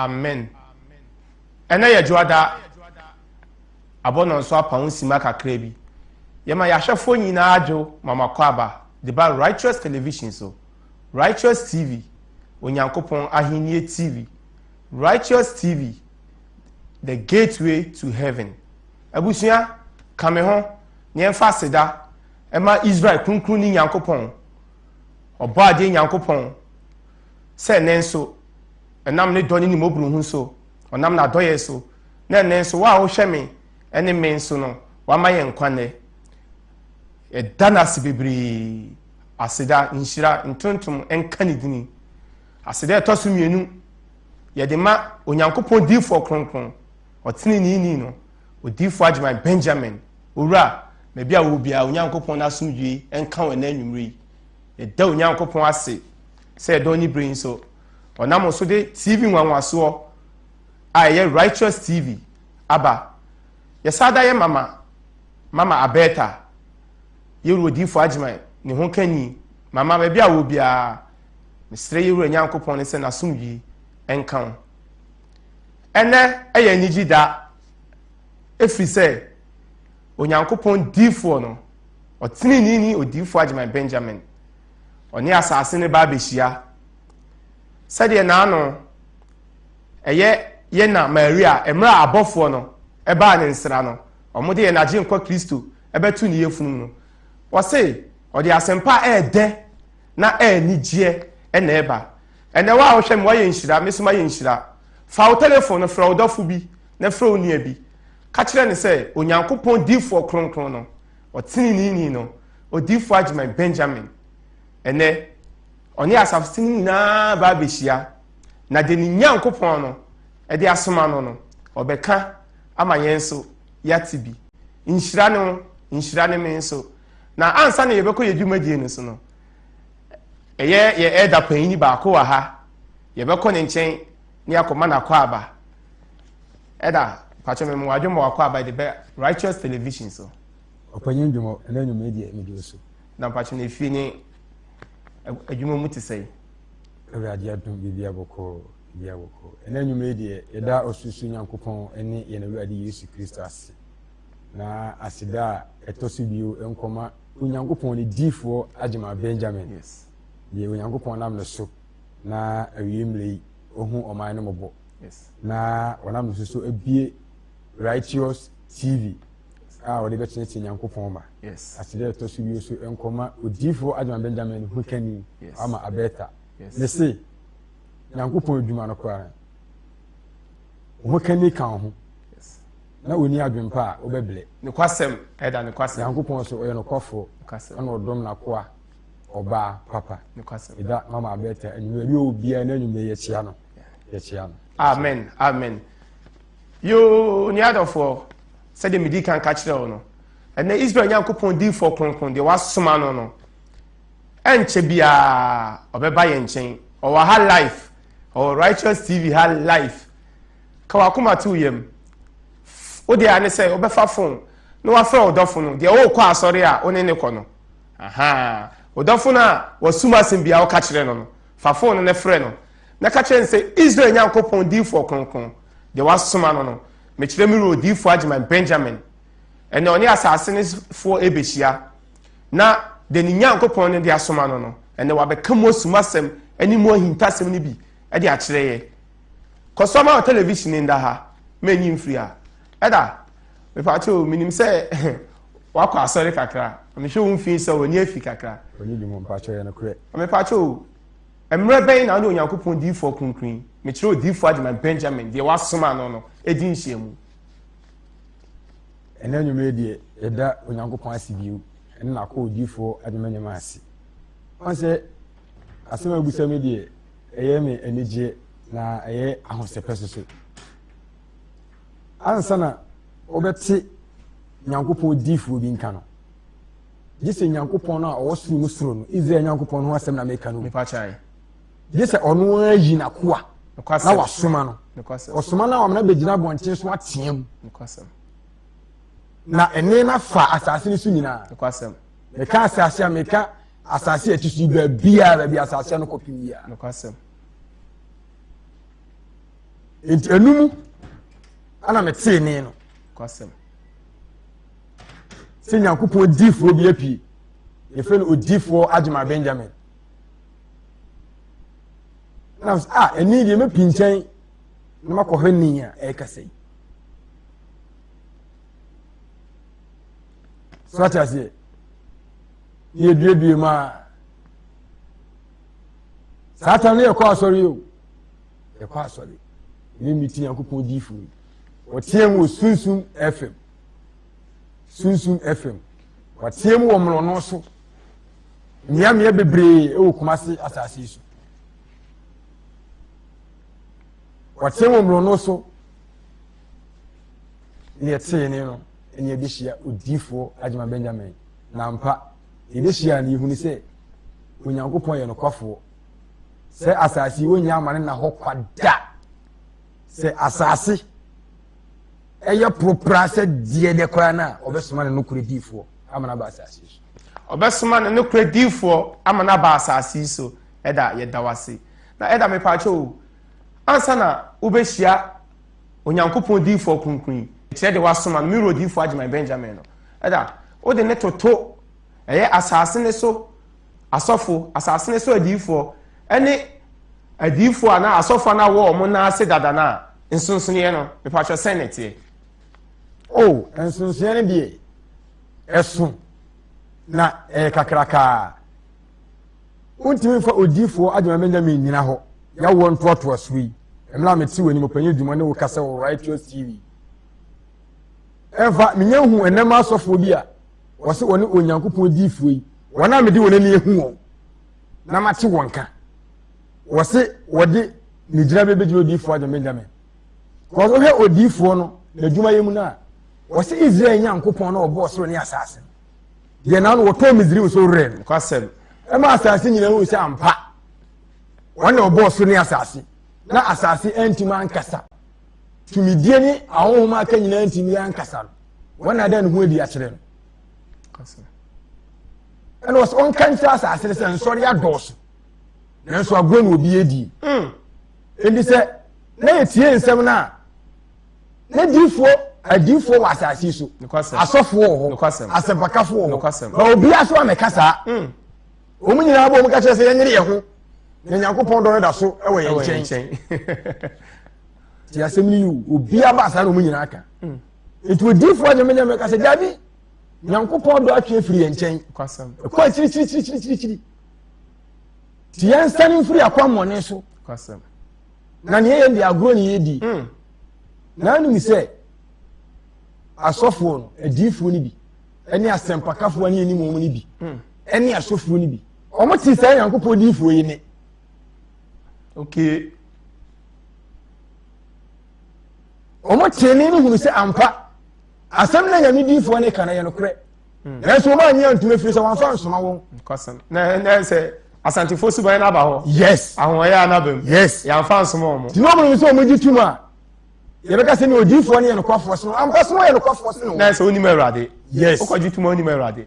Amen. Ɛnɛ yɛ dwoada abɔ nɔnso apa ho sima kakra bi. Yɛma yɛahwɛfoɔ nyinaa adwo mama kɔ aba de ba Righteous Television so. Righteous TV, Onyankopɔn Ahennie TV. Righteous TV, the gateway to heaven. Abusua, ka me ho na yɛmfa aseda ɛma Israel Kronkronni Nyankopɔn, Ɔbɔadeɛ Nyankopɔn, sɛ ɛnnɛ nso, ɛnam ne dɔ ne ne mmɔborɔhunu so, ɔnam n'adɔeɛ so, na ɛnnɛ nso, wo a wohwɛ me ne me nso no, wama yɛn nkwa nnɛ. Yɛda no ase bebree. Aseda, nhyira, ntontom nka ne dini. Aseda ɛtɔ so mmienu, yɛde ma Onyankopɔn diifoɔ kronkron, ɔteneneeni no, odiifoɔ Agyeman Benjamin. Owura, baabi a wowɔ biara, Onyankopɔn n'asomdwoe nka wo ɛnnɛ anwummere yi. Yɛda Onyankopɔn ase sɛ ɛdɔn ne bere yi nso, ɔnam so de TV nwanwasoɔ a ɛyɛ Righteous TV aba. Yɛsan da yɛ mama, Mama Abeta, yɛwura odiifoɔ Agyeman ne ho kanyi. Mama, baabi a wowɔ biara, mesrɛ yɛwura Nyankopɔn no sɛ n'asomdwoe nka wo. Ɛnɛ ɛyɛ anigye da, ɛfiri sɛ Onyankopɔn diifoɔ no, ɔteneneeni odiifoɔ Agyeman Benjamin, ɔne asase no ba abɛhyia. Sɛdeɛ n'ano ɛyɛ yɛ na Maria, mmerɛ a abɔfoɔ no ɛbaa ne nsra no, wɔde yɛn Agyenkwa Kristo ɛbɛto ne yafunu mu no, wɔse ɔde asɛmpa a ɛɛdɛ na ɛɛnigyeɛ ɛna ɛba. Ɛnɛ wo a wohwɛ me, woayɛ nhyira, me nso mayɛ nhyira. Fa wo telefon no frɛ wo dɔfo bi na frɛ wo nua bi. Ka kyerɛ no sɛ Onyankopɔn diifoɔ kronkron no, ɔteneneeni no, odiifoɔ Agyeman Benjamin, ɛnɛ ɔne asafo no nyinaa ba abɛhyia, na deɛ ne Nyankopɔn no de asoma no no, ɔbɛka ama yɛn nso yɛate bi. Nhyira ne wo, nhyira ne me nso. Na ansa na yɛbɛkɔ yɛn dwumadie no so no, ɛyɛ yɛ ɛda panyin baako wɔ ha, yɛbɛkɔ ne nkyɛn ne akɔma no akwaaba. Ɛda, pakyɛ me mo adwuma wakɔ aba de bɛ Righteous Television so. Ɔpanyin dwuma ɛna nnwuma deɛ mede wo so. Na mpakyɛ na efie ne adwuma mu te sɛn? Awurade adom biribi abɔkɔɔ biribi abɔkɔɔ. Ɛna nnwuma yi deɛ yɛda ɔsorosoro Nyankopɔn ne yɛn Awurade Yesu Kristo ase. Na aseda a ɛtɔ so bio nkɔma Onyankopɔn ne diifoɔ Agyemang Benjamin. Yes. Deɛ Onyankopɔn nam ne so na awie mmerɛ yi ɔhu ɔman no mmɔbɔ. Na wɔnam no so so abue Righteous TV a wɔde bɛkyerɛkyerɛ Nyankopɔn ma. Aseda ɛtɔ so bio so nkɔma odiyifoɔ Agyeman Benjamin ho kani ama Abeta. Ne se Nyankopɔn adwuma no koraa ho kani ka ho na ɔni adwempa a wobɛbrɛ. Nokwasɛm ɛda nokwasɛm. Nyankopɔn so ɔyɛ nokwafoɔ ɛna ɔdɔm n'akoa ɔbaa papa. Ɛda mama Abeta anwummerɛ bi wɔ biara n'anwummerɛ yɛkyia no. Yɛkyea no. Amen, amen. Yoo, nua adɔfoɔ, sɛdeɛ medi kan ka kyerɛ wo no, ɛnɛ Israel Nyankopɔn diifoɔ kronkron deɛ wasoma no no, ɛnkyɛ biara ɔbɛba yɛn nkyɛn. Ɔwɔ ha live, ɔwɔ Righteous TV ha live. Ka wakoma to yam. Wo deɛ ane sɛ wobɛfa phone na wafrɛ wo dɔfo no, deɛ wokɔ asɔre a wo ne ne kɔ no. Aha, wo dɔfo no a wasum asɛm biara woka kyerɛ no no, fa phone no na frɛ no. Na ka kyerɛ no sɛ, Israel Nyankopɔn diyifoɔ kronkron, deɛ wasoma no no, mekyerɛ me wura odiyifoɔ Agyeman Benyamin, ɛnna ɔne asase no sofoɔ rebɛhyia, na deɛ ne Nyankopɔn no de asoma no no, ɛnna wabɛka mu asumasɛm ne mu ahintasɛm no bi de akyerɛ yɛ. Kɔ so ma television nda ha, ma enyi mfiri ha. Ɛda, mepaakyɛ o, menim sɛ wakɔ asɔre kakra, mehwɛ wo mfii sɛ w'ani afi kakra. Ɔnyi dwuma mpaakyɛ yɛ nokorɛ. Mepaakyɛ o, Mmerɛ bɛn na wo ne Onyankopɔn diyifoɔ kronkron yi, mekyerɛ odiyifoɔ Agyeman Benjamin, deɛ wasoma no no, adi nhyiamu? Ɛnnɛ anwummerɛ deɛ, yɛda Onyankopɔn ase bio, ɛne n'akoa odiyifoɔ Agyeman Benjamin ase. Ɔn sɛ, asɛm a wobisa me deɛ, ɛyɛ me anigyeɛ na ɛyɛ ahosɛpɛ soso. Ansa na wobɛte Nyankopɔn diyifoɔ bi nka no, gye sɛ Nyankopɔn no a ɔwɔ soro mu soro no, Israel Nyankopɔn no ho asɛm na meka no. Gye sɛ ɔno ara yi n'akoa na wasoma no. Ɔsoma no a wamena bɛgyina abɔnten so ateam. Na ɛne no afa asase no so nyinaa. Meka asase a meka asase a ɛte so yi baabiara baabi asase no kɔpem biara. Nti ɛno mu ana metee ne no. Kwasɛm. Sɛ Nyankopɔn diifoɔ bi apue. Yɛfrɛ no odiifoɔ Agyema Benjamin. Na sɛ ah ɛni deɛ mɛpi nkyɛn na makɔhwɛ ni a ɛrekasa yi. So ate aseɛ. Yɛduadua mu a saa tam no yɛkɔ asɔre o yɛkɔ asɔre ne meti nyankopɔn diifoɔ yi wɔteɛ mu wɔ sunsum fm sunsum fm wɔteɛ mu wɔ mmorɔno so mmeammea bebree wɔ kumase asase yi so wɔteɛ mu wɔ mmorɔno so ne yɛtee ne no ne yɛbɛhyia odiifoɔ agyema benjamin na ampa yɛbɛhyia no yɛhunu sɛ Onyankopɔn yɛ nokwafoɔ. Sɛ asase yi wɔnnya ama no nna hɔ kwa da. Sɛ asase ɛyɛ poropora sɛ deɛ deɛ koraa no a, ɔbɛsoma ne nokorɛ diifoɔ ama no aba asase yi so. Ɔbɛsoma ne nokorɛ diifoɔ ama no aba asase yi so. Ɛda yɛda wo ase. Na ɛda mepaakyɛ o, ansa na wobɛhyia Onyankopɔn diifoɔ kronkron yi, kyerɛ deɛ wasoma no, me wura odiifoɔ Agyeman Benjamin no, ɛda wode ne toto Ɛyɛ asase no so asɔfo, asase no so adiyifoɔ, ne adiyifoɔ anaa asɔfoɔ a na wɔ wɔn nan ase dada no a, nsonsonoeɛ no, mepatwɛ sɛn na ɛteɛ? O, oh, nsonsonoeɛ no deɛ, ɛso na ɛyɛ kakrakaa. Wontumi mfa odiyifoɔ Agyemang Benjamin nnyina hɔ, yɛawoɔ ntoatoasoɔ yi, mmerɛ a mete w'anim, ɔpanyin dwuma ne wo kasa wɔ Righteous TV. Ɛmfa, menya hu ɛnɛma asɔfoɔ bi a wɔse wɔne Onyankopɔn diifoɔ yi, wɔn a mede wɔn ani ahu wɔn na mate wɔn nka, wɔse wɔde ne gyina bɛbɛgyina odiifoɔ agye Benjamin. Because wohwɛ odiifoɔ no n'adwuma yɛ mu no a, wɔse Israel Nyankopɔn na ɔbɔɔ soro ne asase no. Deɛ na no wɔtɔɔ Misraim so werɛ no. Kwasɛm. Ɛma asase nyinaa hu sɛ ampa wɔn na ɔbɔɔ soro ne asase na asase antumi ankasa. Tumidie ne ahonhom aka nyinaa ntumi ankasa no. Wɔn na ada ne ho adi akyerɛ no. Ɛna ɔsɛ ɔnka nkyerɛ asase no sɛ nsɔre adɔɔso nanso agorɔ na obi adi. Enti sɛ na yɛtie nsɛm no a na diifoɔ adiifoɔ wɔ asase yi so asɔfoɔ wɔ hɔ asɛmpakafoɔ wɔ hɔ na obiara so amɛka saa hmm. wɔn nyinaa bɔ wɔn ka kyerɛ sɛ yɛnyere yɛn ho na nyankopɔn dɔ no da so wɔ yɛn nkyɛn ti asɛm no yi o obiara ba saa na wɔn nyinaa ka. Hmm. Nti odiyifoɔ de menyɛ meka sɛ dabi nyankopɔn dɔ atwe afiri yɛn nkyɛn ɛkɔ akyirikyirikyirikyirikyiri nti yɛnsane mfiri akwammɔne so na neɛ yɛn de agorɔ ne yɛdi hmm. na anim sɛ asɔfoɔ no adiyifoɔ no bi ɛne asɛmpakafoɔ ne anim wɔn no bi hmm. ɛne asɔfoɔ no bi wɔn te saa nyankopɔn diyifoɔ yi ne okay Wɔn tee ne no hunu sɛ ampa asɛm na nyame diifoɔ ne ka no yɛ nokorɛ. Hmm. Nanso wɔn anyi antum efiri sɛ wɔn afa nsoma wɔn. Nkɔsɛm na na sɛ asantefoɔ suban n'aba hɔ. Yes. Ahoɔyɛ anaba mu. Yes. Yɛnfa nsoma wɔn. Tí wɔn mu sɛ wɔn gye tum a yɛbɛka sɛ ne odiifoɔ no yɛ nokwafoɔ sene ampa so wɔyɛ nokwafoɔ sene wɔn. Na sɛ onim awurade. Yes. Wokɔ gye tum a onim awurade.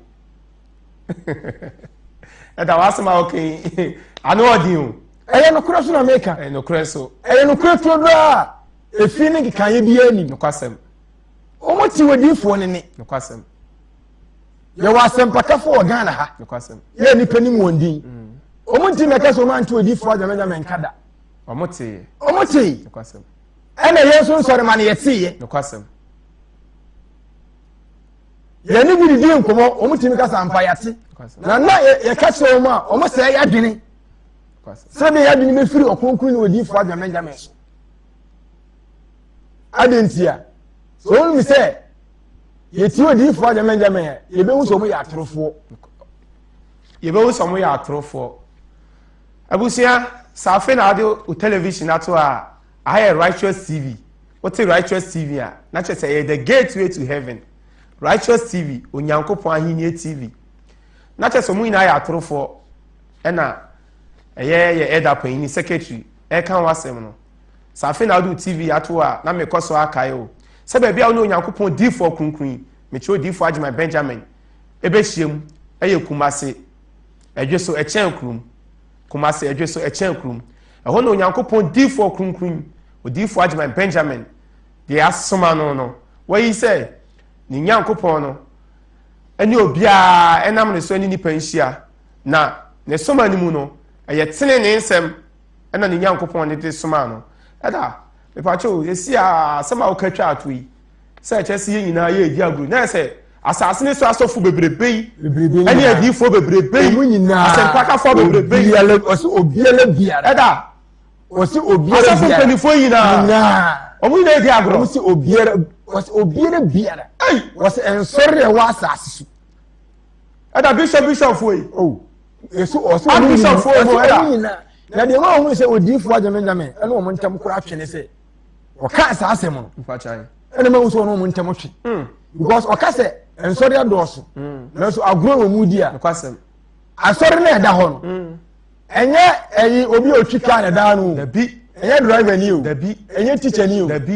Ɛda w'asɛm a wɔka yi ano ɔden o. Ɛyɛ nokorɛ so na meka. Ɛyɛ nokorɛ so. Ɛyɛ nokorɛ turodoo a efi ne nkekaeɛ biara nim. Nokwasɛm. Wɔn te odiifoɔ no ne. Nokwasɛm. Yɛwɔ asɛmpakafoɔ wɔ Ghana ha. Nokwasɛm. Yɛ nipa nim wɔn din. Mm. Wɔn nti mɛka sɛ wɔn ante odiifoɔ agyamɛgyamɛ nka da. Wɔn te. Wɔn te. Nokwasɛm. Ɛna yɛn nso nsɔre ma no yɛteeɛ. Nokwasɛm. Yɛn ne bi didi nkɔmɔ wɔn tumi kasa mpa yɛate. Na na yɛka kyerɛ wɔn a wɔn sɛ yɛadwene. Sɛdeɛ yɛadwene bɛfiri ɔkronkron ne odiifoɔ adwamɛgyamɛ so. Adɛn ntia? Sɛ wɔn sɛ yɛtie odiifoɔ adwamɛgyamɛ a, yɛbɛhu sɛ wɔn yɛ atorofoɔ. Yɛbɛhu sɛ wɔn yɛ atorofoɔ. Abusua, sɛ afei na wode wo television ato a, aha yɛ Righteous TV. Wote Righteous TV a, na kyerɛ sɛ ɛyɛ the gateway to heaven. Righteous TV, Onyankopɔn Ahenni TV. Na kyerɛ sɛ wɔn nyinaa yɛ atorofoɔ. Ɛna ɛyɛ yɛ ɛda panyin secretary ɛka ho asɛm no. Sɛ afei na wode wo TV ato a, na mekɔ so akae o sɛ baabi a wo ne Onyankopɔn diifoɔ kronkron yi, mekyerɛ odiifoɔ Agyeman Benjamin, ɛbɛhyiam ɛyɛ Kumase, Ɛdwe so ɛkyɛn kurom. Kumase, Ɛdwe so ɛkyɛn kurom. Ɛhɔ na Onyankopɔn diifoɔ kronkron yi, Odiyifoɔ Agyeman Benjamin deɛ asoma no no, wayi sɛ ne Nyankopɔn no ne obiara ɛnam ne so ne nipa nhyia, na ne soma no mu no, ɛyɛ tenenee nsɛm ɛna ne Nyankopɔn no de somaa no. Ɛda, mepakyɛw, esi a asɛm a woka twa ato yi, sɛ ɛkyɛ sɛ yɛn nyinaa yɛredi agorɔ, na ɛsɛ asase ne so asɔfo bebrebe yi, ɛne adiyifoɔ bebrebe yi, asɛmpakafoɔ bebrebe yi, obiara biara, ɛda, wɔsi obiara asɔfo mpanimfoɔ nyinaa, wɔn nyinaa edi agorɔ, wɔsi obiara, wɔsi obiara biara, wɔsi nsɔre a ɛwɔ asase so, ɛda bishop bishopfoɔ yi, oh, yɛsi ɔsi wɔn nyinaa, ɔsi wɔn nyinaa, na deɛ wɔn ahunu sɛ odiyifoɔ agyame nyame ɛne wɔn ntam kora atwene sɛ ɔka saa asɛm no ɛna ma sɛ ɔne wɔn ntam twe hmm. because ɔka sɛ nsɔre adɔɔso hmm. nanso agorɔ wɔ mu di a asɔre no ɛda hɔ no hmm. ɛnyɛ ɛyi obi a otwi kaa na ɛda no ɛnyɛ driver ni o ɛnyɛ teacher ni o ɛna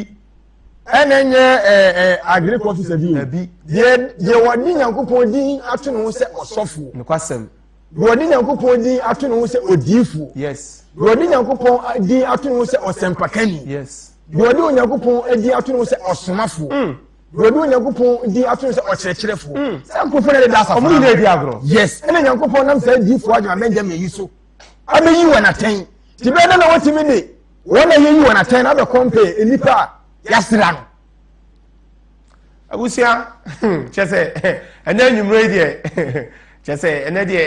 ɛnyɛ ɛɛ ɛɛ agric officer bi o deɛ deɛ wɔde nyankopɔn din ato ne ho sɛ ɔsɔfoɔ Deɛ ɔde Nyankopɔn din ato ne ho sɛ odiyifoɔ. Yes. Deɛ ɔde Nyankopɔn din ato ne ho sɛ ɔsɛmpakani. Yes. Deɛ ɔde Onyankopɔn din ato ne ho sɛ ɔsomafoɔ. Mm. Deɛ ɔde Onyankopɔn din ato ne ho sɛ ɔkyerɛkyerɛfoɔ. Mm. Saa nkurɔfoɔ na ɛdeda asafo. Ɔmo nyinaa edi agorɔ. Yes. Ɛna Nyankopɔn nam saa diyifoɔ adwuma Benjamin yi so abɛyi wɔn atɛn. Ti bɛyɛ dɛ na wɔtumi de wɔn a yɛyi wɔn atɛn na abɛkɔmpɛ nnipa a yɛasra no. Abusua kyɛ sɛ ɛnɛ anwummerɛ yi deɛ kyɛ sɛ ɛnɛ deɛ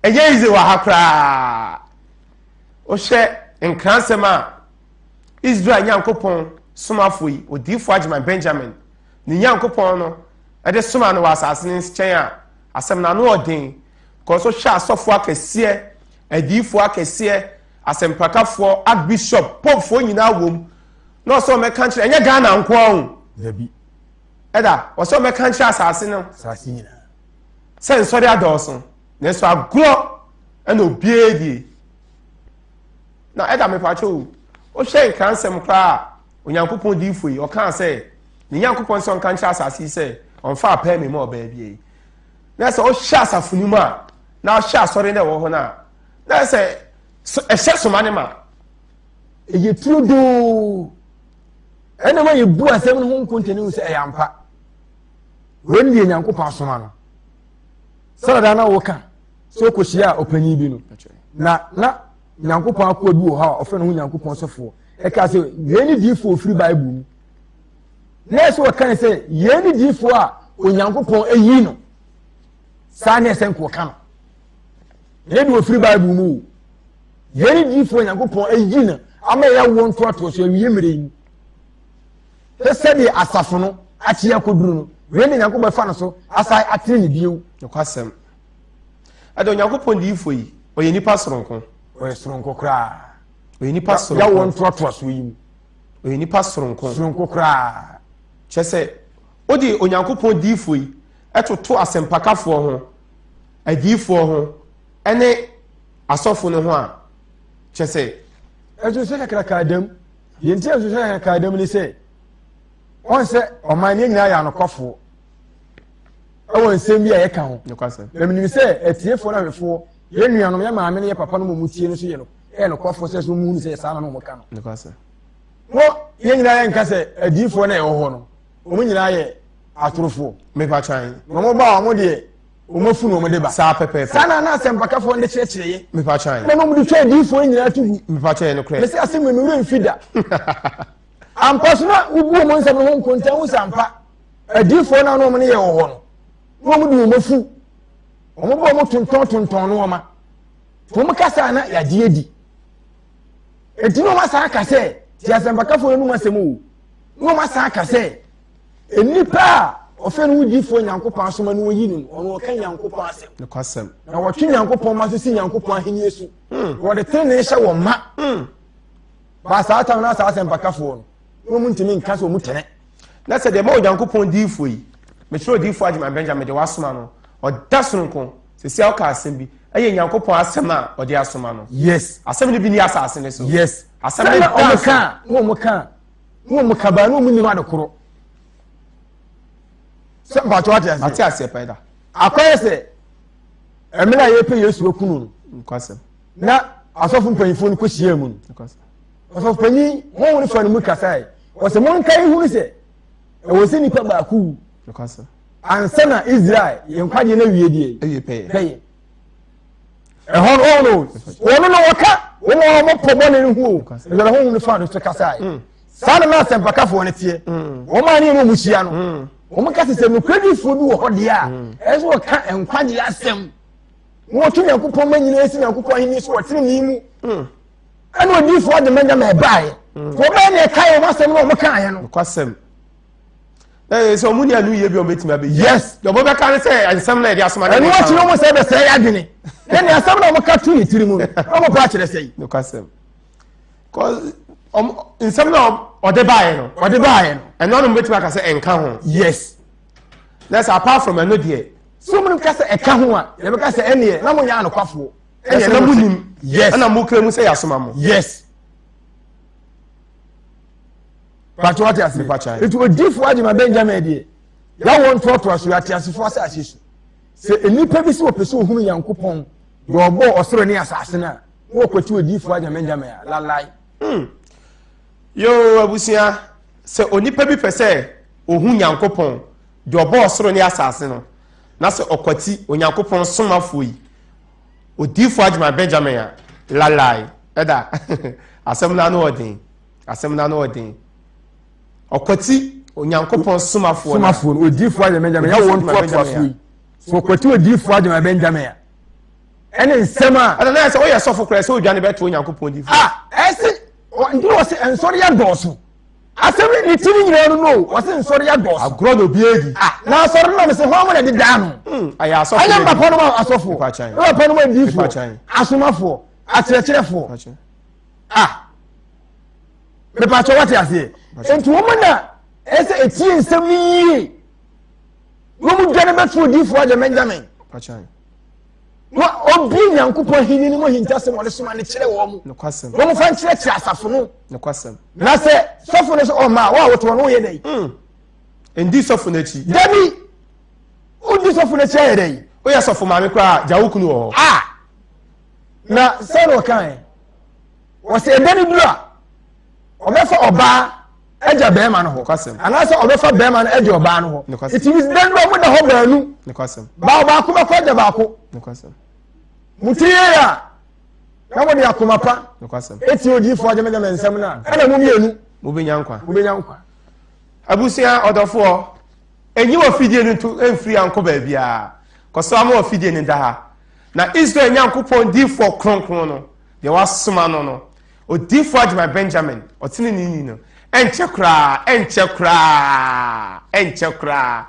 ɛnyɛ easy wɔ ha koraa. Wohwɛ nkransɛm a Israel Nyankopɔn somafo yi, odiyifoɔ Agyeman Benjamin, ne Nyankopɔn no ɛde soma no wɔ asase no nkyɛn a, asɛm no ano ɔden. Kɔ so hwɛ asɔfoɔ akɛseɛ, adiyifoɔ akɛseɛ, asɛmpakafoɔ, archbishop, popefoɔ nyinaa wom. Na ɔsɛ ɔmɛka nkyerɛ ɛnyɛ Ghana nko ara o. Dabi. Ɛda ɔsɛ ɔmɛka nkyerɛ asase no. Asase nyinaa. Sɛ nsɔre adɔɔso nanso agorɔ ɛna obiara die. Na ɛda mepatwa o wohwɛ nkransɛm koraa a Onyankopɔn diifo yi ɔkaa sɛ ne Nyankopɔn sɛ ɔnka nkyerɛ asase yi sɛ ɔmfa apɛ me ma ɔbaa bi yi. Na sɛ ɔhyɛ asafo no mu a na ɔhyɛ asɔre no ɛwɔ hɔ no a na sɛ ɛhyɛ soma ne ma. Ɛyɛ turodoo. Ɛna ma yɛbu asɛm no ho nkontani hu sɛ ɛyɛ ampa. Wei ne deɛ Nyankopɔn asoma no. Sɛdeɛ na woka sɛ wokɔhyia ɔpanyin bi no, na na Nyankopɔn akoa bi wɔ hɔ a ɔfrɛ ne ho Nyankopɔn sɔfoɔ. Ɛka sɛ yei ne diifoɔ ofiri Bible mu. Na ɛsɛ wɔka ne sɛ yei ne diifoɔ a Onyankopɔn ayi no. Saa ne ɛsɛ nka ɔka no. Yei de ofiri Bible mu o. Yei ne diifoɔ Nyankopɔn ayi no ama yɛ awoɔ ntoatoa so awie mmerɛ yi mu. Sɛ sɛdeɛ asafo no akye akɔduru no, wei ne Nyankopɔn bɛfa no so asan atene ne bio. Nokwasɛm. Ɛde Onyankopɔn diifoɔ yi, ɔyɛ nipa soronko. Ɔyɛ soronko koraa. Ɔyɛ nipa soronko. Yɛawoɔ ntoatoa so yi mu. Ɔyɛ nipa soronko. Soronko koraa. Kyerɛ sɛ, wode Onyankopɔn diifoɔ yi ɛtoto asɛmpakafoɔ ho, adiifoɔ ho, ɛne asɔfo no ho a, kyerɛ sɛ. Nsusuɛ kakraka da mu. Deɛ nti a nsusuɛ kakraka da mu ne sɛ, wɔn sɛ ɔman no nyinaa yɛ anokwafoɔ ɛwɔ nsɛm bi a yɛka ho. Na menim sɛ atiefoɔ no ahwɛfoɔ, yɛn nuanom, yɛn maame ne yɛn papa no mu tie no so yɛ no ɛyɛ nokwafoɔ sɛ so mu hunu sɛ saa na wɔn ka no. Mo yɛn nyinaa yɛn nka sɛ adiifoɔ na ɛwɔ hɔ no, wɔn nyinaa yɛ atorofoɔ. Na wɔn ba a wɔn deɛ wɔn afu na wɔn de ba. Saa pɛpɛɛpɛ. Saa na na asɛmpakafoɔ no de kyerɛkyerɛ yɛ. Mepa kyan. Na wɔn de twa adiifoɔ nyinaa to gu. Mepa kyan no korɛ. Mesi asɛm mu ewura nfi da. Ampa so na wobu wɔn nsɛm no ho nkonta ho sɛ ampa adiifoɔ no a na wɔn ne yɛ wɔ hɔ no na wɔn de wɔn afu wɔn bɔ wɔn tontɔn tontɔn nneɛma wɔn kasa na yagye adi eti na wɔn asan aka sɛ ti asɛmpakafoɔ no anum asɛm o na wɔn asan aka sɛ. Nnipa a ɔfɛ no ho difoɔ Nyankopɔn asoma no wɔyi no no, ɔno ɔka Nyankopɔn asɛm. Nokwasɛm. Na wɔtwe Nyankopɔn ma so si Nyankopɔn ahenni so. Hmm. Wɔde tenenee hyɛ wɔn ma. Hmm. Ba saa tam na saa asɛmpakafoɔ no, na wɔn ntumi nka sɛ wɔn tene. Na sɛ deɛ ma Onyankopɔn difoɔ yi, mekyerɛ odiyifoɔ Agyeman Benjamin de wasoma no, ɔda sononko, sɛsi a ɔka asɛm bi, ɛyɛ Nyankopɔn asɛm a ɔde asoma no. Yes. Asɛm no bi ni asase no so. Yes. Asɛm no da so. Na wɔn ka, na wɔn ka, na wɔn ka baa na wɔn nim ade koro. Sɛ mpatsɔ ate aseɛ. Ate aseɛ pɛɛ da. Akɔyɛ sɛ mmerɛ a yɛpɛ Yesu akunu no. Nkwasɛm. Na asɔfo mpanyinfoɔ no kɔ hyia mu no. Nkwasɛm. Ɔsɔfopanyin honhom no fa no mu kasae. Ɔsɛ monkae hunu sɛ ɛwɔ sɛ nipa baako wu ansa na Israel yɛn nkwagye no awie deɛ pɛyɛ. Ɛhɔ no ɔno wɔn no wɔka wɔn a wɔpɔ bɔne no ho o. Ɛsɛ honhom no fa no so kasae. Mm. Saa na na asɛmpakafoɔ no teɛ. Mm. Wɔn a ne yɛn wɔn hyia no. Mm. Wɔn ka sɛ sɛ nokorɛdifoɔ bi wɔ hɔ deɛ a ɛsɛ wɔka nkwagye asɛm. Na wɔto Nyankopɔn ma nyinaa si Nyankopɔn ahenni so wɔ tenenee mu. Ɛna odiyifoɔ de mɛnya ma ɛbaeɛ. Mm. Wɔbɛyɛ na ɛkae wɔn asɛm na wɔn kaeɛ no. Nokwasɛm. Ɛyɛ sɛ wɔn ni anu yie bi wɔn bɛtumi abɛyi. Yes. Deɛ wɔn bɛka ne sɛ nsɛm na yɛde asoma ne. Ɛnu akyi na wɔn sɛ ɛbɛsɛ yɛ adwene. Ɛna asɛm na wɔn ka tu ne tiri mu no. Wɔn kɔ akyerɛ sɛ yi. Nokwasɛm. Cause nsɛm na ɔde baeɛ no. Ɔde baeɛ no. Ɛno anum bɛtumi aka sɛ ɛnka ho. Yes. Na sɛ apart from ɛno deɛ. So mo ka sɛ ɛka ho a yɛbɛka sɛ ɛneɛ na mo nyɛ anokwafoɔ. Ɛna na mo nim. Yes. Ɛna mo kura mu sɛ yasoma mo. Yes. Pàtó wate ase. Nti odiifo Agyema Benjamin deɛ yɛawɔ ntoatoa so yɛate asefo asase so. Sɛ nnipa bi sɛ wɔpɛ sɛ ohunu Nyankopɔn deɛ ɔbɔɔ ɔsoro ne asase no a, na wɔkwati odiifo Agyema Benjamin a lalai. Hmm. Yoo abusua, sɛ onipa bi pɛ sɛ ohu Nyankopɔn deɛ ɔbɔɔ ɔsoro ne asase no, na sɛ ɔkwati Onyankopɔn somafoɔ yi, Odiyifoɔ Agyemang Benjamin a lalai ɛda asɛm no ano ɔden asɛm no ano ɔden ɔkwati Onyankopɔn somafoɔ somafoɔ no Odiyifoɔ Agyemang Benjamin yɛ wɔn ntoatoa so yi so ɔkwati Odiyifoɔ Agyemang Benjamin a ɛne nsɛm a ɛna na sɛ woyɛ sɔfo koraa sɛ odwane bɛto Onyankopɔn difoɔ ah ɛsɛ nti wɔ sɛ nsɔre yɛ dɔɔso asɛm ne ti ne nyinaa no no wɔsi nsɔre yɛ dɔɔso. Agorɔ na obi edi. Ah na asɔre no na sɛ hɔn mo na ɛde daa no. Hmm, ayɛ asɔfo. Ɛnyɛ mpapa no ma asɔfo. Mpapa no ma adiifoɔ. Asomafoɔ. Akyerɛkyerɛfoɔ. Ah mepatwa wate aseɛ. Nti wɔn na ɛsɛ etie nsɛm no yie. Na wɔn dwa no bɛto odiifoɔ agya Benjamin. Na ɔbue Nyankopɔn ahenni no mu ahintasɛm a ɔde soma no kyerɛ wɔn mu. Nokwasɛm. Na wɔfa nkyerɛkyerɛ asafo no. Nokwasɛm. Na sɛ sɔfo no sɛ ɔma a, wo a wote hɔ no woyɛ dɛn? Mm. Ndi sɔfo no akyi. Dabi! Wodi sɔfo no akyi ayɛ dɛn? Woyɛ sɔfo maame koraa gya wo kunu wɔ hɔ. Ah! Na sɛ na ɔkae, wɔsɛ ɛda no duru a, ɔbɛfa ɔbaa agya bɛrima no hɔ anaasɛ ɔbɛfa bɛrima no agya ɔbaa no hɔ nti dan bi a wɔda hɔ baanu baa ɔbaako bɛkɔ agya baako mo ti yɛ a na mo de akoma pa eti odiifoɔ agyamɛgyamɛ nsɛm no a ɛna mo mmienu mobɛnya nkwa mobɛnya nkwa. Abusua ɔdɔfoɔ enyi wɔ fidie no nto mfiri ankɔ baabiara kɔsɔ ama wɔ fidie no da ha na Israel Nyankopɔn diifoɔ kronkron no deɛ wasoma no no Odiyifo Agyemang Benjamin, ɔteneneeni no, ɛnkyɛ koraa, ɛnkyɛ koraa, ɛnkyɛ koraa.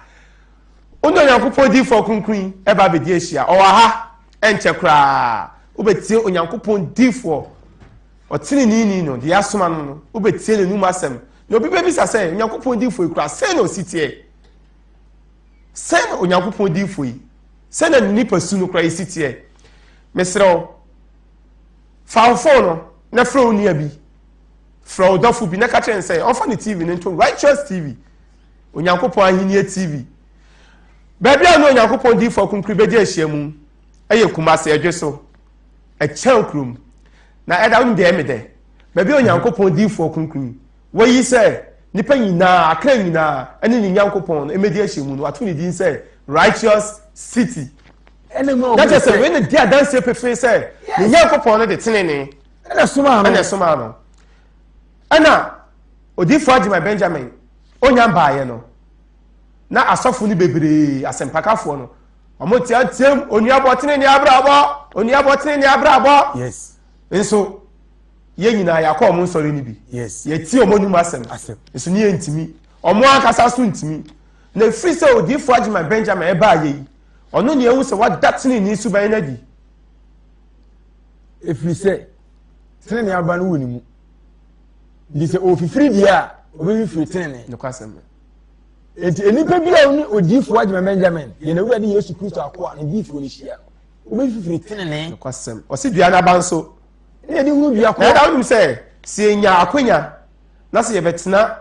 Wo ne Onyankopɔn diyifoɔ kronkron yi ɛba abɛdi ahyia. Ɔwɔ ha, ɛnkyɛ koraa. Wobɛtie Onyankopɔn diyifoɔ ɔteneneeni no, deɛ asoma no no, wobɛtie n'anum asɛm. Na obi bɛbisa sɛ, Onyankopɔn diyifoɔ yi koraa, sɛn na ɔsi teɛ? Sɛn na Onyankopɔn diyifoɔ yi, sɛn na ne nipa su no koraa ɛsi teɛ? Mesrɛ wo, Fa wo fon no na frɛ wo nua bi, frɛ wo dɔfo bi na ka kyerɛ no sɛ ɔmfa ne TV no nto Righteous TV, Onyankopɔn Ahenni TV. Baabi a ne Onyankopɔn diifo akunkuru bɛgye ahyia mu yɛ Kumasi Ɛdwe so, ɛkyɛn kurom. Na ɛda wonim deɛ ɛyɛ me dɛ. Baabi a Onyankopɔn diifo akunkuru wayi sɛ nipa nyinaa, akra nyinaa, ɛne ne Nyankopɔn no mmɛdi ahyia mu no, wato ne din sɛ Righteous City. Na kyerɛ sɛ wei na di adanseɛ pefee sɛ ne Nyankopɔn no de tenenee ɛna ɛsomaa no. Ɛna odiyifoɔ Agyemang Benjamin onya baeɛ no, na asɔfo no bebree asɛmpakafoɔ no wɔn teateam onuabɔ tenenee abrabɔ, onuabɔ tenenee abrabɔ. Yes. Nso yɛn nyinaa yɛakɔ wɔn nsɔre no bi. Yes. Yɛtie wɔn anum asɛm. Nso ne yɛn ntumi. Wɔn ankasa so ntumi. Na efiri sɛ odiyifoɔ Agyemang Benjamin ɛbaa yɛ yi, Ɔno na yɛhu sɛ wada tenenee suban no adi. Ɛfiri sɛ tenenee aba no wɔ ne mu. Nti sɛ ɔfifiri deɛ a, ɔbɛfifiri tenenee. Nokwasɛm. Nti nnipa bi a ɔne odiyifoɔ Agyemang Benjamin, yɛn Awurade Yesu Kristo akoa no diyifoɔ no hyia no, wɔbɛfifiri tenenee. Nokwasɛm. Ɔsi dua no aba nso. Ne yɛde hunu dua korɔ. Na ɛda wonim sɛ, sɛ yɛnya akwanya na sɛ yɛbɛtena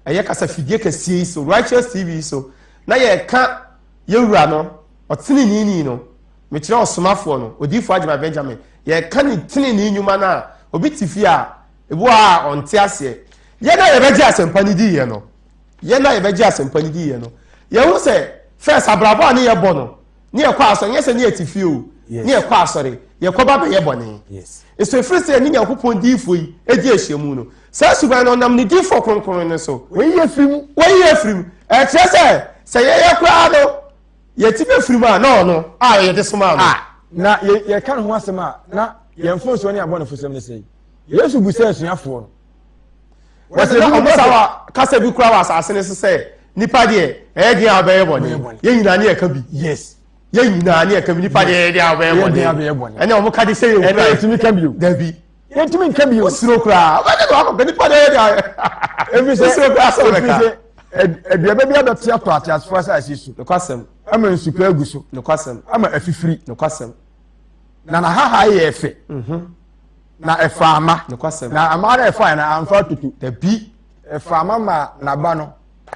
ɛyɛ kasafidie kɛseɛ yi so, Righteous TV yi so, na yɛka Yɛn Wura no, ɔteneneeni no, mekyerɛ ɔsomafoɔ no, Odiyifoɔ Agyemang Benjamin, yɛreka ne tenenee nnwuma no a, obi te fie a, Ebi wɔ hɔ a ɔnte aseɛ. Yɛn a yɛbɛgye asɛmpa no diiɛ no, yɛn a yɛbɛgye asɛmpa no diiɛ no, yɛhu sɛ first abrabɔ a ne yɛbɔ no, ne yɛkɔ asɔre, nyɛ sɛ ne yɛte fie o, ne yɛkɔ asɔre, yɛkɔ ba bɛyɛ bɔne. Nso ɛfiri sɛ yɛne Nyankopɔn diifoɔ yi di ahyiamu no, saa suban no ɔnam ne diifoɔ kronkron no so. Wɔyi yɛ firi mu. Wɔyi yɛ firi mu. Ɛkyerɛ sɛ sɛ yɛyɛ koraa no, yɛti bɛfiri mu a na ɔno a yɛde somaa no. Ah, na yɛka ne ho asɛm a na yɛn mfomsoɔ ne abɔnefosɛm ne sɛn? Yesu busaa asuafoɔ no. Wɔsɛ na ɔmo sa wa kasa bi kura wɔ asase no so sɛ nipa deɛ ɛyɛ deɛ a ɔbɛyɛ bɔne. Yɛn nyinaa ne yɛka bi. Yes. Yɛn nyinaa ne yɛka bi nipa deɛ ɛyɛ deɛ a ɔbɛyɛ bɔne. Ɛnna ɔmo ka de sɛ yɛn kura. Ɛnna yɛtumi ka bi o. Dabi. Yɛntumi nka bi o. Osiro koraa ɔbɛyɛ de wakɔ nipa deɛ ɛyɛ deɛ a. Efi sɛ osiro koraa sɛ ɔbɛka. Efi sɛ aduaba bi abɛte atɔ ateasefoɔ asase so. Nokwasɛm. Ama nsupa agu so. Nokwasɛm. Ama afifiri. Nokwasɛm. Na n'ahaha yɛ fɛ. Mhm. Na ɛfa ama. Nokwasɛm. Na ama na ɛfa na amfa atutu. Dabi. Ɛfa ama ma n'aba no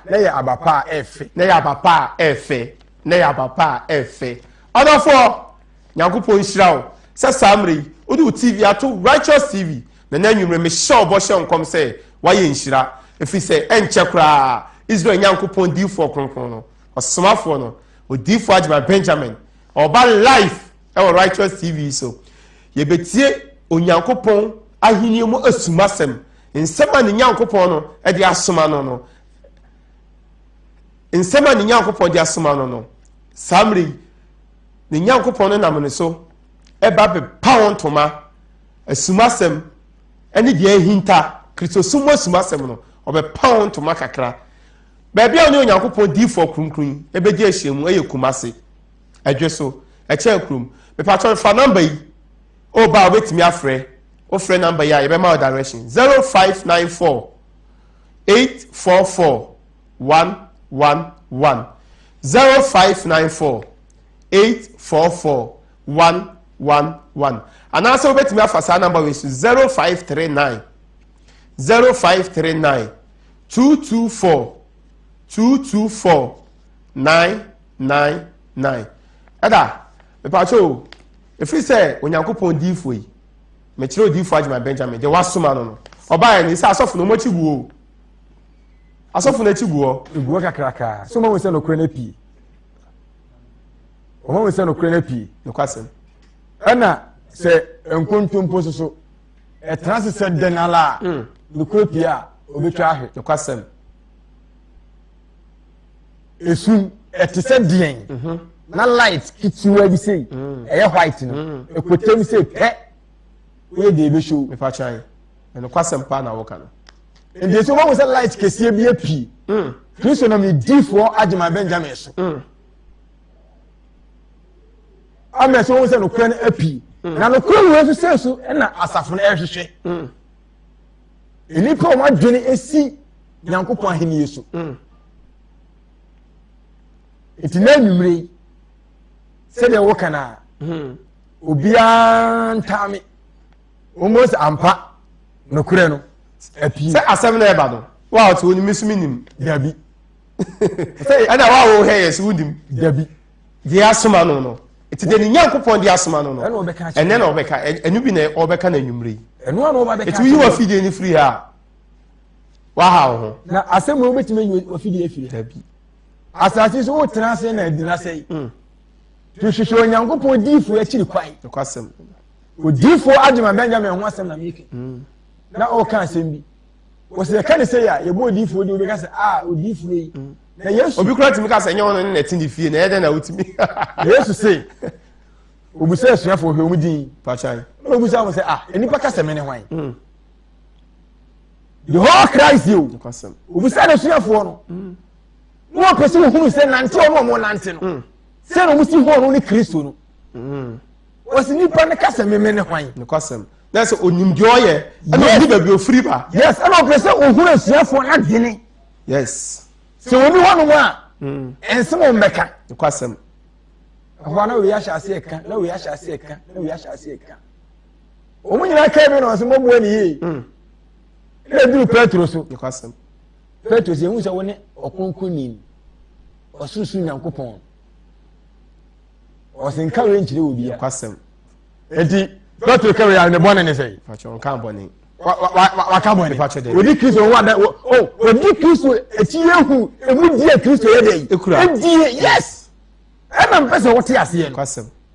na yɛ aba pa a ɛfɛ. Na yɛ aba pa a ɛfɛ. Na yɛ aba pa a ɛfɛ. Ɔdɔfoɔ, Nyankopɔn nhyira wo sɛ saa mmerɛ yi wode wo TV ato Righteous TV na na anwummerɛ mehyɛ wo bɔ hyɛ nkɔm sɛ woayɛ nhyira ɛfiri sɛ ɛnkyɛ koraa Israel Nyankopɔn diifoɔ kronkron no ɔsomafoɔ no odiifoɔ Agyemang Benjamin ɔba live ɛwɔ Righteous TV so. Yɛbɛtie Onyankopɔn ahenni mu asumasɛm, nsɛm a ne Nyankopɔn no de asoma no no. Nsɛm a ne Nyankopɔn de asoma no no, saa mmerɛ yi, ne Nyankopɔn no nam ne so ɛba bɛpa wɔn ntoma, asumasɛm ɛne deɛ ahinta, Kristosom mu asumasɛm no, ɔbɛpa wɔn ntoma kakra. Baabi a ɔne Onyankopɔn diifoɔ kronkron yi ɛbɛgye ahyiamu ɛyɛ Kumase. Ɛdwe so. Ɛkyɛn kurom. Mepakyɛw fa number yi. O ba a wobɛtumi afrɛ. Wofrɛ number yi a yɛbɛma wo direction. 0594 844 111. 0594 844 111. Anaasɛ wobɛtumi afa saa number wei so 0539 0539 224 224 9 9 9 ɛda mepaakyɛ o ɛfiri sɛ Onyankopɔn diifoɔ yi mekyerɛ odiifoɔ Agyemang Benjamin deɛ wasoma no no ɔbaeɛ no sɛ asɔfo no ɔmo akyi gu o asɔfo no akyi gu hɔ egu hɔ kakraka so ɔmo sɛ nokorɛ no apue ɔmo sɛ nokorɛ no apue nokwasɛm ɛna sɛ nkontompo nso so ɛtena ase sɛ dɛn ala a mm. nokorɛ pue a obetwa ahwe nokwasɛm esum ɛte sɛ deɛn mhm. na light ketewa bi sei mm. ɛyɛ white no mm. ekotam sei pɛ woyɛ deɛ ebe show. nipa kyan ɛnokwasɛm paa na wɔka no. nti esi wɔn sɛ light kɛseɛ bi apue mm. Kristo nam ne diifoɔ Agyemang Benjamin so ama ɛsɛ wɔn sɛ nokorɛ no apue na nokorɛ wɔ nso sɛ so ɛna asafo no ɛrehwehwɛ nnipa a wɔn adwene esi Nyankopɔn ahenni so. Nti na anwummere yi sɛdeɛ woka no a hmm. obiara ntaame wɔn sɛ ampa nokorɛ no apie. Sɛ asɛm na ɛba no wa ɔte wɔn mi so mi nim. Dabi. Ɛna wa wo hɛ yɛ so wonim. Dabi. Deɛ asoma no no nti deɛ ne Nyankopɔn de asoma no no ɛnɛ na ɔbɛka ɛnu bi na ɔbɛka na anwummere yi. Ɛno ano ɔba bɛka. Ɛtumi yi wɔ fidie no firi ha a. Waha wo ho. Na asɛm wo bɛtumi ayi wafidie afiri. Dabi. Asase so wotena ase na adi n'asɛe. Mm. To hwehwɛ Onyankopɔn diifoɔ akyiri kwan. Nokwasɛm. Odiifoɔ Agyemang Benjamin ho asɛm na meka. Mm. Na ɔreka asɛm bi. Wɔsɛ yɛka ne sɛ yɛ a yɛbɔ odiifoɔ di wobɛka sɛ a odiifoɔ yi. Mm. Na Yesu. Obi kura tumi ka sɛ ɛnyɛ ɔno ne na ɛte ne fie na ɛyɛ dɛn na wotumi. Yesu se obisa asuafoɔ hwɛ wɔn din. Pakyan. Na obisa wɔn sɛ ah nnipa ka sɛ me ne hwan. Mm. The whole Christ yi o. Obisa n'asuafoɔ no. Mm. Na wɔpɛ sɛ wɔhunu sɛ nante ɔno ɔmo nante no. Mm. Sɛ na ɔmo si hɔ ɔno ne Kristo no. Mm. Wɔsi nipa ne kasa mímí ne hwan. Nokwasɛm. Na sɛ onim deɛ ɔyɛ ɛna ɔni baabi ofiri ba. Yes, ɛna ɔpɛ sɛ ohunu asuafoɔ n'adwene. Yes. Sɛ wɔn ni hɔnom a, ɛnsɛm wɔn bɛka. Nokwasɛm. Ɛhɔ a na wei ahyɛ aseɛ ka, na wei ahyɛ aseɛ ka, na wei ahyɛ aseɛ ka. Wɔn nyinaa kaa bi na wɔn sɛ mɔbua ne yie. Mm. Ɛna eduru Petro so. Petro sɛ ehu sɛ wɔne ɔkronkronni ɔsorosoro Nyankopɔn. Ɔsɛ nka wei nkyerɛ obi a. Eti Petro ka wei a ne bɔne ne sɛ. Fakyɛ ɔnka bɔne. Waka bɔne. Wɔdi Kristo ho ada o wɔdi Kristo akyi ehu emu di a Kristo yɛ dɛ yi. Edie yes. Ɛna mpɛ sɛ wɔte aseɛ no.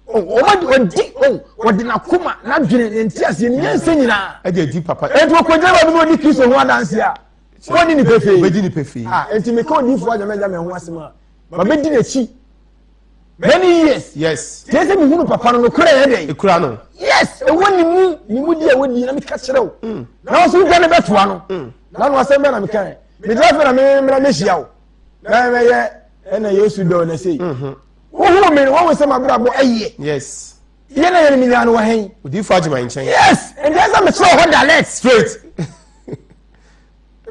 Wɔn ɔdi o wɔde n'akoma n'adwene ne nte aseɛ ne nyansa nyinaa. Ɛde adi papa. Eti wɔkɔgyina baabi na wɔdi Kristo ho adanse a wɔn ni nipa fee. Wɔbɛdi nipa fee. Ah eti meka odiifoɔ agyamɛgyamɛ ho asɛm a mabɛdi n'akyi. Many years. Yes. Tiɛ sɛ mehunu papa no nokorɛ yɛ dɛn. Ekura no. Yes, ɛwɔ ne mu ne mu di a wɔdi na meka kyerɛ wo. Na wɔn nso wodwa ne bɛtoa no. Na no asɛm bɛ na meka yɛ. Megyina fɛ na me mmra mɛhyia wo. Na mɛyɛ ɛna Yesu dɔ na sei. Wohu me no wɔn sɛ mabrabɔ ɛyɛ. Yes. Yɛ na yɛ no menya no wɔ hɛn. Odiyifo agyema nkyɛn. Yes, nti ɛsɛ mekyerɛ hɔ direct. Straight.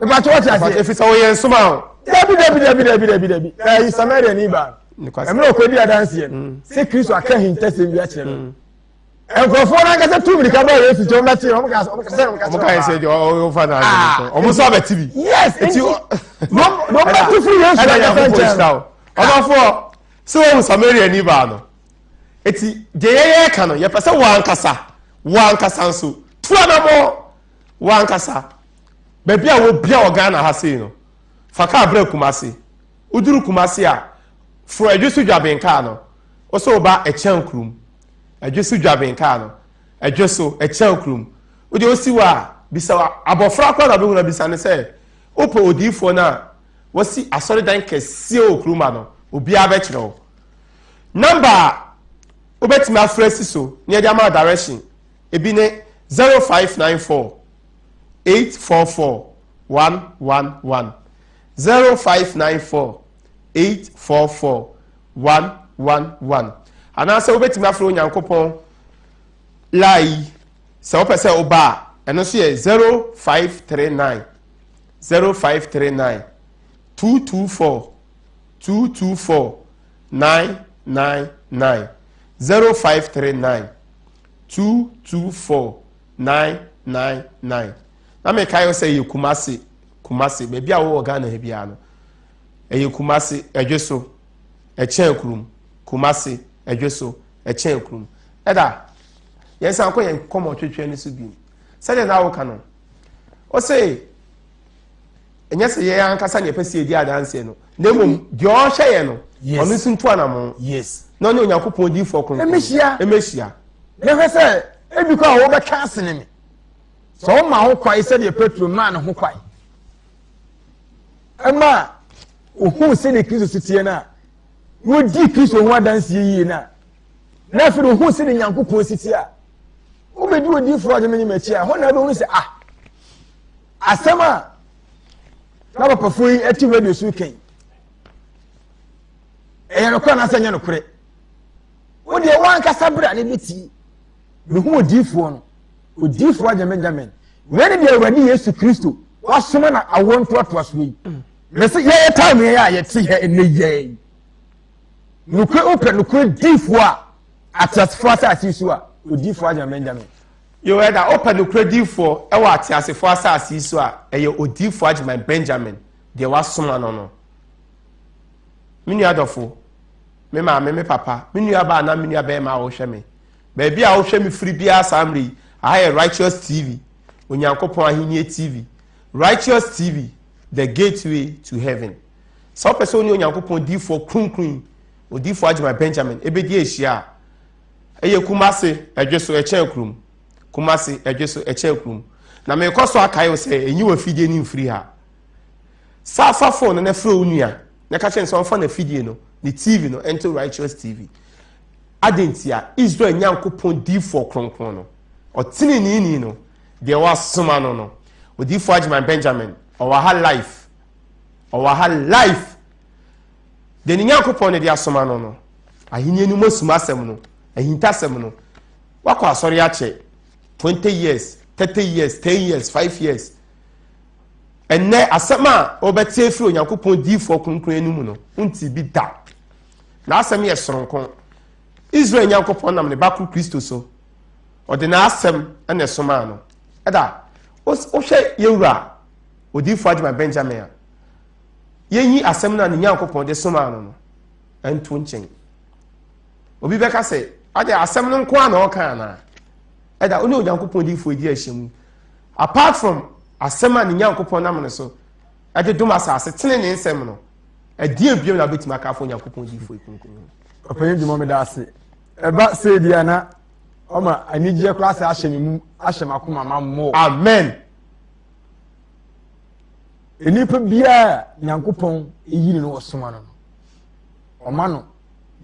Ìbàtí wọ́n ti ase. Efi sɛ wɔyɛ nsoma o. Dabi dabi dabi dabi dabi dabi. Ɛyi Samaria ni ba. Ɛmɛ okɔ di adanseɛ no. Sɛ Kristo aka ahintasɛm bi akyerɛ no. Nkurɔfoɔ no ankasa tu mirika baa Yesu nkyɛn wɔn bɛte wɔn ka wɔn ka wɔn ka Wɔn ka yɛ sɛ deɛ ɔfa na adi so. Wɔn nso abɛte bi. Yes nti wɔn bɛte firi Yesu ankasa nkyɛn. Ɔdɔfoɔ sɛ wɔn Samaria ni baa no. Eti deɛ yɛyɛ ka no yɛpɛ sɛ wɔn ankasa wɔn ankasa nso tu anamɔ wɔn ankasa. Baabi a wɔbia wɔ Ghana ha sei no, fa kaa bra Kumasi. Woduru Kumasi a, foro Adwo Dwaben kaa no. Wo sɛ woba Ɛkyɛn kurom. Adwo Dwaben kaa no. Ɛdwo so, Ɛkyɛn kurom. Wode osi hɔ a, bisa abɔfra koraa na wobɛhu no bisa no sɛ, wopɛ odiyifoɔ no a wasi asɔredan kɛseɛ wɔ kurom ha no, obiara bɛkyerɛ wo. Namba a wobɛtumi afrɛ asi so na yɛde ama direction, ebi ne 0594 844 111 0594 844 111 anaasɛ wobɛtumi afrɛ Onyankopɔn laa yi sɛ wopɛ sɛ woba a ɛno nso yɛ 0539 0539 224 224 999 0539 224 999 na mekae wo sɛ ɛyɛ Kumasi Kumasi baabi a wowɔ Ghana ha biara no ɛyɛ Kumasi ɛdwe so ɛkyɛn kurom Kumasi ɛdwe so ɛkyɛn kurom ɛda yɛn san kɔ yɛn kɔmɔ twetwe no so bi sɛdeɛ na awoka no ɔsɛ ɛnyɛ sɛ yɛn ankasa na yɛpɛ sɛ yɛdi adanseɛ no na mmom deɛ ɔrehwɛ yɛn no ɔno nso ntu anamɔn na ɔne Onyankopɔn diifoɔ kronkron ɛmɛhyia ɛmɛhyia mehwɛ sɛ ebi kɔ a wɔbɛka asene me sɛ ɔma ho kwae sɛdeɛ Petro maa ne ho kwae ɛma ohuu sɛdeɛ Kristo si teɛ no a wɔdi Kristo ho adanseɛ yie no a na afei de ohuu sɛdeɛ Nyankopɔn si teɛ a wobɛdi odiifoɔ a ɔde m'akyi a hɔ na wobɛhunu sɛ ah Asɛm a na papafoɔ yi te radio so reka yi, ɛyɛ nokorɛ anaasɛ ɛnyɛ nokorɛ? Wo deɛ woankasa berɛ a ne bɛtie mehu odiifoɔ no, odiifoɔ agya Benjamin, wei ne deɛ Awurade Yesu Kristo wasoma na awoɔ ntoatoasoɔ yi. Mese yɛyɛ time yɛn a yɛte hɛ ɛnɛ yɛn. Nokorɛ wopɛ nokorɛ diifoɔ a ateasefoɔ asase so a odiifoɔ agya Benjamin. Yo, ɛda wopɛ nokorɛ diifoɔ wɔ ateasefoɔ asase yi so a, ɛyɛ odiifoɔ Agyeman Benjamin, deɛ wasoma no no. Me nua dɔfo, me maame, me papa, me nua baa anaa me nua bɛrima a wohwɛ me, baabi a wohwɛ me firi biara saa mmerɛ yi, aha yɛ Righteous TV, Onyankopɔn Ahennie TV, Righteous TV, the gateway to heaven. Sɛ wopɛ sɛ wo ne Onyankopɔn diifoɔ kronkron yi, odiifoɔ Agyeman Benjamin, ɛbɛdi ahyia a, Ɛyɛ Kumase, ɛdwe so, ɛkyɛn kurom. Kumase, ɛdwe so, ɛkyɛn kurom. Na mekɔ so akae wo sɛ, ɛnyi w'afidie no mfiri ha. Sa fa phone no na frɛ wo nua na ka kyerɛ no sɛ ɔmfa n'afidie no, ne TV no nto Righteous TV. Adɛn ntia? Israel Nyankopɔn diifoɔ kronkron no, ɔteneneeni no, deɛ wasoma no no, odiifoɔ Agyeman Benjamin, ɔwɔ ha life. Ɔwɔ ha life. Deɛ ne Nyankopɔn no de asoma no no, ahenni no mu asum asɛm no, ahintasɛm no, wakɔ asɔre akyɛ 20 years, 30 years, 10 years, 5 years. Ɛnnɛ asɛm a wɔbɛte afiri Onyankopɔn diifoɔ kronkron anim no, wonte bi da. N'asɛm yɛ soronko. Israel Nyankopɔn nam ne ba koro Kristo so, ɔde n'asɛm na ɛsomaa no. Ɛda, wohwɛ yɛwura odiifoɔ Agyeman Benjamin a, yɛnyi asɛm no a ne Nyankopɔn de somaa no no nto nkyɛn. Obi bɛka sɛ, ade asɛm no nko a na ɔka anaa? Ɛda, wo ne Onyankopɔn difoɔ di ahyia mu. Apart from asɛm a ne Nyankopɔn nam no so ɛde dom asase tene ne nsɛm no, ɛdeɛn bio na wobɛtumi aka afa Onyankopɔn diyifoɔ yi kronkron ho? Ɔpanyin Dwuma meda ase. Ɛba sei deɛ na ɔma anigyeɛ koraa sɛ ahyɛ me mu ahyɛ m'akoma ma mmɔ. Amen. Nnipa biara Nyankopɔn yi no na ɔsoma no no, ɔma no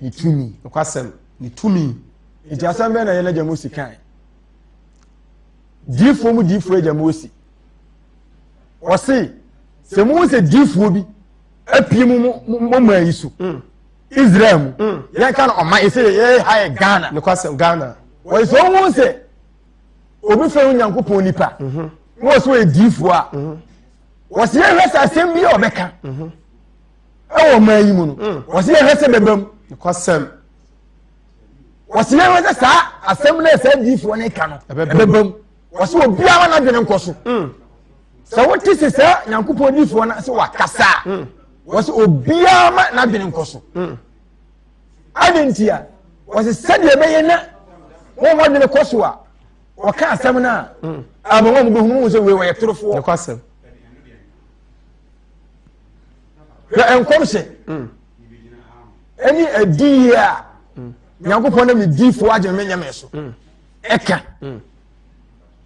ne tumi. Nokwasɛm, ne tumi. Nti asɛm bɛn na yɛn agya Mose kae? Diifoɔ mu diifoɔ agya Mose. Ɔse, sɛ muhu sɛ diifoɔ bi apue mu mo man yi so, mm. Israel mu, mm. yɛnka no ɔman, yɛsɛ yɛ ha yɛ Ghana. Nokwasɛm, Ghana. Wɔyɛ sɛ ɔhu sɛ obi fɛ Onyankopɔn nipa, mhm. na wɔsɛ ɔyɛ diifoɔ a, mhm. wɔsɛ yɛhwɛ sɛ asɛm bi a ɔbɛka mhm. ɛwɔ ɔman yi mu no, mm. wɔsɛ yɛhwɛ sɛ bɛba mu. Nokwasɛm. Wɔsɛ yɛhwɛ sɛ saa asɛm no a saa diifoɔ no ka no ɛbɛba mu. Wɔsɛ obiara n'adwene nkɔ so. Sɛ wote sɛ saa Nyankopɔn diifoɔ no sɛ wakasa a, wɔsɛ obiara ma n'adwene nkɔ so. Adɛn nti a? Wɔsɛ sɛdeɛ ɛbɛyɛ na wɔn adwene kɔ so a wɔka asɛm no a, ama wɔn bɛhunu sɛ wei wɔyɛ torofoɔ. Hwɛ nkɔmhyɛ ɛne adiyie a Nyankopɔn nam ne diifoɔ agye me nyɛ me so ɛka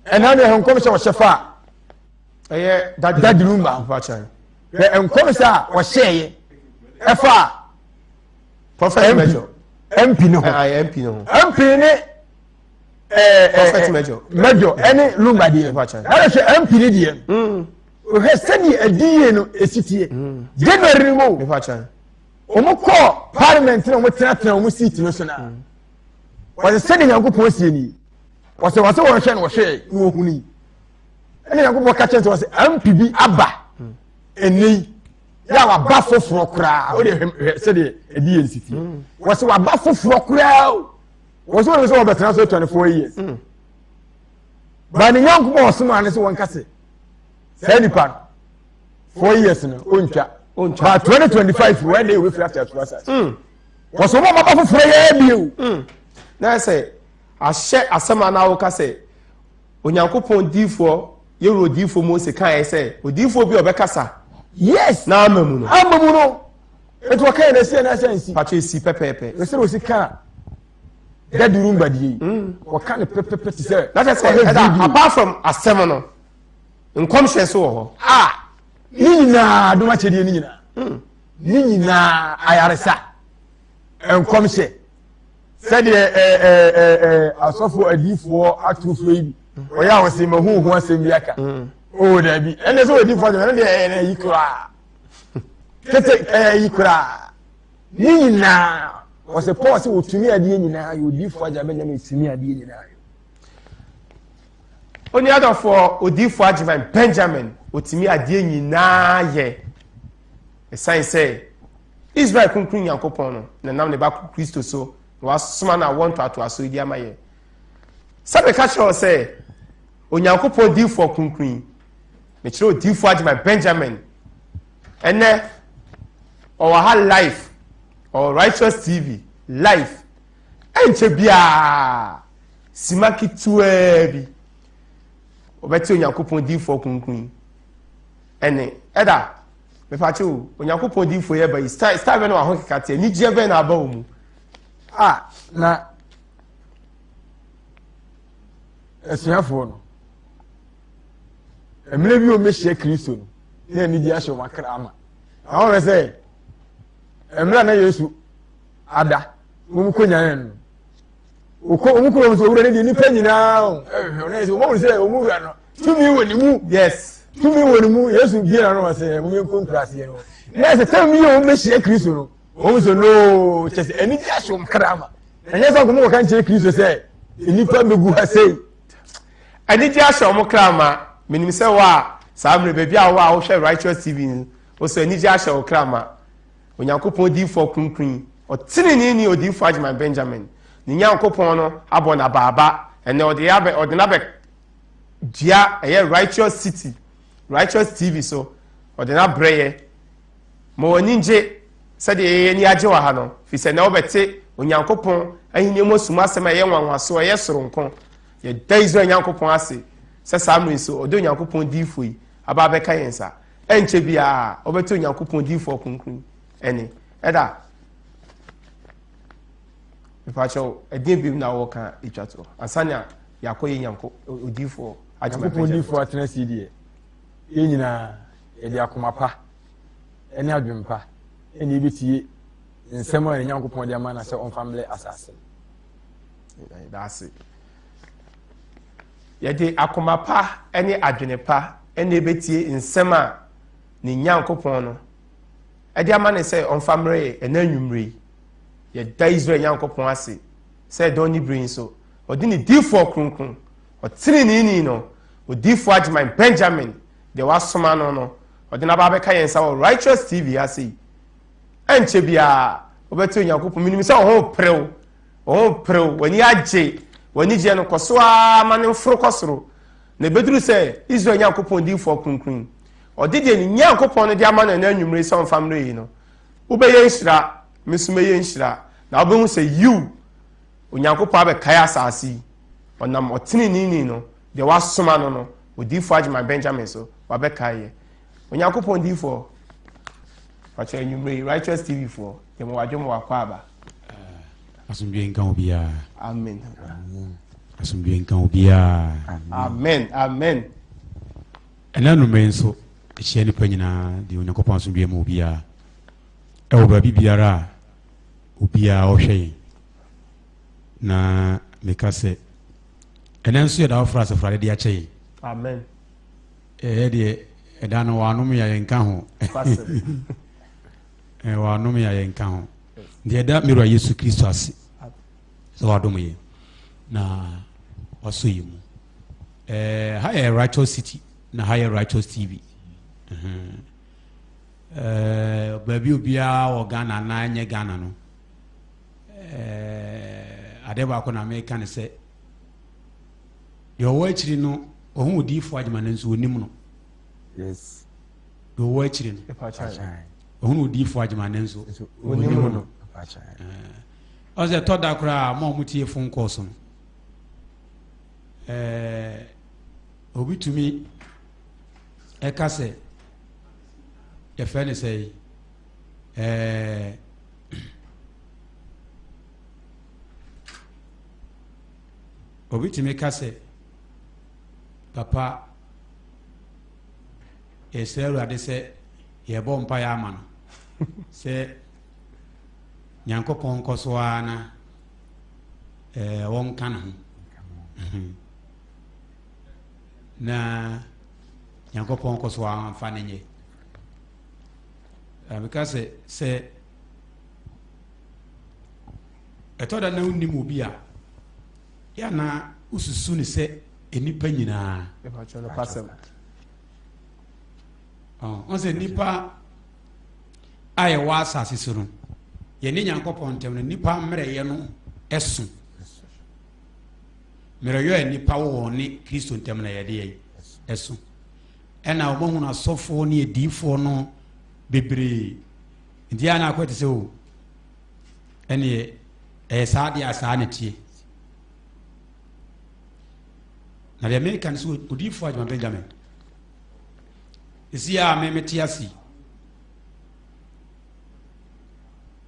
ɛna ne ɛhɛ nkɔmhyɛ ɔhyɛ fa a ɛyɛ dadi rumba hwɛ nkɔmhyɛ a ɔhyɛɛyɛ ɛfa a prophet major MP ne ho MP ne ho MP ne prophet major major ɛne lumba deɛ ɛna hwɛ MP ne deɛ Hwɛ sɛdeɛ adiyie no ɛsi teɛ. Mm. January no mu. Wɔn kɔɔ parliament na wɔn tenatena wɔn seat no so na. Mm. Wɔsɛ sɛdeɛ Nyankopɔn sie nie. Wɔsɛ wɔsɛ wɔn hwɛ no wɔhwɛ na wɔhunu yi. Ɛna Nyankopɔn ka kyerɛ sɛ wɔsɛ MP bi aba mm. ɛnɛ yi. Yɛ a waba foforɔ koraa. O de hwɛ sɛdeɛ adiyie no si teɛ. Mm. Wɔsɛ waba foforɔ koraa o. Wɔsɛ wɔn sɛ wɔbɛtena so 24 years. Mm. Ba ne Nyankopɔn ɔsomaa ne sɛ wɔn kase. Saa nipa no 4 years no ontwa ba 2025 wɔ ɛna ewefiri ate ato asase wɔsɔ wɔn aba foforɔ yɛ bi o. Na sɛ ahyɛ asɛm a na awoka sɛ Onyankopɔn diifoɔ yɛwura odiifoɔ Mose kaeɛ sɛ odiifoɔ bi a ɔbɛkasa. Yes. Na ama mu no. Ama mu no. Etu ɔka yɛn esi ɛna ɛsɛ nsi. Patro esi pɛpɛɛpɛ. Esi na osi kan dadi rumba die yi. Ɔka ne pɛpɛpɛ ti sɛ. Na kyerɛ sɛ ɛda apart from asɛm no. Nkɔmhyɛ nso wɔ hɔ. A ne nyinaa adom akyɛdeɛ ne nyinaa. Hmm. Ne nyinaa ayaresa. Nkɔmhyɛ. Sɛdeɛ ɛɛ ɛɛ ɛɛ asɔfo adiifoɔ atorofoɔ yi bi. Wɔyɛ a wɔsɛ ma hu ho asɛm bi aka. Hmm. Oo dabi. Ɛnna sɛ odiifoɔ deɛ ɛno deɛ ɛyɛ na yi koraa. Tete ɛyɛ yi koraa. Ne nyinaa wɔsɛ Paul sɛ wɔtumi adeɛ nyinaa yɛ odiifoɔ agya bɛnya no ɛtumi adeɛ nyinaa yɛ. Onua dɔfoɔ, Odiyifoɔ Agyeman Benjamin, ɔtumi adeɛ nyinaa yɛ. Ɛsiane sɛ Israel Kronkron Nyankopɔn no na nam ne ba Kristo so na wasoma no awoɔ ntoatoasoɔ yi de ama yɛ. Sɛ meka kyerɛ wo sɛ Onyankopɔn diyifoɔ kronkron yi, mekyerɛ Odiyifoɔ Agyeman Benjamin, ɛnɛ ɔwɔ ha live, ɔwɔ Righteous TV live, ɛnkyɛ biara Sima ketewaa bi, wɔbɛte Onyankopɔn diyifoɔ kronkron yi ɛne ɛda mepakye o Onyankopɔn diyifoɔ yi ɛba yi style style bɛ na waho keka te anigyeɛ bɛn na aba wɔ mu. A na asuafoɔ no mmerɛ bi wɔn bɛhyia Kristo no na anigyeɛ ahyɛ wɔn akra ama na wɔn sɛ mmerɛ na Yesu ada wɔn kɔ nyan no. Okɔ wɔn kuro nso owura ne deɛ nipa nyinaa o ɛhwɛ ɔno ɛsɛ wɔn sɛ wɔn wura no tumi wɔ ne mu. Yes. Tumi wɔ ne mu Yesu bie na no ɔsɛ wɔn yɛ nko nkura aseɛ no. Na ɛsɛ tɛm bi yɛ wɔn bɛhyia Kristo no wɔn sɛ noo kyɛ sɛ ɛni gye ahyɛ wɔn kra ma. Ɛnyɛ sɛ nkɔmɔ wɔka nkyerɛ Kristo sɛ nnipa bɛgu ha sei. Anigye ahyɛ wɔn kra ma. Menim sɛ wɔ a saa mmerɛ baabi a wɔ a wohwɛ Righteous TV no, wo sɛ anigye ahyɛ wo kra ma. Onyankopɔn diyifoɔ kronkron yi, ɔteneneeni odiyifoɔ Agyeman Benjamin, ne Nyankopɔn no abɔ no abaaba, ɛnɛ ɔde abɛ ɔde no abɛ dua ɛyɛ Righteous City, Righteous TV so, ɔde no abrɛ yɛ. Ma w'ani ngye sɛdeɛ yɛyɛ ani agye wɔ ha no, firi sɛ na wobɛte Onyankopɔn ahenni mu asum asɛm a ɛyɛ nwanwaso, ɛyɛ soronko. Yɛda Israel Nyankopɔn ase. sɛ saa mmerɛ nso ɔde Onyankopɔn diifoɔ yi aba abɛka yɛn nsa. Ɛnkyɛ biara ɔbɛte Onyankopɔn diifoɔ kronkron ɛne ɛda. Mepakyɛw, ɛdeɛn biom na wɔka etwa toɔ ansa na yɛakɔ yɛ Nyanko odiifoɔ Agyeman Nyankopɔn diifoɔ atena ase deɛ, yɛn nyinaa yɛde akoma pa ne adwene pa na yɛbɛtie nsɛm a ne Nyankopɔn de ama no sɛ ɔmfa mmerɛ asase no. Yɛda ase. Yɛde akoma pa ne adwene pa na ɛbɛtie nsɛm a ne Nyankopɔn no ɛde ama no sɛ ɔmfa mmerɛ yɛ ɛna anwummerɛ yi. Yɛda Israel Nyankopɔn ase sɛ ɛdɔn ne bere nso ɔde ne diifoɔ kronkron ɔteneneeni no odiifoɔ Agyeman Benjamin deɛ wasoma no no ɔde no aba abɛka yɛn nsa wɔ Righteous TV ase yi. Ɛnkyɛ biara wobɛte Onyankopɔn menim sɛ wo ho perew wo ho perew w'ani agye w'anigyeɛ no kɔ so ara ma ne mforo kɔ soro na ɛbɛduru sɛ Israel Nyankopɔn diifoɔ kronkron ɔde deɛ ne Nyankopɔn no de ama no ɛna anwummere sɛ ɔmfa mmerɛ yi no Wobɛyɛ nhyira, me nso mɛyɛ nhyira, na wobɛhu sɛ yiw, Onyankopɔn abɛkae asase yi. Ɔnam ɔteneneeni no, deɛ wasoma no no, odiyifoɔ Agyeman Benjamin so, wabɛkae yɛ. Onyankopɔn diyifoɔ, ɔkyerɛ anwummerɛ yi, Righteous TV foɔ, yɛ mo wadwo mo wakɔ aba. Eh, asomdwe nka obiara. Amen. Asomdwe nka obiara. Amen. Amen. Ɛnnɛ anwummere yi nso, yɛhyia nnipa nyinaa de Onyankopɔn asomdwoeɛ ma obiara ɛwɔ baabi biara a obiara ɔhwɛ yɛn. Na meka sɛ, ɛnɛ nso yɛda wofra asafurade de akyɛ yɛn. Amen. Ɛyɛ deɛ ɛda no wɔanom yɛ yɛnka ho. Wɔanom yɛ yɛnka ho. Nti ɛda me wura Yesu Kristo ase sɛ wadom yɛn na wasɔ yɛn mu. Eh, ha yɛ Righteous City na ha yɛ Righteous TV. Eh, baabi obiara wɔ Ghana anaa ɛnyɛ Ghana no. Eh, adeɛ baako na meka ne sɛ deɛ ɔwɔ akyiri no ɔho odiyifoɔ agyema no nso ɔnim no. Yes. Deɛ ɔwɔ akyiri no ɔho odiyifoɔ agyema no nso ɔnim no. Ɔsɛ tɔ da koraa ma ɔmo tie phone calls no. Ɛɛ, obi tumi ɛka sɛ yɛfrɛ no sɛ ɛɛ obi tumi ka sɛ papa yɛsrɛ awurade sɛ yɛbɔ mpaeɛ ama no sɛ nyankopɔn nkɔ so ara na ɛɛ wɔnka ne ho na nyankopɔn kɔ so amfa ne nyɛ meka sɛ sɛ ɛtɔ da na wonim obi a yɛ na wosusu ne sɛ nnipa nyinaa ɔn sɛ nnipa a yɛwɔ asase so no, yɛne Nyankopɔn ntam no, nnipa mmerɛyɛ no so. Mmerɛyɛ a nnipa wɔ wɔn ne Kristo ntam na yɛde yɛ ɛso. Ɛna wɔahunu asɔfoɔ ne adiyifoɔ no bebree. Nti yɛn akɔ te sɛ o, ɛneɛ ɛyɛ saa deɛ a saa na tie. Na deɛ meka no sɛ odiyifoɔ Adwuma Benjamin Esi a me mete ase yi,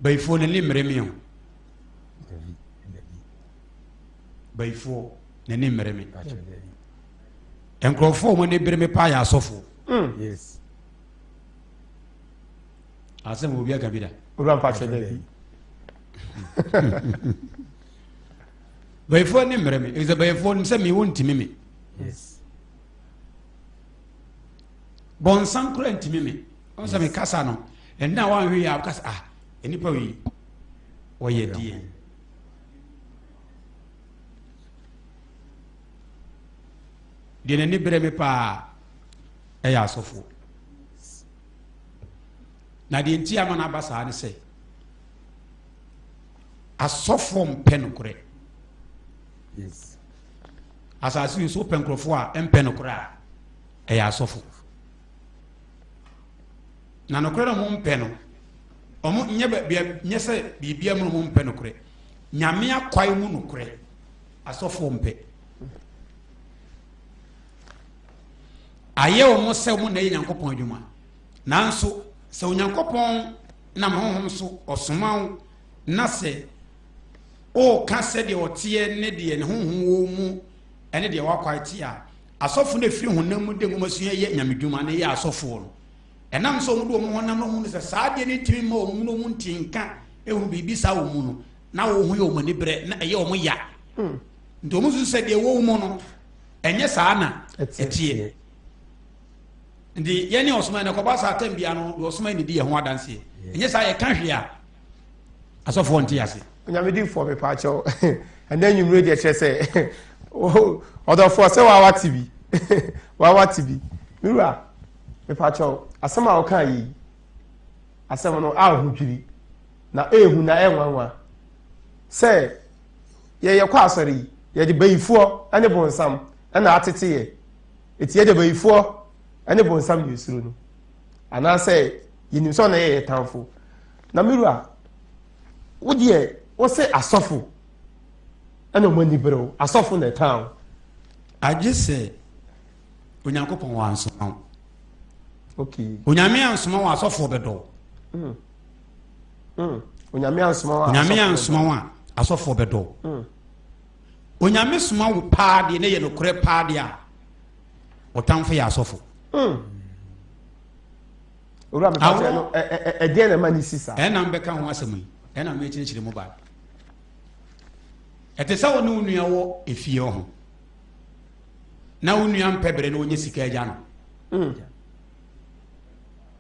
bayifoɔ n'ani mmere me o. Bayifoɔ n'ani mmere me. Nkurɔfoɔ a wɔn ani bere me paa yɛ asɔfoɔ. Mm. Yes. Asɛm obi aka bi da. Owura mpakyɛ dɛ bi. Bayifoɔ ani mmere me. Efisɛ bayifoɔ nim sɛ me wɔntumi me. Yes. Bɔnsam koraa ntumi me. Ɔn sɛ mekasa no, ɛnna a wanhwɛ yie a wokasa ah, nnipa wei wɔyɛ deɛ. Deɛ n'ani brɛ me paa ɛyɛ asɔfoɔ. Na deɛ nti ama no aba saa ne sɛ asɔfoɔ mpɛ nokorɛ. Yes. Asase yi so wopɛ nkurɔfoɔ a ɛmpɛ nokorɛ a, ɛyɛ asɔfo. Na nokorɛ no ɔmo mpɛ no, ɔmo nyɛ bɛ nyɛ sɛ biribi mu ɔmo mpɛ nokorɛ. Nyame akwae mu nokorɛ, asɔfoɔ mpɛ. Ayɛ wɔn sɛ wɔn na ɛyɛ Nyankopɔn adwuma. Nanso sɛ Onyankopɔn nam honhom so ɔsoma wo na sɛ ɔreka sɛdeɛ ɔteɛ ne deɛ ne honhom wɔ mu ne deɛ wakwae te a, asɔfo no ɛfiri honam mu de nwomasua yɛ nyamedwuma no yɛ asɔfoɔ no. Ɛnam sɛ wɔde wɔn honam no hunu sɛ saa adeɛ no ntumi mma wɔn mu no wɔn nte nka ehu biribi saa wɔ mu no, na wɔn ho yɛ wɔn ani berɛ na ɛyɛ wɔn ya. Nti wɔn nso sɛ deɛ ɛwɔ mu no ɛnyɛ saa na ɛteɛ. Nti yɛn ne ɔsoma yɛn kɔba saa atɛm bia no deɛ ɔsoma yɛn di yɛn ho adanseɛ. Ɛnyɛ saa yɛka hwee a asɔfoɔ nte ase. Onyamedifoɔ mepaakyɛw ɛnɛ nwumire deɛ kyerɛ sɛ ɔdɔfoɔ sɛ wawa te bi wawa te bi mewura mepaakyɛw asɛm a wɔka yi asɛm no a ho dwiri na ehu na ɛnwanwa sɛ yɛyɛ kɔ asɔre yi yɛde bayifoɔ ne bonsam na atete yɛ eti yɛde bayifoɔ ne bonsam na esuro no anaasɛ yɛnim sɛ ɔna yɛ yɛ tamfo na mewura wo deɛ wo se asɔfo ɛna ɔmo ani bere wo asɔfo na ɛtan wo. Agye sɛ Onyankopɔn wansoma wo. Okay. Onyame ansoma wo asɔfoɔ bɛdɔ wo. Onyame ansoma wo. Onyame ansoma wo a asɔfoɔ bɛdɔ wo. Onyame soma wo paa deɛ ne yɛ nokorɛ paa deɛ a ɔtamfo yɛ asɔfo. Owura mi pàṣẹ no ɛdeɛ na ɛma ne si saa. Ɛna mbɛka ho asɛm yi ɛna mɛkyerɛkyerɛ mu ba. Ɛte sɛ wo ne wo nua wɔ efie ho na wo nua mpɛ bere na wɔnyɛ sika agya no.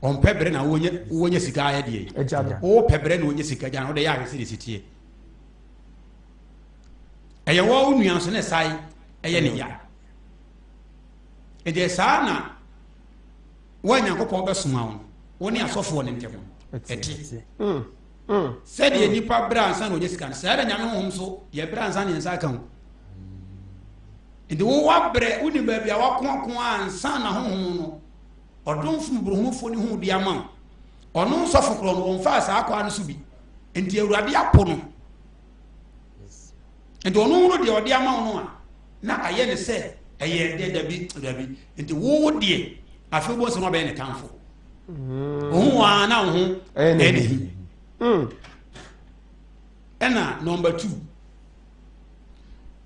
Ɔmpɛ bere na wɔnyɛ sika ayɛ deɛ. Wopɛ bere na wɔnyɛ sika agya no wode yɛ ahwɛ sɛ de si teɛ. Ɛyɛ wɔ wo nua nso ne sae ɛyɛ ne ya. Ɛdeɛ saa na wo a Nyankopɔn bɛsoma wo no, wo ne asɔfoɔ no ntam ɛte. Sɛdeɛ nnipa berɛ ansa na ɔnya sika no, saa na Nyame honhom so yɛ berɛ ansa na yɛn nsa aka ho. Nti wo wabrɛ, wonim baabi a wakoako ansa na honhom no, ɔdomfo mmɔborɔhunufoɔ ne hu de ama wo. Ɔno nsɔfo korɔ no, wɔmfaa saa kwaa no so bi. Nti Awurade apo no. Nti ɔno hunu deɛ ɔde ama wo no a, na ayɛ ne sɛ ɛyɛ dɛ dabi dabi. Nti wo deɛ afei wobɛhu sɛ na ɔbɛyɛ ne tamfo. Ohun wa na wo ho ɛyɛ ne hi. Ɛna nɔmba 2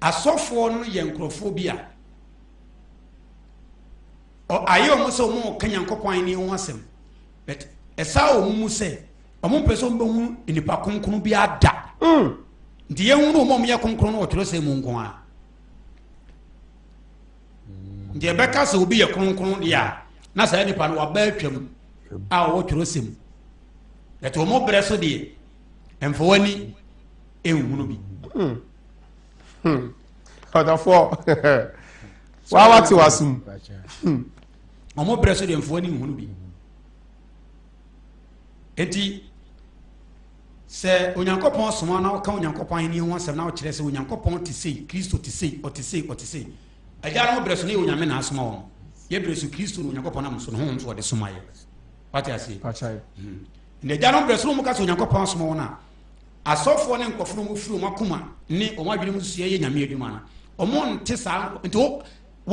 asɔfoɔ no yɛ nkurɔfoɔ bi a ayɛ wɔn sɛ wɔn ka Nyankopɔn ahenni ho asɛm, but ɛsa wɔn mu sɛ wɔn mpɛ sɛ wɔn bɛhu nipa kronkron bi ada. Nti yɛn hunu wɔn a wɔyɛ kronkron no wɔ twerɛsɛm mu nko ara. Nti ɛbɛka sɛ obi yɛ kronkron deɛ a na saa nipa no waba atwam a ɔwɔ twerɛsɛm mu. Ɛte wɔn brɛ so deɛ mfa w'ani nhunu bi. Ɔdɔfoɔ wa wate w'asom. Wɔn brɛ so deɛ mfa w'ani nhunu bi. Enti sɛ Onyankopɔn soma na ɔka Onyankopɔn ahenni ho asɛm na ɔkyerɛ sɛ Onyankopɔn te sei, Kristo te sei, ɔte sei, ɔte sei. Agya no brɛ so ne yɛ Onyame na asoma wɔn. Yɛ brɛ so Kristo na Onyankopɔn nam so ne honhom so ɔde soma yɛ. Wate aseɛ? Nti agya no brɛ so na wɔn ka sɛ Onyankopɔn asoma wɔn a, asɔfoɔ ne nkurɔfoɔ no wɔfiri wɔn akoma ne wɔn adwene mu sua yɛ Nyame adwuma no, wɔn nte saa. Nti wo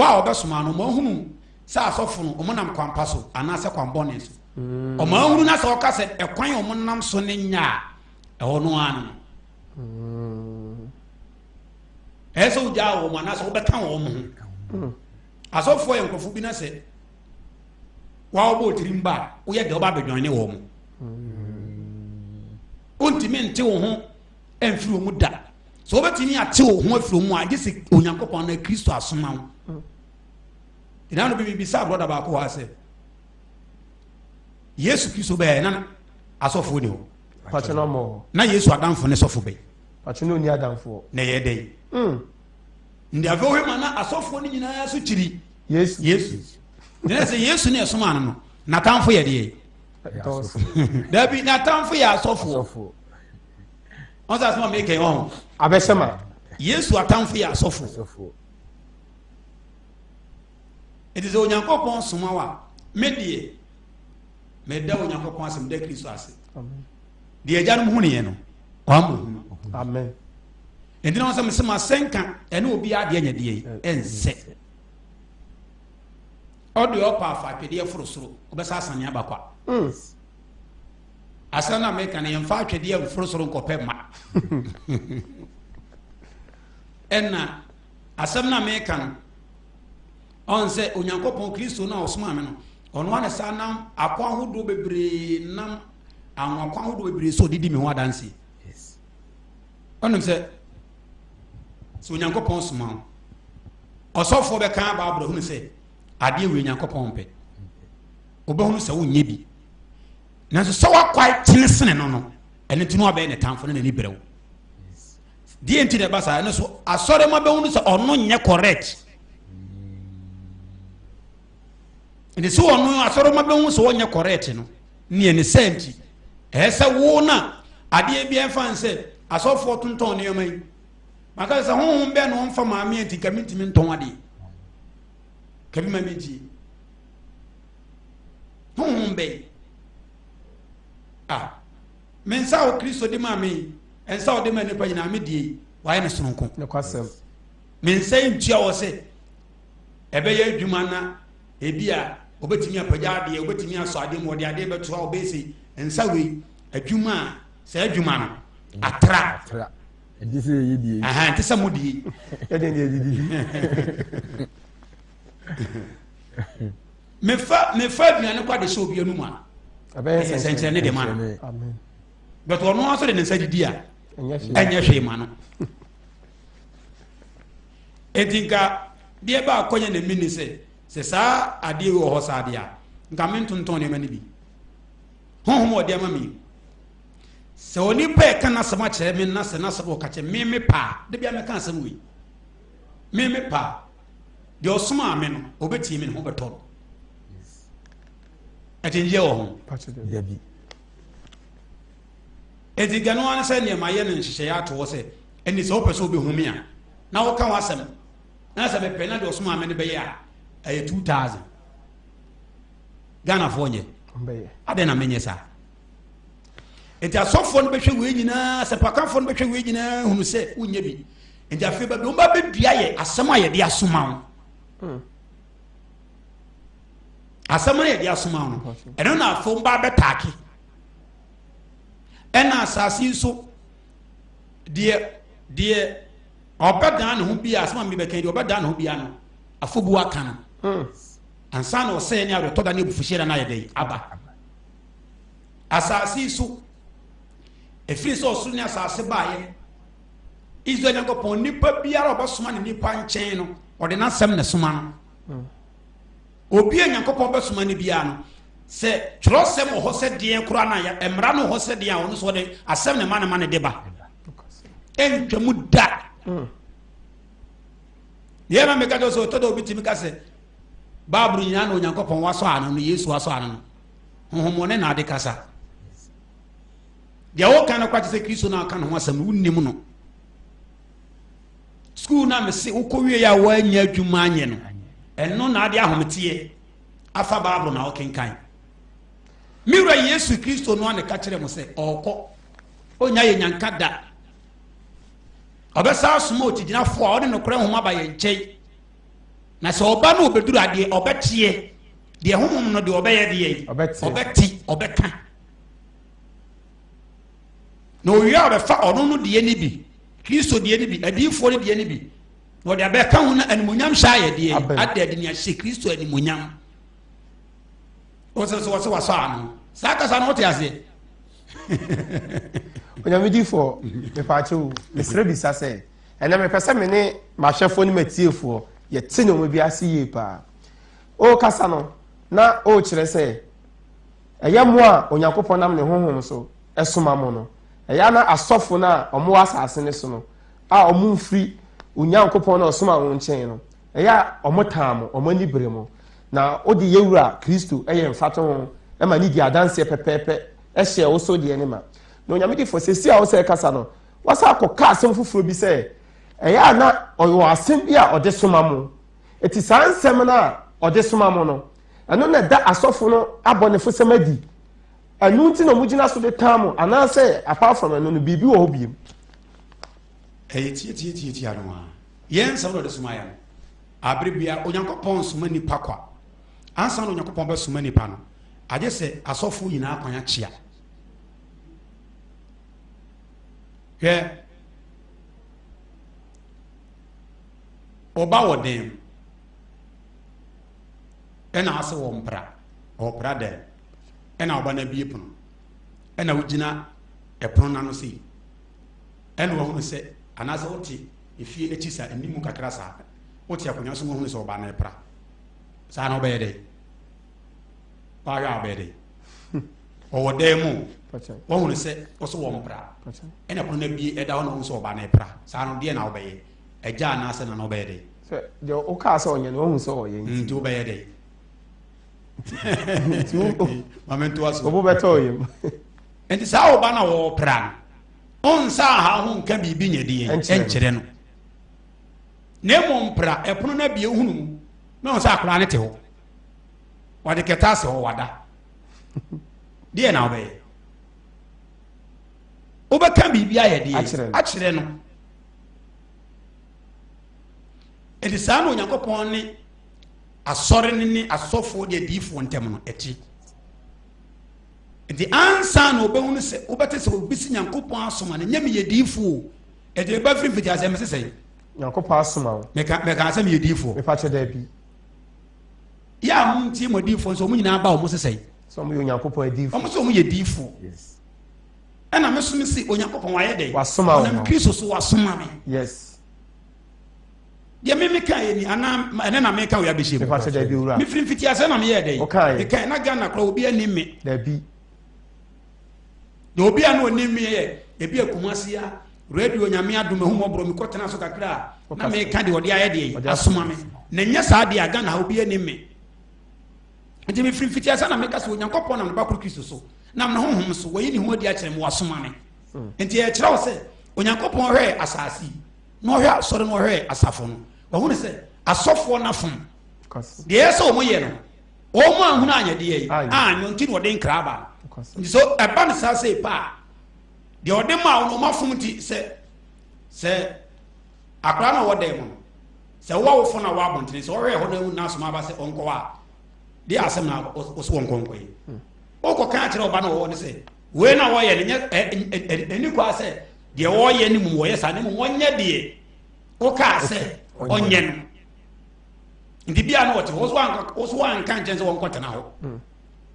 a wɔbɛsoma no, wɔn ahunu sɛ asɔfo no wɔn nam kwampa so anaasɛ kwanbɔne so. Wɔn ahunu na sɛ wɔka sɛ ɛkwan a wɔn nam so ne nya a, ɛhɔ no ara no. Ɛyɛ sɛ wogyaa wɔn anaasɛ wobɛka wɔn ho. Asɔfoɔ yɛ nkurɔfoɔ bi na sɛ wɔabɔ tirim ba a, woyɛ deɛ woba abɛdwan ne wɔn. Wontumi nte wo ho mfiri wɔn mu da. Sɛ wobɛtumi ate wo ho afiri wɔn mu a, gye sɛ Onyankopɔn anaa Kristo asoma wo. Ɛna no bi bibisa brɔda baako hɔ asɛ Yesu Kristo bɛyɛ na asɔfoɔ ni hɔ. Na Yesu adamfo ne sɔfo bɛyi. Na ɛyɛ dɛ yi. Nti afei wohwɛ ma na asɔfoɔ no nyinaa so kyiri Yesu. Yesu. Na sɛ Yesu ne ɛsoma no no, n'atamfo yɛ deɛ. Dabi n'atamfo yɛ asɔfoɔ. Wɔn sɛ asoma mi kɛn wɔn. Abɛhyɛ ma. Yesu atamfo yɛ asɔfoɔ. Nti sɛ Onyankopɔn soma wa, me deɛ, meda Onyankopɔn ase, meda Kristo ase. Deɛ agyanom hunuiɛ no, wɔn hunu. Amen. Nti na wɔn sɛ mesɛ masɛnka ɛne obi adeɛ nyɛ deɛ ɛnsɛ. Ɔde ɔpa afa atwedeɛ foro soro, ɔbɛsa asane aba kwa. Asɛm no a meka no, yɛmfa atwedeɛ mforo soro nkɔpɛ mma. Ɛna asɛm no a meka no, ɔn sɛ Onyankopɔn Kristo no a ɔsomaa me no, ɔno ara na saa nam akwan ahodoɔ bebree nam anwakwan ahodoɔ bebree so ɔde di me ho adanseɛ. Ɔnim sɛ sɛ Onyankopɔn soma wo, ɔsɔfoɔ bɛka Bible hunu sɛ adeɛ wei Nyankopɔn mpɛ. Wobɛhunu sɛ wonyɛ bi. Nanso sɛ wakwae kyene sene no no, ɛno nti no wabɛyɛ ne tamfo ne n'ani brɛ wo. Deɛ nti na ɛba saa ɛno so asɔre ma bɛhunu sɛ ɔno nyɛ correct. Nti sɛ ɔno asɔre ma bɛhunu sɛ ɔnyɛ correct no, neɛ ne sɛ nti ɛyɛ sɛ wo na adeɛ bi ɛmfa nsɛ asɔfoɔ tontɔn nneɛma yi. Maka sɛ honhom bɛn na ɔmfa maame nti nka mentumi ntɔn adeɛ. Kabi ma mentie. Honhom bɛn? Ah, me nsa a Kristo de maa me, nsa a ɔde maa nnipa nyinaa me die yi, wayɛ no sononko. Nokwasɛm. Me nsa yi ntua wɔ sɛ ɛbɛyɛ adwuma na ebi a obetumi apagya adeɛ, obetumi asɔ adeɛ mu, ɔde adeɛ bɛto a ɔbɛyɛ sɛ nsa wei adwuma a saa adwuma no atra. Atra. Nti sɛ yɛyi die. Aha, nti sɛ mo die. Yɛde deɛ didi. Mefa mefa aduane kɔ adehyɛ obi anum a. Ɛbɛyɛ nsɛnkyerɛnne de ma no. But ɔno ara nso de ne nsa didi a. Ɛnyɛ hwee ma no. Eti nka deɛ ba akɔnyɛ na mi ni sɛ sɛ saa adeɛ wɔ hɔ saa deɛ a nka me ntontɔn nneɛma no bi. Honhom a ɔde ama mi. Sɛ onipa ɛka n'asɛm akyerɛ me na sɛ n'asɛm ɔka kyerɛ me me paa de bia mɛka asɛm wei. Me me paa. Deɛ ɔsomaa me no, ɔbɛtie me ne ho bɛtɔ no. Akyinnyegyeɛ wɔ ho? Dabi. Enti nka no ara sɛ nneɛma yɛ no nhyehyɛeɛ ato hɔ sɛ ɛne sɛ wopɛ sɛ wobɛhu me a na woka w'asɛm na sɛ mepɛ na deɛ ɔsomaa me no bɛyɛ a ɛyɛ 2000 Ghanafoɔ nyɛ adɛn na menyɛ saa nti asɔfoɔ no bɛhwɛ wei nyinaa sɛpakafoɔ no bɛhwɛ wei nyinaa hunu sɛ wonyɛ bi nti afei baabi wɔn ba bɛdua yɛ asɛm a yɛde asoma wo asɛm a yɛde asoma wo no ɛno na afei wɔn ba bɛtaake ɛna asase yi so deɛ deɛ ɔbɛdan ne ho bia asɛm a mebɛka deɛ ɔbɛdan ne ho bia no afobu aka no ansa na ɔsɛe ne awerɛtɔ da ne abufuhyeɛ da no ayɛ dɛn aba asase yi so ɛfiri sɛ ɔsoro ne asase baeɛ Israel Nyankopɔn, nipa biara a ɔbɛsoma ne nipa nkyɛn no, ɔde n'asɛm na ɛsoma no. Obi a Nyankopɔn bɛsoma no biara no, sɛ twerɛsɛm wɔ hɔ sɛ deɛ koraa na mmara no wɔ hɔ sɛ deɛ a ɔno nso ɔde asɛm na ɛma ne ma ne de ba. Ɛntwa mu da. Deɛ ma meka kyerɛ sɛ ɔtɔ da obi tumi ka sɛ Bible nyinaa na Onyankopɔn wasɔ ano no, Yesu wasɔ ano no. Honhommɔne na ade kasa. Deɛ woka no kora te sɛ Kristo no a ɔka ne ho asɛm no, wonnim no. Sukuu no a mese wokɔ wie a woanya adwuma anyɛ no, ɛno na ade ahometeɛ afa Bible na wokenkan. Me wura Yesu Kristo no a na ɛka kyerɛ mo sɛ ɔrekɔ, ɔnya yɛ nyanka da. Ɔbɛsa asoma okyigyinafoɔ a ɔde nokorɛ nhoma ba yɛn nkyɛn. Na sɛ ɔba no ɔbɛduru adeɛ, ɔbɛteɛ. Deɛ honhom no deɛ ɔbɛyɛ deɛ, ɔbɛte, ɔbɛka. Na owie a ɔbɛfa ɔno no deɛ no bi, Kristo deɛ no bi, adiyifoɔ no deɛ no bi, na ɔde abɛka ho na animonyam hyɛ ayɛ deɛ ada adi ne ahyɛ Kristo animonyam. Wɔsɛ sɛ wɔsɛ wasɔ ano. Saa kasa no wote aseɛ? Onyame difoɔ, mepaakyɛw, mesrɛ bisa sɛ, ɛnɛ mepɛ sɛ me ne m'ahwɛfoɔ ne m'atiefoɔ yɛte nneɛma bi ase yie paa. Ɔrekasa no, na ɔrekyerɛ sɛ Ɛyɛ mo a Onyankopɔn nam ne honhom so soma mo no. Ɛyɛ a na asɔfo no a wɔwɔ asase no so no a wɔmfiri Onyankopɔn na ɔsoma wɔn nkyɛn no, ɛyɛ a wɔtaa mo, wɔn ani bere mo. Na wode yɛn Wura Kristo yɛ mfatoho ma ne di adanseɛ pɛpɛɛpɛ hyɛɛ wo so deɛ no ma. Na Onyame difoɔ, seesei a wo sɛ ɛkasa no, wasan akɔka asɛm foforɔ bi sɛ, ɛyɛ a na ɔwɔ asɛm bi a ɔde soma mo. Eti saa nsɛm no a ɔde soma mo no, Ɛno na ɛda asɔfo no abɔnefosɛm adi. Ɛno nti na wɔgyina so de tan mo anaasɛ apart from ɛno no biribi wɔ hɔ biem. Ɛyɛ tiatiatiatia no a yɛn nsɛm na ɔde soma yɛn no. Abere bia Onyankopɔn nsoma nipa kwa. Ansa na Onyankopɔn bɛsoma nipa no, agye sɛ asɔfoɔ nyinaa kwan akyea. Hwɛ, ɔba wɔ dan mu, ɛna ase wɔ mpra, ɔpra dan, ɛna ɔba no abie pono, ɛna wogyina ɛpono no ano sei, ɛna wahunu sɛ, anaasɛ wote efie n'akyi saa, anim kakra saa, wote akonnwa so wahunu sɛ ɔba no repra. Saa na wobɛyɛ dɛ? Wahwɛ a wobɛyɛ dɛ? Ɔwɔ dan mu, wahunu sɛ ɔso wɔ mpra, ɛna pono no abie ɛda hɔ na wahunu sɛ ɔba no repra. Saa no deɛ na wobɛyɛ? Agya anaasɛ nana wobɛyɛ dɛ? Sɛ deɛ wokaa sɛ ɔnyɛ no wahu sɛ ɔyɛ nti. Nti wobɛyɛ dɛ? Nti maame ntoa so. Obo bɛtɔ ɔyɛ mu. Nti saa ɔba na wɔpra no, ɔnsa aha ho nka biribi nyɛ deɛ ɛnkyerɛ no. Na mmom pra ɛpono no abie hunu mu na ɔn sɛ akwadaa no te hɔ. Wɔde kɛtɛ asɛ hɔ wada. Deɛ na wobɛyɛ? Wobɛka biribi ayɛ deɛ akyerɛ no. Ɛti saa na Onyankopɔn ne asɔre no ne asɔfoɔ de adiyifoɔ ntam no ɛte. Nti ansa na wobɛhunu sɛ wobɛte sɛ obi si Nyankopɔn asoma no, nyɛ meyɛ diyifoɔ o. Ɛti ɛba firi mfiti asɛ mese sɛn? Nyankopɔn asoma wo. Meka meka sɛ meyɛ diyifoɔ. Mepa kyɛ daabi. Yɛ a montie mo adiyifoɔ nso wɔn nyinaa ba wɔn se sɛn? Sɛ wɔn yɛ Onyankopɔn adiyifoɔ. Wɔn sɛ wɔn yɛ diyifoɔ. Yes. Ɛna me so me se Onyankopɔn wayɛ dɛn? Wasoma wo. Ɔnam Kristo so wasoma me. Yes. Deɛ me meka yɛ ni anaa ɛnɛ na meka wei abɛhyɛ mu. Mepa kyɛ daabi owura. Mefiri mfiti asɛ na meyɛɛ dɛn? Wokaeɛ. Mekaeɛ na Ghana koraa obi anim me. Daabi. Deɛ obi a na onim me yɛ ebi a Kumasi a radio nyame adom ahummɔborɔ mekɔtena so kakra a na meka deɛ ɔde ayɛ deɛ asoma me. Na nyɛ saa deɛ a Ghana ha obi anim me. Nti mefiri mfiti asɛ na meka sɛ Onyankopɔn nam ne ba koro Kristo so nam ne honhom so wayi ne ho adi akyerɛ me wasoma me. Nti ɛkyerɛ wo sɛ Onyankopɔn hwɛɛ asase yi na ɔhwɛ asɔre na ɔhwɛ asafo no ɔhunu sɛ asɔfoɔ no afom deɛ ɛyɛ sɛ wɔn yɛ no wɔn ahunu anyɛ deɛ yi anyɔ nti na ɔde nkra aba no nti so ɛba no saa sɛ paa deɛ ɔde maa wɔn wɔn afom nti sɛ sɛ akora na ɔwɔ dan mu no sɛ wo awofo na wɔ abɔntene sɛ ɔhwɛ ɛhɔ na ehu na asoma aba sɛ ɔnkɔ hɔ a deɛ asɛm na ɔsɛ wɔn nkɔnkɔ yi ɔkɔ kan akyerɛ ɔba na ɔwɔ no sɛ wei na wɔyɛ no nyɛ ɛni kɔ asɛ deɛ wɔyɛ no mu wɔyɛ saa ne mu wɔnyɛ deɛ wokaa sɛ ɔnyɛ no nti bia no wɔte hɔ wo so wanka nkyɛn sɛ wɔnkɔtena hɔ hmm.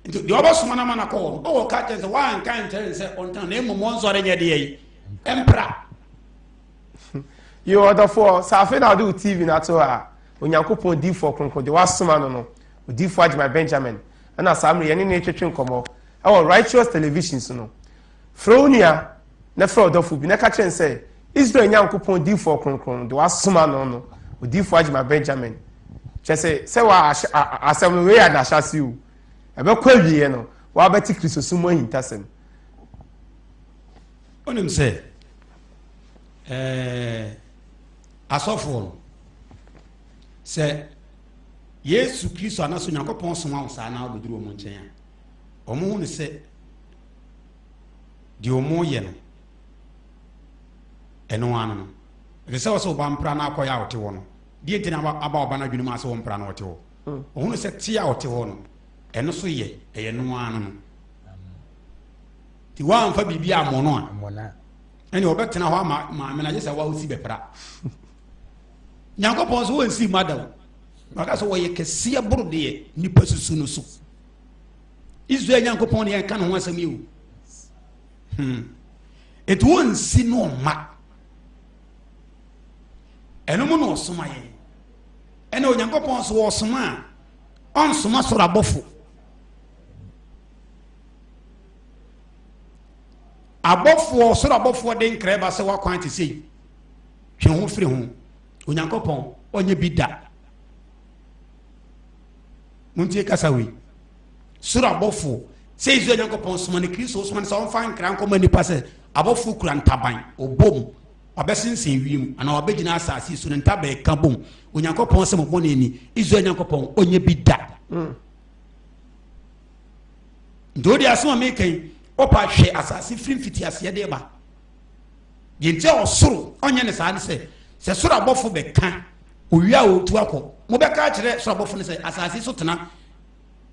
nti deɛ ɔbɛsoma no ama no akɔ hɔ no ɔwɔ ka kyɛn sɛ wanka nkyɛn sɛ ɔntena na mmom ɔnsɔre nyɛ deɛ yi ɛmpra. Yi ɔdɔfoɔ sɛ afei na ɔde wo tv no ato hɔ a Onyankopɔn diifoɔ kronkron deɛ wasoma no no odiifoɔ Agyemang Benjamin ɛna saa mmerɛ yɛne ne retwetwe nkɔmmɔ ɛwɔ Righteous Television so no frɛ wo nua Na frɛ ɔdɔfo bi, na ka kyerɛ no sɛ, Israel Nyankopɔn diyifoɔ kronkron no, deɛ wasoma no no, odiyifoɔ Agyemang Benjamin. Kyerɛ sɛ, sɛ wɔahyɛ asɛm no, wei yɛ n'ahyɛase o. Ɛbɛkɔ awieɛ no, wɔabɛte Kristosom mu ahintasɛm. Wonim sɛ, ɛɛ, asɔfoɔ no, sɛ Yesu Kristo anaasɛ Onyankopɔn soma wo saa na wobɛduru wɔn nkyɛn a, wɔn hu no sɛ deɛ wɔyɛ no, ɛno ara no. Ɛsɛ sɛ ɔsɛ ɔba mpra na akɔyɛ a ɔte hɔ no. Deɛ nti na aba ɔba no adwene mu asɛ ɔmpra na ɔte hɔ. Hmm. Ɔhunu sɛ te a ɔte hɔ no, ɛno so yɛ, ɛyɛ no ara no no. Nti woamfa biribi ammɔ no a, ɛne ɔbɛtena hɔ ama maame no agye sɛ wosi bɛpra. Nyankopɔn so wɔnsi mu ada o. Waka sɛ wɔyɛ kɛseɛ boro deɛ nipa susu no so. Israel Nyankopɔn ne yɛnka ne ho asɛm yi o. Hmm. Eti wɔnsi no ɔma. Ɛno mu na ɔsoma yɛn. Ɛna Onyankopɔn so ɔsoma a ɔnsoma soro abɔfo. Abɔfoɔ soro abɔfoɔ de nkra ba sɛ wakwan te sei. Twe ho firi ho. Onyankopɔn ɔnyɛ bi da. Montie kasa wei. Soro abɔfoɔ, sɛ Israel Nyankopɔn soma no, Kristo soma no sɛ ɔmfa nkra nkɔma nnipa sɛ abɔfoɔ kura ntaban, ɔbom, wabɛsensɛn wiem, anaa wabɛgyina asase so, ne ntaban ka bom. Onyankopɔn sɛ mo bɔne ni, Israel Nyankopɔn ɔnyɛ bi da. Mm. Nti wode asɛm a meka yi, ɔpa hwɛ asase firi mfitiaseɛ de ba. Deɛ nti a ɔsoro ɔnyɛ ne saa ne sɛ, sɛ soro abɔfo bɛka owia a ɔretu akɔ, mobɛka akyerɛ soro abɔfo no sɛ asase so tena.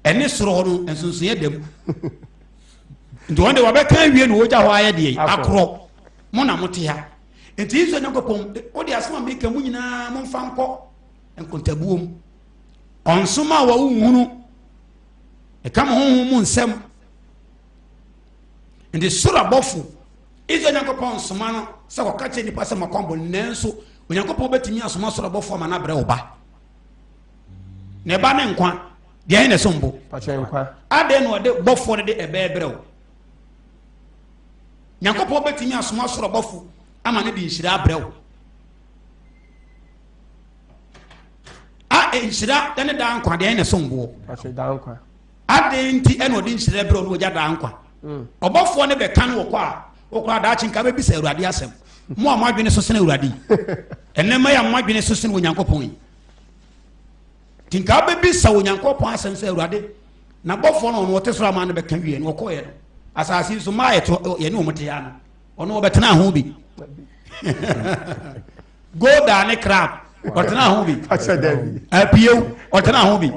Ɛne soro hɔ no nsonsonoeɛ da mu. Nti wɔn de wɔbɛka awie na wɔgya hɔ ayɛ deɛ akorɔ. Mo na mote ha. Nti Israel Nyankopɔn, wode asɛm a meka mu nyinaa momfa nkɔ nkontabuo mu. Ɔnsoma a wɔnhunu, ɛka mo honhom mu nsɛm. Nti soro abɔfo, Israel Nyankopɔn nsoma no sɛ kɔka kyerɛ nnipa sɛ makɔmbɔ, nanso Onyankopɔn bɛtumi asoma soro abɔfo ama no abrɛ wo ba. Na ɛba ne nkwa, deɛ ɛhe na ɛsom bo? Adɛn na ɔde bɔfoɔ no de ɛbɛɛ brɛ wo? Nyankopɔn bɛtumi asoma soro abɔfo ama no de nhyira abrɛ wo. A nhyira ne daa nkwa deɛ ɛhe na ɛsom boɔ? Adɛn nti ɛna ɔde nhyira brɛ wo na ɔgya daa nkwa? Hmm. Ɔbɔfoɔ no bɛka no wɔ kɔ a wokora daakye nka bɛbisa Awurade asɛm. Mo a mo adwene so sene Awurade yi. Ɛnɛ mma yɛ a mo adwene so sene Onyankopɔn yi. Nti nka wobɛbisa Onyankopɔn asɛm sɛ Awurade na bɔfoɔ no ɔno ɔte soro ama no bɛka wie no ɔkɔeɛ no asase yi so mmaa yɛto yɛne wɔn te ya no ɔno ɔbɛtena ho bi. Golda ne crab ɔtena ho bi. Apiew ɔtena ho bi.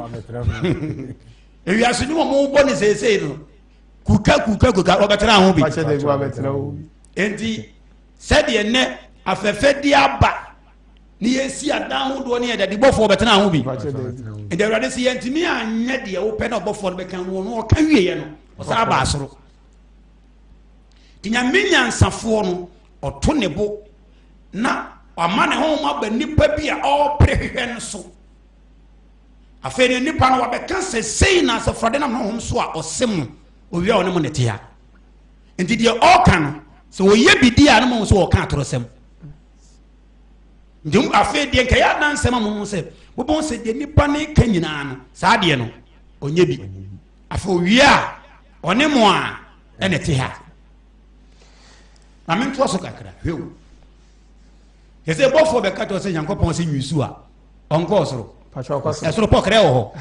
Ewiase nnwuma mo bɔ ne seesei no kuka kuka kuka ɔbɛtena ho bi. Enti sɛdeɛ nnɛ afɛfɛdeɛ aba ne yɛsi adan ahodoɔ ne yɛde adebɔfoɔ bɛtena ho bi. Nti Awurade sɛ yɛntumi anyɛ deɛ wopɛ na ɔbɔfoɔ no bɛka ho no ɔka wieɛ no ɔsan aba soro. Nti Nyame nyansafoɔ no ɔto ne bo na wama ne honhom aba nipa bi a ɔrepere hwehwɛ no so. Afei ne nipa no wabɛka sɛ sei na asafo nam honhom so a ɔse mo owia ɔne mo ne te ha. Nti deɛ ɔreka no sɛ ɔyɛ bi di a no mo sɛ ɔka atorɔsɛm. Nti afei deɛ nka yɛ adansɛm a mo sɛ mobɛhu sɛ deɛ nipa no ka nyinaa no saa deɛ no ɔnyɛ bi. Afei owie a ɔne mo a ɛna te ha. Na mentoa so kakra hwɛ o. Yɛ sɛ bɔfoɔ bɛka kyerɛ sɛ Nyankopɔn sɛ nwisu a ɔnkɔɔ soro. Ɛsoro pɔkrɛ wɔ hɔ.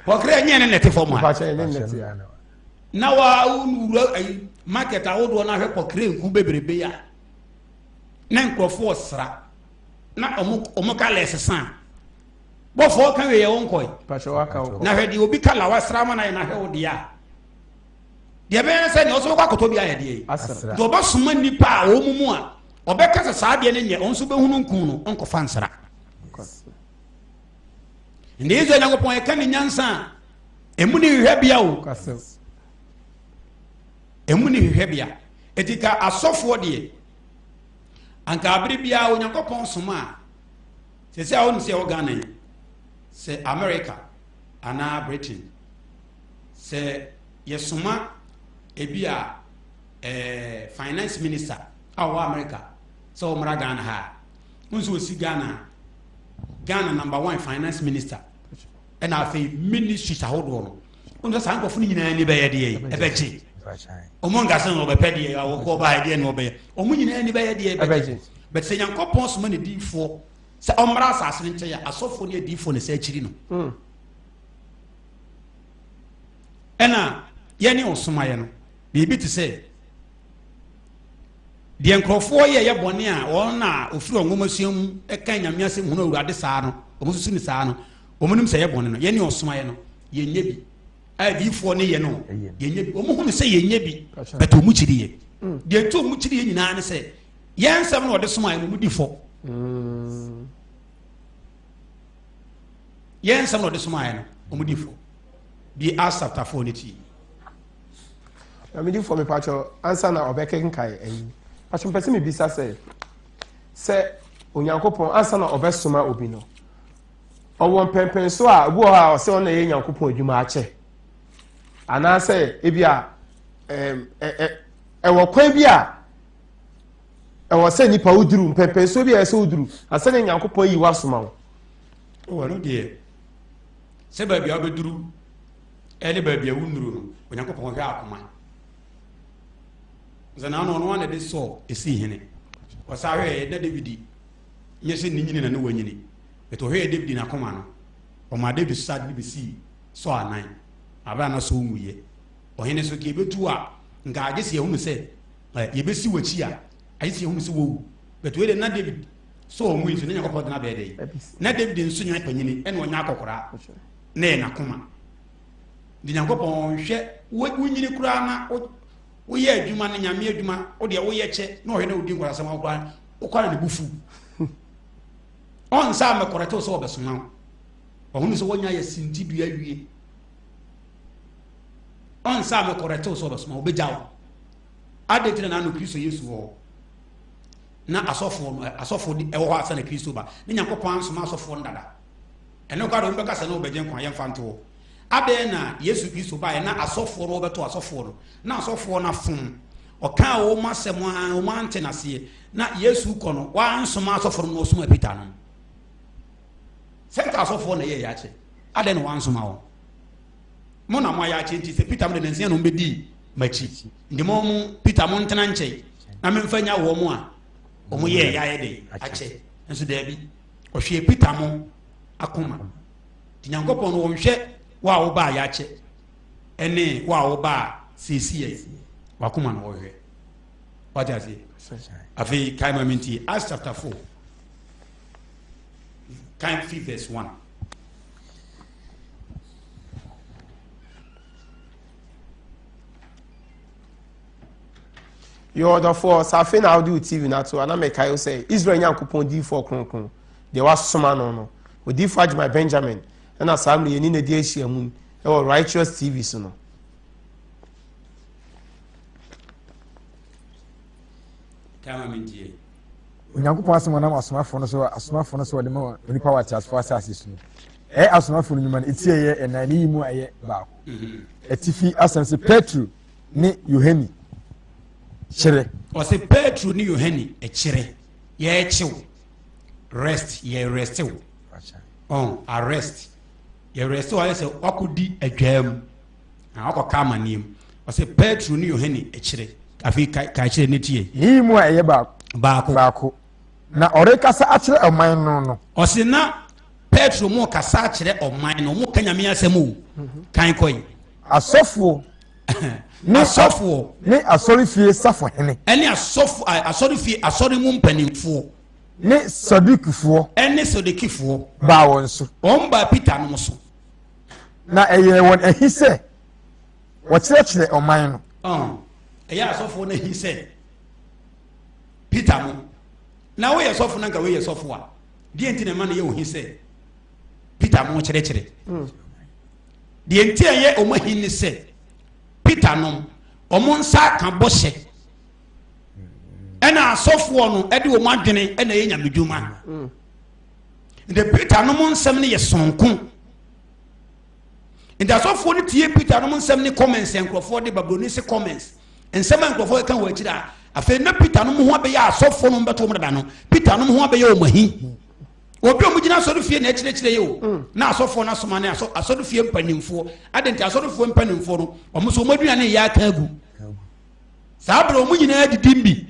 Pɔkrɛ nyɛ ne nɛte fam a. Na wa wura ayi market ahodoɔ na ahwɛ pɔkrɛ nku bebrebe a na nkurɔfoɔ sra na ɔmo ɔmo kala ɛsesa. Bɔfoɔ ka wie yɛ wɔn kɔe. Na hwɛ deɛ obi kala wasra ama na yɛ na hwɛ wo deɛ a. Deɛ ɛbɛyɛ ne sɛ deɛ ɔsɛ bɛkɔ akɔtɔ bi ayɛ deɛ yi. Deɛ ɔbɛsoma nnipa a wɔn mu a ɔbɛka sɛ saa adeɛ no nyɛ wɔn nso bɛhunu nku no ɔnkɔfa nsra. Nde Israel Nyankopɔn ɛka ne nyansa a emu ne hwehwɛbea o. Emu ne hwehwɛbea. Eti ka asɔfoɔ deɛ anka abere biara Onyankopɔn soma a sɛ sɛ a wɔn sɛ ɛwɔ Ghana yi sɛ America anaa Britain Sɛ yɛsoma ebi a eh, finance minister a ɔwɔ America sɛ ɔmmra Ghana ha a, wohu sɛ ɔsi Ghana Ghana number one finance minister ɛna afei ministries ahodoɔ no wohu sɛ saa nkurɔfo no nyinaa ani bɛyɛ deɛ ɛbɛgye ɔmo nka sɛ ɔbɛpɛ deɛ awɔkɔ ɔbaa deɛ na ɔbɛyɛ ɔmo nyinaa ani bɛyɛ deɛ ɛbɛgye bɛt sɛ Nyankopɔn soma ne diifoɔ sɛ ɔmmra asase no nkyɛn a asɔfoɔ ne adiifoɔ ne sɛ akyiri no hmm. Ɛna yɛne ɔsomayɛ no biribi te sɛ deɛ nkurɔfoɔ yɛ yɛ bɔne a wɔn na ofiri wɔn nwomasua mu ɛka nyame asɛm hunu awurade saa no wɔn susu ne saa no wɔn nim sɛ yɛ bɔne no yɛne ɔsomayɛ no yɛnyɛ bi a adiifoɔ ne yɛ no yɛnyɛ bi wɔn hunu sɛ yɛnyɛ bi bɛtɛ wɔn kyiri yɛ mm. deɛ nti wɔn kyiri yɛ nyinaa ne sɛ yɛn nsɛm na wɔde somayɛ no wɔn di fɔ. Mm. Yɛn nsɛm na ɔde somaeɛ no, wɔn di fɔ. Bi Acts chapter 4 ne ti. Na me di fɔ me pakyɛ ansa na ɔbɛkenkan ayi. Pakyɛ mpɛ sɛ mebisa sɛ sɛ Onyankopɔn ansa na ɔbɛsoma obi no ɔwɔ mpɛmpɛnso a obi wɔ hɔ a ɔsɛ ɔna ɛyɛ Nyankopɔn adwuma akyɛ anaasɛ ebi a ɛwɔ kwan bi a ɛwɔ sɛ nipa woduru mpɛmpɛnso bi a ɛsɛ woduru ansa na Nyankopɔn yi wasoma wo. Oh, ɛno deɛ, sɛ baabi a wobɛduru ɛne baabi a wonnuru no, Onyankopɔn hwɛ akoma. Sɛ na ɔno ana de Saul ɛsii hene. Ɔsa hwɛɛ na David nyɛ sɛ ne nyini na ne wanyini. But ɔhwɛɛ David n'akoma no, ɔmaa David sa de bɛsii Saul anan. Abere a na Saul nwuiɛ. Ɔhene so nka yɛbɛtu a, nka agye sɛ yɛhunu sɛ yɛbɛsi w'akyi a, agye sɛ yɛhunu sɛ wɔwu. But wei de na David Saul nwui nso, na Nyankopɔn de no abɛyɛ dɛn? Na David nso nyɛ panyini, ɛna ɔnyɛ akɔkoraa. Na yɛ n'akoma. Nti Nyankopɔn nhwɛ wonyini koraa na woyɛ adwuma no nyame adwuma wodeɛ woyɛ kyɛ na ɔhwɛ na wodi nkwalasɛm a koraa wokɔ na ne bo fu. Ɔnsa mɛkɔrɛte wo sɛ ɔbɛsoma wo. Ɔhunu sɛ woanya yɛ sintidua wie. Ɔnsa mɛkɔrɛte wo sɛ ɔbɛsoma wo, ɔbɛgya wo. Adɛn nti na n'ano Kristo Yesu wɔ hɔ? Na asɔfoɔ no asɔfoɔ di ɛwɔ hɔ ansa na Kristo ba. Ne Nyankopɔn ansoma asɔfoɔ no dada. Ɛno koraa de wɔbɛka sɛ na wɔbɛgye nkwa yɛmfa nto hɔ. Adɛn na Yesu Kristo baeɛ na asɔfoɔ no wɔbɛto asɔfoɔ no na asɔfoɔ no afom. Ɔkaa wɔn asɛm a wɔn ante n'aseɛ. Na Yesu kɔ no wansoma asɔfoɔ no na ɔsoma Peter no. Sɛ nka asɔfoɔ na ɛyɛ yɛ akyɛ. Adɛn na wansoma wɔn? Mo na mo ayɛ akyɛ nti sɛ Peter mo de nansia na wɔn bɛdi m'akyi. Nti mo mo Peter mo ntena nkyɛn na memfa nya wɔn a wɔn yɛ yɛ ayɛ de akyɛ. Nso daabi. Ɔhwɛɛ Peter mo akoma. Nti Nyankopɔn no wɔnhwɛ wo a wobaa yɛakyɛ ɛne wo a wobaa seesiɛ wakoma no wɔhwɛ. Wate aseɛ? Afei kae ma mentie Acts chapter 4 kan fi verse 1. Yɛ ɔdɔfoɔ, sɛ afei na wode wo TV no ato a, na mekae wo sɛ Israel Nyankopɔn diyifoɔ kronkron, deɛ wasoma no no, Odiyifoɔ Agyemang Benjamin, ɛna saa mmerɛ yɛne no adi ahyiamu wɔ Righteous TV so no. Onyankopɔn asɛm ɔnam asomafoɔ no so asomafoɔ no so ɔde ma onipa wɔ ateasefoɔ asase so no ɛyɛ asomafoɔ no nnwuma no eti ɛyɛ ɛnan ne yi mu ɛyɛ baako mhm. atifi asɛm sɛ Petro ne Yohane kyerɛ. Ɔsɛ Petro ne Yohane kyerɛ yɛrekyew rest yɛ restew ɔn arrest yɛ restew ayɛ sɛ wakɔdi adwaa mu na wakɔka amanneɛ mu ɔsɛ Petro ne Yohane kyerɛ afei ka ka kyerɛ ne tie. Yiyi mu a ɛyɛ baako. Baako. Baako. Na ɔrekasa akyerɛ ɔman no no. Ɔsɛ na Petro mu kasa akyerɛ ɔman no ɔmo ka nyame asɛm o kan kɔ yi. Asɔfoɔ. Ne asɔfoɔ. Ne asɔrefie safohene. Ɛne asɔfo asɔrefie asɔre mu mpanimfoɔ. Ne Sadukifoɔ. Ɛne Sadukifoɔ. Baa wɔn so. Wɔn baa Peter nom so. Na ɛyɛɛ wɔn ahi sɛ wɔkyerɛkyerɛ ɔman no. Ɛyɛ asɔfoɔ no ahi sɛ Peter mo na woyɛ sɔfo na nka woyɛ sɔfo a deɛ nti na ɛma no yɛ ohi sɛ Peter mo kyerɛkyerɛ. Mm. Deɛ nti a ɛyɛ wɔn ahi ne sɛ Peter nom wɔn nsa aka bɔhyɛ ɛna asɔfoɔ no ɛde wɔn adwene ɛna ɛyɛ nyamedwuma. Mm. Nti Peter nom nsɛm no yɛ sononko. Nti asɔfoɔ no tie Peter nom nsɛm ne comments a nkurɔfoɔ de ba buroni se comments nsɛm a nkurɔfoɔ ka wɔ akyire a afei na Peter nom ho abɛyɛ asɔfoɔ nom bɛto wɔn dada no Peter nom ho abɛyɛ wɔn ahi. Obi a wɔgyina asɔrefie na ɛkyerɛkyerɛ yi o mm. na asɔfoɔ no asoma ne asɔrefie mpanimfoɔ ade nti asɔrefoɔ mpanimfoɔ no wɔn nso wɔn aduane yɛ aka agu saa abere wɔn nyinaa didi mbi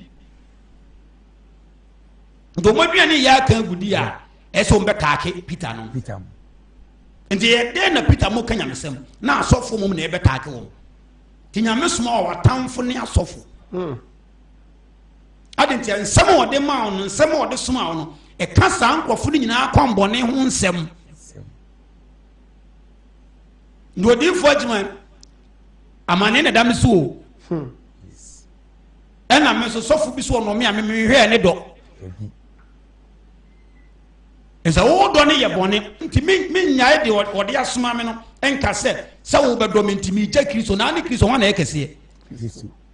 nti wɔn aduane yɛ aka agu di a ɛsɛ wɔn bɛtaake Peter no nti yɛ dɛn na Peter mo ka nyamesɛm na asɔfoɔ mom na ɛbɛtaake wɔn nti nyame soma wɔ watamfo ne asɔfo. Mm. Ade nti nsɛm a ɔde maa no, nsɛm a ɔde somaa no, ɛka saa nkurɔfo no nyinaa akwammɔne ho nsɛm. Na odiyifoɔ agyima amane na ɛda me so o. Hmm. Ɛna me nso sɔfo bi so ɔnɔ me a memehwɛɛ ne dɔ. Sɛ wo dɔ no yɛ bɔne nti mennyae deɛ ɔde asoma me no nka sɛ sɛ wobɛdɔ me nti megya Kristo na ne Kristo hɔ na ɛyɛ kɛseɛ.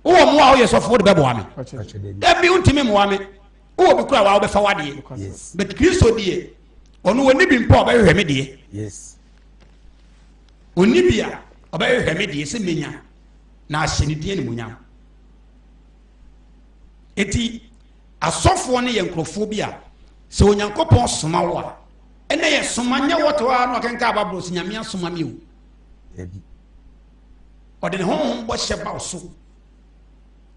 Wowɔ mmoa a woyɛ sɔfo wode bɛboa me? Dabi wontumi mmoa me. Wowɔ bi kora wa wobɛfa wadeɛ. But Kristo deɛ ɔno wɔni bi mpo a ɔbɛhwehwɛ me deɛ. Ɔni bi a ɔbɛhwehwɛ me deɛ sɛ menya na ahyɛ ne din animuonyam. Eti asɔfoɔ no yɛ nkurɔfoɔ bi a sɛ Onyankopɔn soma wo a ɛnna yɛ soma nyɛ wɔte hɔ a na ɔkenka ababorɔ sɛ Nyame asoma me o. Ɔde ne honhom bɔhyɛ ba wo so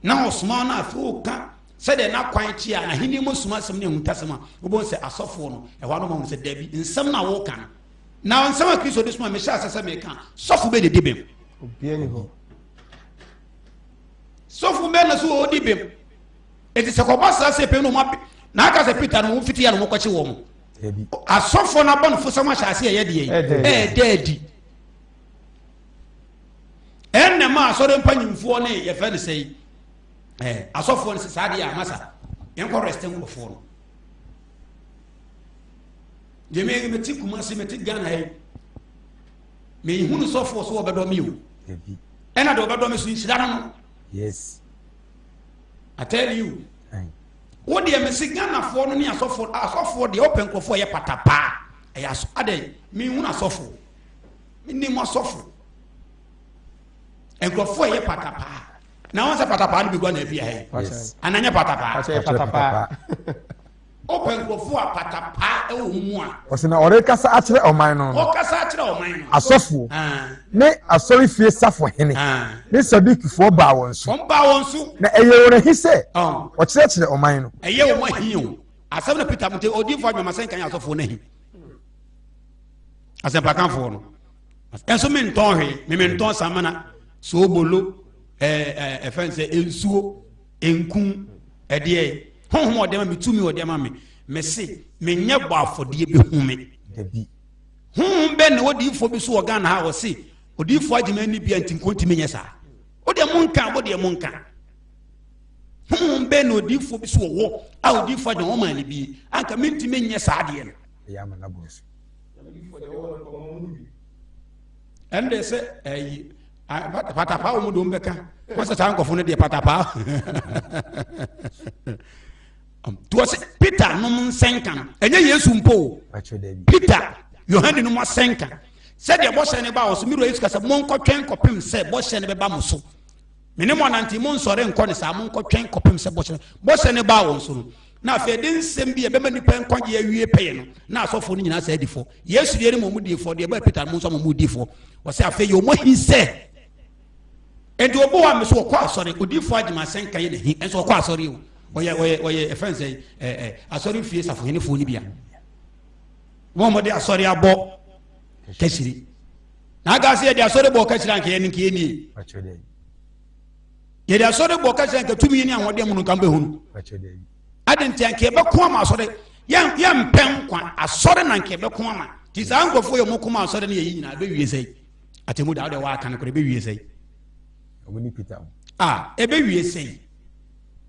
na ɔsoma wo no afei woka sɛdeɛ n'akwan kye a n'ahenni mu soma asɛm ne ahutasɛm a wobɛhu sɛ asɔfoɔ no ɛhɔ ano ma wɔn sɛ dabi nsɛm no a woka no na nsɛm a Kristo de soma mehyɛ asɛ sɛ meka sɔfo bɛ didi bem sɔfo bɛ na so ɔdi bem ɛti sɛ kɔba saa sɛ pɛ no ɔma na aka sɛ Peter no wɔn fiti ya no wɔkɔkye wɔn. Asɔfoɔ no abɔnefosɛm ahyɛ ase ɛyɛ deɛ ɛɛdɛ adi. Ɛnna ma asɔre mpanyinfoɔ ne yɛfɛ no sɛ yi ɛɛ asɔfoɔ no sɛ saa deɛ amasa yɛn kɔ rɛste nkurɔfoɔ no. Deɛ mɛ mɛ ti Kumasi mɛ ti Ghana yi mɛ ihunu sɔfoɔ so ɔbɛdɔ mi o. Ɛna deɛ ɔbɛdɔ mi so nhyira no no. Yes. I tell you. Wo deɛ mese Ghanafoɔ no ne asɔfoɔ asɔfoɔ deɛ ɔpɛ nkurɔfoɔ yɛ patapaa ɛyɛ asɔ adɛn menhunu asɔfoɔ menim asɔfo nkurɔfoɔ ɛyɛ patapaa na wɔn sɛ patapaa no bi gua na afie ha yi ananyɛ patapaa Wopɛ nkurɔfoɔ a patapaa wɔ wɔn mu a. Ɔsɛ na ɔrekasa akyerɛ ɔman no. Ɔkasa akyerɛ ɔman no. Asɔfoɔ ne asɔrefie safohene ne Sadukifoɔ baa wɔn so. Wɔn baa wɔn so. Na ɛyɛ wɔn ahi sɛ ɔkyerɛkyerɛ ɔman no. Ɛyɛ wɔn ahi o. Asɛm na Peter nti odiifoɔ adwumasɛn kan yɛ asɔfoɔ no ahi. Asɛmpakanfoɔ no. Ɛnso mentɔn hwee, mementɔn samina, soobolo, ɛɛ ɛfɛn sɛ nsuo. Nku, ɛdeɛ, honhom a ɔde ama me, tumi a ɔde ama me, mese menyɛ bɔ afɔdeɛ bɛhu me. Dabi. Honhom bɛn na odiyifoɔ bi so wɔ Ghana ha a ɔse odiyifoɔ agye m'ani bia nti nko ntumi nyɛ saa. Wo deɛ monka, wo deɛ monka. Honhom bɛn na odiyifoɔ bi so wɔ hɔ a odiyifoɔ agye wɔn maa ne bie anka mentumi nyɛ saa adeɛ no. Ɛyɛ ama no aboro so. Ɛnde sɛ ɛyi patapaa wɔn de wɔn bɛka wɔn sɛ saa nkɔfo no deɛ patapaa to ɔsɛ Peter nom nsɛnka no ɛnyɛ Yesu mpo o Peter Yohane nom asɛnka sɛdeɛ bɔhyɛ no ba wɔ so mewura Yesu ka sɛ monkɔtwɛn kɔpem sɛ bɔhyɛ no bɛba mo so mene mo anante mo nsɔre nkɔ ne saa monkɔtwɛn kɔpem sɛ bɔhyɛ no bɔhyɛ no baa wɔn so no na afei ɛde nsɛm bi a ɛbɛma nipa nkwagye awie pɛyɛ no na asɔfoɔ no nyinaa sɛ adifoɔ Yesu deɛ no mu ɔmo diifoɔ deɛ ɛbɛyɛ Peter no mo nso mo diifoɔ wɔsɛ afei yɛ ɔmo ahi sɛ nti obi wa mɛ so ɔkɔ asɔre odiifoɔ agyima asɛnka yɛ n'ahi nso ɔkɔ asɔre o ɔyɛ ɔyɛ ɔyɛ ɛfɛn sɛ ɛɛ ɛ asɔre fie safohenefoɔ no bia wɔn mo de asɔre abɔ kahyire na aka sɛ yɛde asɔre bɔ kahyire anka yɛ ne nka yɛ nie yɛde asɔre bɔ kahyire anka tumi ne ahoɔden mu no nka mbɛhunu adi nti anka yɛbɛko ama asɔre yɛn yɛmpɛ nkwa asɔre na anka yɛbɛko ama ti saa nkurɔfoɔ yɛ ɔmo ko ma asɔre ne yɛyi nyinaa ɛbɛwie sɛi atemu da wode wɔaka no korɔ ɛbɛwie sɛi ɔmo ne Peter ho a ɛbɛwie sɛi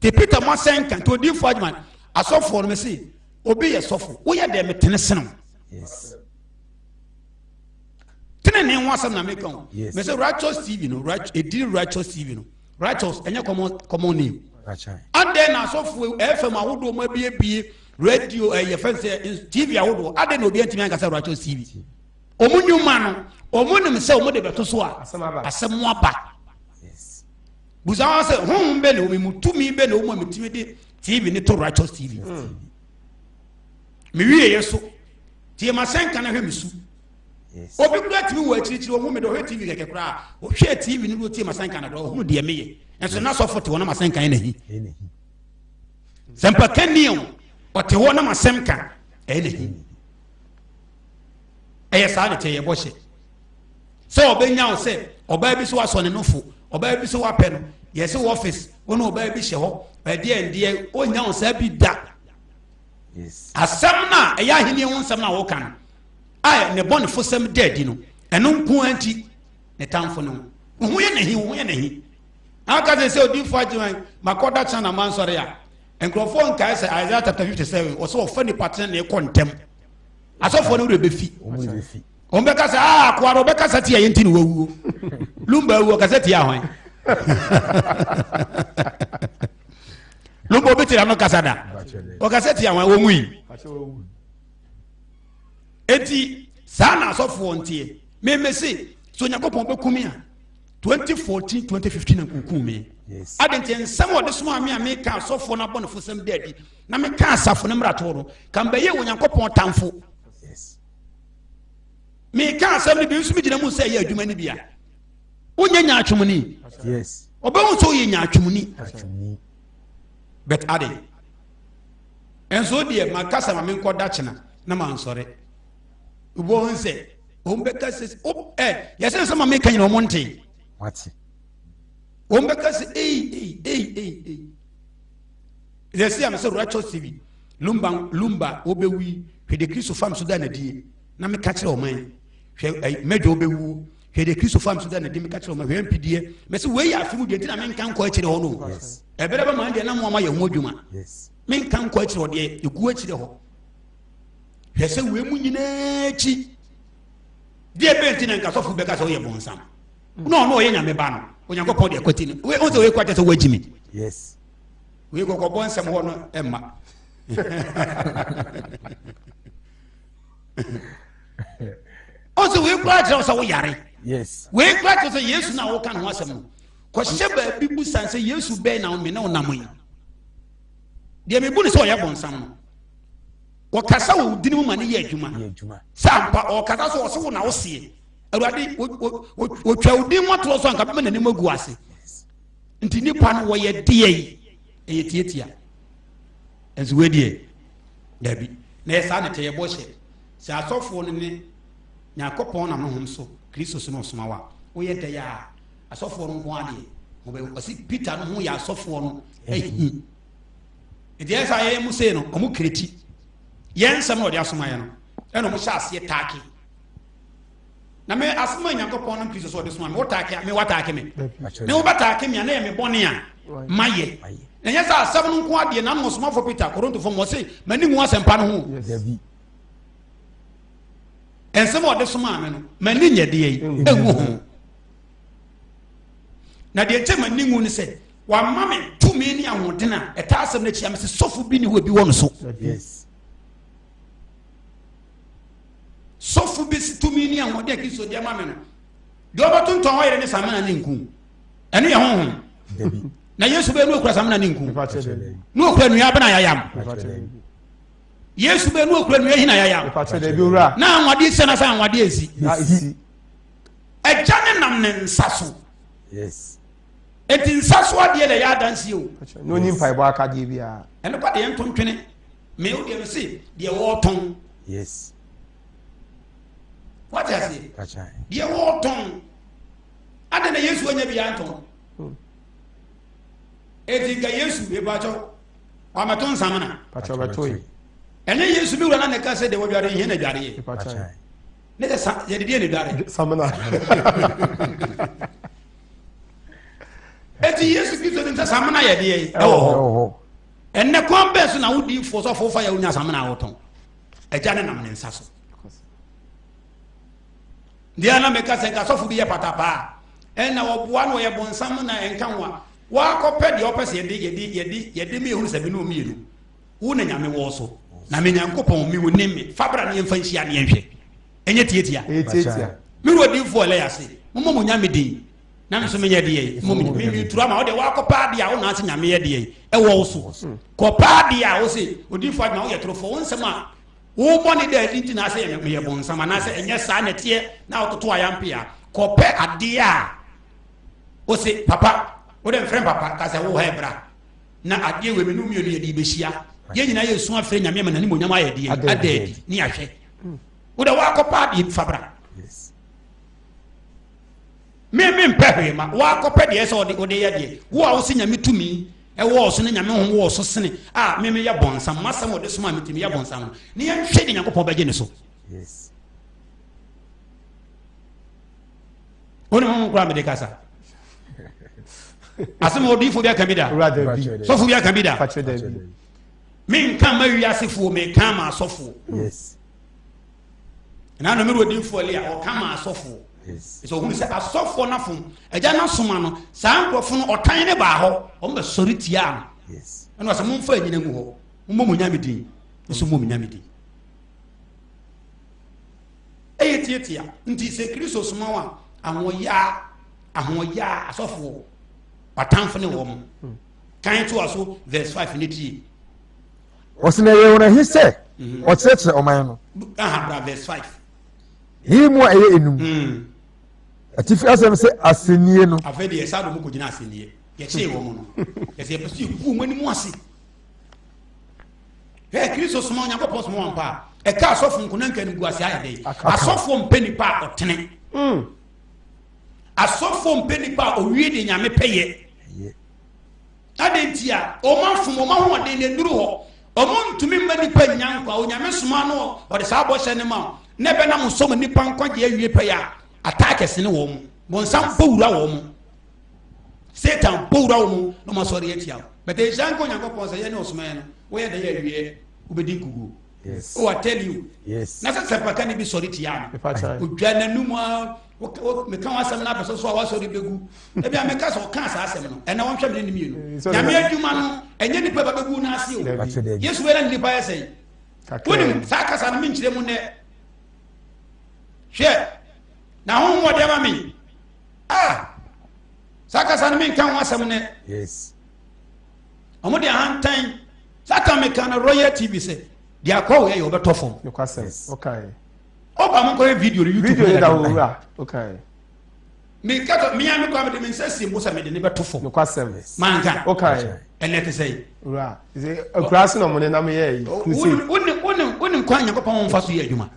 te Peter mo asɛnka nti odiifoɔ adwuma asɔfoɔ no mese obi yɛ sɔfo woyɛ deɛ metene sene wo yes tene ne ho asɛm na meka o Yes. mese righteous tv no ɛdin righteous tv no righteous ɛnyɛ common common name adɛn na asɔfo fm ahodoɔ mu abiebie radio ɛyɛ fɛn sɛ tv ahodoɔ adɛn na obi antumi ankasa righteous tv wɔn nnwuma no wɔn nim sɛ wɔn de bɛto so a asɛm aba busa wɔn sɛ honhom bɛ na wɔn mu tumi bɛ na wɔn mu a metumi de tv ne to righteous tv mewie yɛ so tie ma sɛnka na hwɛ me su. Obi koraa tumi wɔ akyirikyiri ohun mi de ɔhwɛ TV kɛkɛ koraa ɔhwɛ TV no de otie masanka na ɔhunu deɛ meyɛ nso n'asɔfo te hɔ na masanka yɛ n'ahi sɛ mpaka ni o ɔte hɔ na masɛm ka ɛyɛ n'ahi ɛyɛ saa ne te yɛ bɔhyɛ sɛ ɔbɛnya wo sɛ ɔbaa bi so wasɔ ne nofo ɔbaa bi so wapɛ no yɛsɛ wɔ ɔfis wɔn ɔbaa bi hyɛ hɔ ɛdeɛ ndeɛ ɔnya wo saa bi da asɛm no a ɛyɛ ahenni ho nsɛm no a wɔka no a ne bɔnefosɛm da adi no, ɛno nko ara nti ne tamfo no ho ho yɛ n'ahi, ho yɛ n'ahi. Aka sɛ sɛ odiifo agyeman makɔda kyena na mansɔre a, nkurɔfoɔ nkae sɛ Isaiah chapter 57 ɔsɛ ɔfa nipa tene na ɛkɔ ntɛm. Asɔfoɔ no werɛ bɛfi. Wɔn bɛka sɛ aa akoa no ɔbɛkasa tia yɛn ti na wawuo. Lumba awu ɔkasa tia hwan? Lumba obi tiri ano kasa da. Ɔkasa tia hwan? Wɔn wui. Enti saa na asɔfoɔ nteɛ. Meme se sɛ Onyankopɔn bɛku me a 2014 2015 na nkuku me. Ade nti nsɛm a ɔde somaa me a meka asɔfoɔ no abɔnefosɛm da adi na meka asafo no mmaratoɔ no ka mbɛyɛ Onyankopɔn tamfo. Meka asɛm no bi nso megyina mu sɛ ɛyɛ adwuma no bi a wonyɛ nyaatwomni. Ɔbɛhu sɛ woyɛ nyaatwomni. But ade Nso deɛ makasa ma menkɔ da kyena na mansɔre. Wobɛhu sɛ wɔn bɛka sɛ ɛ yɛsɛ sɛ ma meka nyina wɔn nte. Wate. Wɔn bɛka sɛ ei ei ei ei ei. Yɛsɛ yɛ sɛ Righteous TV lumba lumba wɔbɛwi. Hwɛ deɛ Kristo fam so da n'adie na meka kyerɛ ɔman. Hwɛ ɛyi mɛdwa wobɛwuo. Hwɛ deɛ Kristo fam so da n'adie meka kyerɛ ɔman. Hwɛ mpideɛ. Mɛsɛ wei yɛ afe mu deɛ nti na menka nkɔ akyire hɔ no. Ɛberɛ bɛma deɛ na mo ama yɛ ho adwuma. Menka nkɔ akyire hɔ deɛ ɛgu akyire hɔ. Hwɛ sɛ wei mu nyinaa akyi. Deɛ bɛn nti na nka sɔfo bɛka sɛ woyɛ bɔnsam. Na ɔno ɔyɛ nyame ba no. Onyankopɔn deɛ kwati no. Wei ɔsɛ wei kwakyɛ sɛ woagyi me. Yes. Wei kɔkɔbɔ nsɛm hɔ no ɛmma. Ɔsɛ wei kura kyerɛ sɛ woyare. Yes. Wei kura kyerɛ sɛ Yesu na woka ne ho asɛm no. Kɔhyɛ baabi bu san sɛ Yesu bɛn na me ne wo nam yi. Deɛ mebu ne sɛ ɔyɛ bɔnsam no. Wɔkasa wɔ wo dini mu ma ne yɛ adwuma. Sɛ ampa ɔkasa so ɔsɛ wo na woseɛ. Awurade wɔtwa wo din mu atorɔ so anka bɛma n'anim agu ase. Nti nipa no wɔyɛ deɛ yi ɛyɛ tiatia. Nso wei deɛ dabi na ɛyɛ saa na ɛkyɛ yɛbɔ hyɛ sɛ asɔfoɔ no ne Nyankopɔn nam honhom so Kristo so na ɔsoma wa woyɛ dɛ a asɔfoɔ no nko adeɛ wɔbɛ ɔsi Peter no ho yɛ asɔfoɔ no ahi nti ɛyɛ saa yɛyɛ mu sei no ɔmo kireti yɛn nsɛm na ɔde asoma yɛ no ɛna ɔmo hyɛ aseɛ taake na me asɛm a nyankopɔn nam kristo so ɔde soma me wotaake a me wataake me me wobɛtaake me a na yɛ me bɔne a mayɛ na ɛnyɛ sɛ asɛm no nko adeɛ na ɔsomafo peter korintofoɔ mu ɔse m'ani nwu asɛmpa no ho ɛnsɛm a ɔde somaa me no m'ani nyɛ deɛ yi ɛngu ho na deɛ nkyɛ m'ani nwu ne sɛ wama me tumi ne ahoɔden a ɛtaa asɛm no akyi a mese sɔfo bi ne hɔ bi wɔ no so yes. Sɔfo bi si tumi ne ahoɔden a Kristo de ama me no. Deɛ ɔbɛtontɔn hɔ yere ne samina ne nku. Ɛno yɛ honhom. Na Yesu bɛyɛ ne okura samina ne nku. Ne okura nua abena yayam. Yesu bɛyɛ ne okura nua hina yayam. Na anwadeɛ si anasa anwadeɛ nsi. Agya ne nam ne nsa so. Yes. Eti nsa so adeɛ na ɛyɛ adansie o. Na oni mpaebɔ akadeɛ biara. Ɛno kɔ deɛ ntontwene. Me wo deɛ me se deɛ wɔtɔn. Yes. Wate aseɛ? Deɛ wɔtɔn. Adɛn na Yesu anya bi antɔn? Hmm. Eti nka Yesu ebakyɛw wamɛto nsamena. Pakyɛw bɛto yi. Ɛnyɛ Yesu mi wura na ne ka sɛ deɛ wɔdware nhia na dware yɛ. Ne sɛ sa yɛde deɛ ne dware. Samena. Eti Yesu Kristo nim sɛ samena yɛ deɛ ɛwɔ hɔ. Ɛnnɛ, kwan bɛn so na wo diifoɔ sɔfo fa yɛ wo nya samena a wotɔn? Agya no nam ne nsa so. Deɛ na meka sɛ nka sɔfo bi yɛ patapaa ɛna ɔboa no ɔyɛ bonsam na ɛnka ho a wakɔpɛ deɛ ɔpɛ sɛ yɛde yɛde yɛde yɛde mi ehunu sɛ me ne mmienu wo na nyame wɔ so na me nyankopɔn me wo nim me fa bra ne yɛmfa nhyia ne yɛnhwɛ ɛnyɛ tietia me wɔ diifoɔ ɛlɛ yase momɔ mo nyame din na me nso menyɛ deɛ yi mmom me me turu ama wo deɛ wakɔpɛ adeɛ a wo na ase nyame yɛ deɛ yi ɛwɔ wo so kɔpɛ adeɛ a wo se odiifo adwuma woyɛ torofoɔ wo nsɛm a wobɔ ne dɛ adi nti na asɛ yɛ meyɛ bonsam anaasɛ ɛnyɛ saa na ɛteɛ na wototo ayampe a kɔpɛ adeɛ a wo se papa wo dɛ mfrɛ papa ka sɛ wo ha bra na adeɛ wei me no mmienu yɛde bɛhyia yɛn nyinaa yɛsu afrɛ nyame ama n'animonyam ayɛ deɛ ada adi ne yɛahwɛ wo dɛ wakɔpɛ adeɛ fa bra Me me mpɛ hwee ma wakɔpɛ deɛ sɛ ɔde ɔde yɛ deɛ wo a wosɛ nyame tumi ɛwɔ ɔso ne nyame ho wɔ ɔso sene a me meyɛ bɔnsam masɛm ɔde soma me tumi yɛ bɔnsam no ne yɛnhwɛ de nyankopɔn bɛgye ne so wone ho koraa mede kasa asɛm ɔdiyifo bi aka bi da sɔfo bi aka bi da menka ma wiasefoɔ meka ma asɔfoɔ na na mmerɛ odiyifoɔ Elia ɔka ma asɔfoɔ sɛ ɔhunu sɛ asɔfoɔ no afom agya no asoma no saa nkurɔfoɔ no ɔtan ne baa hɔ wɔn bɛsɔre tiaa no ɛna ɔsɛ momfa anyina ngu hɔ mommɔ mo nyame din nso mmɔ mo nyame din ɛyɛ tiatia nti sɛ kristo soma wo a ahoɔyaa ahoɔyaa asɔfoɔ watamfo ne wɔn kan to a so verse 5 ne tie Ɔsi na ɛyɛ wɔn ahi sɛ mhm. ɔkyerɛkyerɛ ɔman no. Aha verse 5. Yi mu a ɛyɛ enum. Mm. Atifi asɛm sɛ asɛnnie no. Afei deɛ ɛsa dɔm kɔgyina asɛnnie. Yɛkyee wɔn no. Yɛsɛ yɛpɛ sɛ yɛgu wɔn anim ase. Hɛ Kristo soma Onyankopɔn soma wɔn paa. Ɛka asɔfo nko na nka no gu ase ayɛ dɛ. Asɔfo mpɛ nipa a ɔtene. Mm. Asɔfo mpɛ nipa a owie de nyame pɛyɛ. Adɛn nti a wɔn afom wɔn ahoɔden na nnuru hɔ? Ɔmo ntumi mma nipa nnya nkwa. Onyame soma no ɔde saa bɔhyɛ no ma wo na ɛbɛnam so ma nipa nkwagye awie pɛyɛ a, attackers ne wɔn mo. Bonsam bɔ wura wɔn mo. Satan bɔ wura wɔn mo na wɔn asɔre atia wo. But nhyira nka Onyankopɔn sɛ yɛne ɔsoma yɛn no, woyɛ dɛn yɛ awie wobɛdi nkuguo. Yes. Oh, I tell you. Yes. Na sɛ sɛmpakani bi sɔre tia no. Odwa n'anum a meka ho asɛm no apɛ so so a wasɔre bɛgu. Ebi a meka sɛ ɔka saa asɛm no, ɛnna wɔnhwɛ me ne ne mmienu. Nyame adwuma no, ɛnyɛ nipa ba bɛgu no ase o. Yesu wei na nipa yɛ sɛn. Wonim saa kasa no menkyerɛ mu nnɛ. Hwɛ, na honhom ɔde ama me. Ah, saa kasa no menka ho asɛm nnɛ. Yes. Wɔn de ahantan. Satan meka no Royal TV sɛ deɛ akɔ wɔ yɛ yɛ ɔbɛtɔ fam. Nokwasɛm, ɔkae. Ɔba mo nkɔyɛ video no YouTube. Video no da hɔ wura, ɔkae. Meka sɛ mea me kɔ mede me nsa si mbo sɛ mede ne bɛto fam. Nokwasɛm. Manka. Ɔkae. Ɛnɛ te sɛ yi. Wura, sɛ akura se na ɔmo nenam yɛ yi. Crusade. Wonim wonim kwan Nyankopɔn wɔn fa so yɛ adwuma.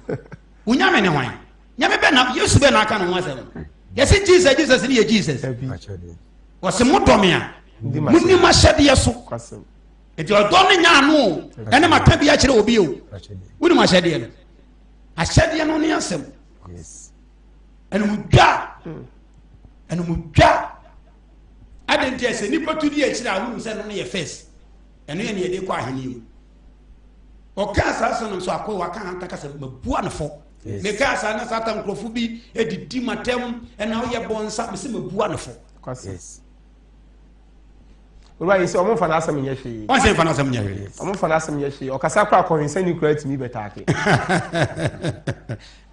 Wonyame ne hwan? Nyame bɛ na Yesu bɛ na aka ne ho asɛm. Yɛsi Jesus Jesus ne yɛ Jesus. Wɔsi mo dɔ me a. Monni m'ahyɛdeɛ so. Nti ɔdɔ no nya ano o. Ɛne maka bi akyerɛ obi o. Wonim ahyɛdeɛ no. Ahyɛdeɛ no ne asɛm. Ɛnumdwa. Ɛnumdwa. Adi nti ɛsɛ nipa tu di akyire a wonim sɛ ɛno no yɛ first. Ɛno yɛ ne yɛde kɔ ahenni mu. Ɔkaa saa asɛm no nso akɔ waka hanta kasa mabua no fɔ. Mekaa saa na saa ta nkurɔfo bi didi matam ɛna woyɛ bɔnsa mese mabua no fɔ. Owura yi sɛ ɔmo nfa n'asɛm nyɛ hwee. Wɔn sɛ nfa n'asɛm nyɛ hwee. Ɔmo nfa n'asɛm nyɛ hwee. Ɔkasa kora kɔhwensani kura tumi bɛtaake.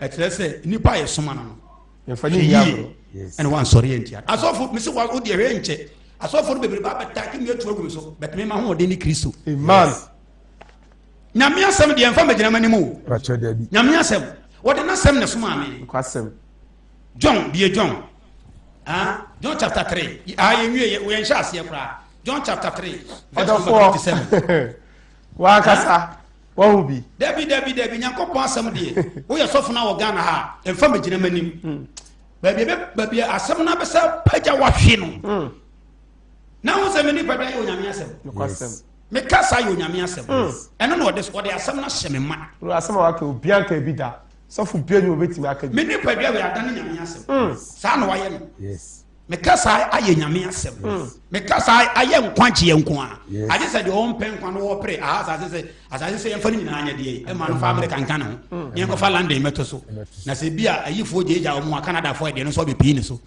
Ɛkyerɛ sɛ nipa yɛ soma no no. Nfa ne nni agorɔ. Ɛna wansɔre yɛ ntia. Asɔfo mesi wa o deɛ hwɛ nkyɛ. Asɔfo no bebree ba bɛtaake mi atu agu mi so. Bɛtumi ma ahoɔden ne Kristo. Amen. Nyame asɛm deɛ nfa mɛgyina m'anim o. Nyame asɛm wɔde n'asɛm na soma mi. Nkwasɛm. John bie John ah John chapter 3 ah yɛn wie yɛn hyɛ aseɛ koraa John chapter 3 verse number 27 wankasa wahu bi dabi dabi dabi nyankopɔn asɛm deɛ woyɛ sɔfo no wɔ Ghana ha ɛmfa mɛgyina m'anim hmm. baabi baabi asɛm no abɛsɛ pagya wahwe no hmm. na ho sɛ me nipa dwa yɛ onyame asɛm meka saa yɛ onyame asɛm hmm. ɛno na ɔde asɛm no ahyɛ me ma asɛm a waka obianka bi da Sɔfo bia ni obetumi aka bi. Me nipadua wei adane nyame asɛm. Mm. Saa na wayɛ no. Yes. Meka saa ayɛ nyame asɛm. Mm. Meka saa ayɛ nkwagyeɛ nko a. Agye sɛ deɛ ɔmpɛ nkwa no wɔpere aha asase sɛ asase sɛ yɛmfa no nyinaa nyɛ deɛ ɛma no fa Amerika nka ne ho. Mm. Yɛnkɔfa London mɛto so. Na sɛ bi a ayifoɔ gyeegya wɔn a Canadafoɔ ɛdeɛ no nso ɔbɛpii ne so.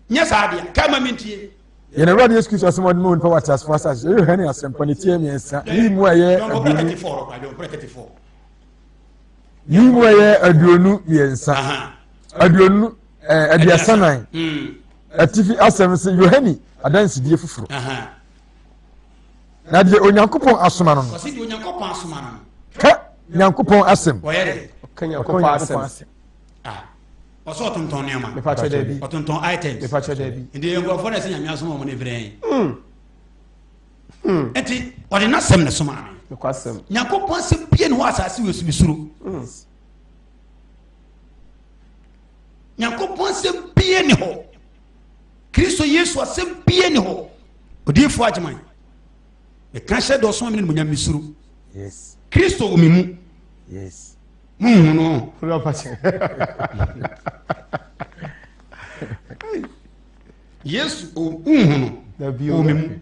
Nyɛ saa deɛ kaa ma mentie. Yɛn Awurade Yesu Kristo asɛm a ɔde ma onipa wɔ ateasefo asase so. Yohane Asɛmpa ne tiɛ mmiɛnsa ne mu a ɛyɛ 20. Yi mu ɛyɛ 23 20 ɛɛ 34 hmm. Atifi asɛm sɛ Yohane adansidie foforɔ. Na deɛ Onyankopɔn asoma no no. Ɔsi deɛ Onyankopɔn asoma no. Ka Nyankopɔn asɛm. Ɔyɛ dɛ. Ɔka Nyankopɔn asɛm. Ah. Ɔsɛ ɔtontɔn nneɛma. Mepa kyɛ dɛbi. Ɔtontɔn items. Mepa kyɛ dɛbi. Nti nkurɔfoɔ na ɛsɛ Nyame asoma wɔn ne brɛ yɛn. Hmm. Hmm. Nti ɔde n'asɛm na somaa me. Nyankopɔn asɛm bie ne hɔ asase wɔ sumi soro. Hmm. Nyankopɔn asɛm bie ne hɔ. Kristo Yesu asɛm bie ne hɔ. Odiyifoɔ Agyeman. Meka hyɛ dɔ soma me ne munya me suro. Kristo wɔ me mu. Munhu no. Yesu wonhu no wɔ me mu.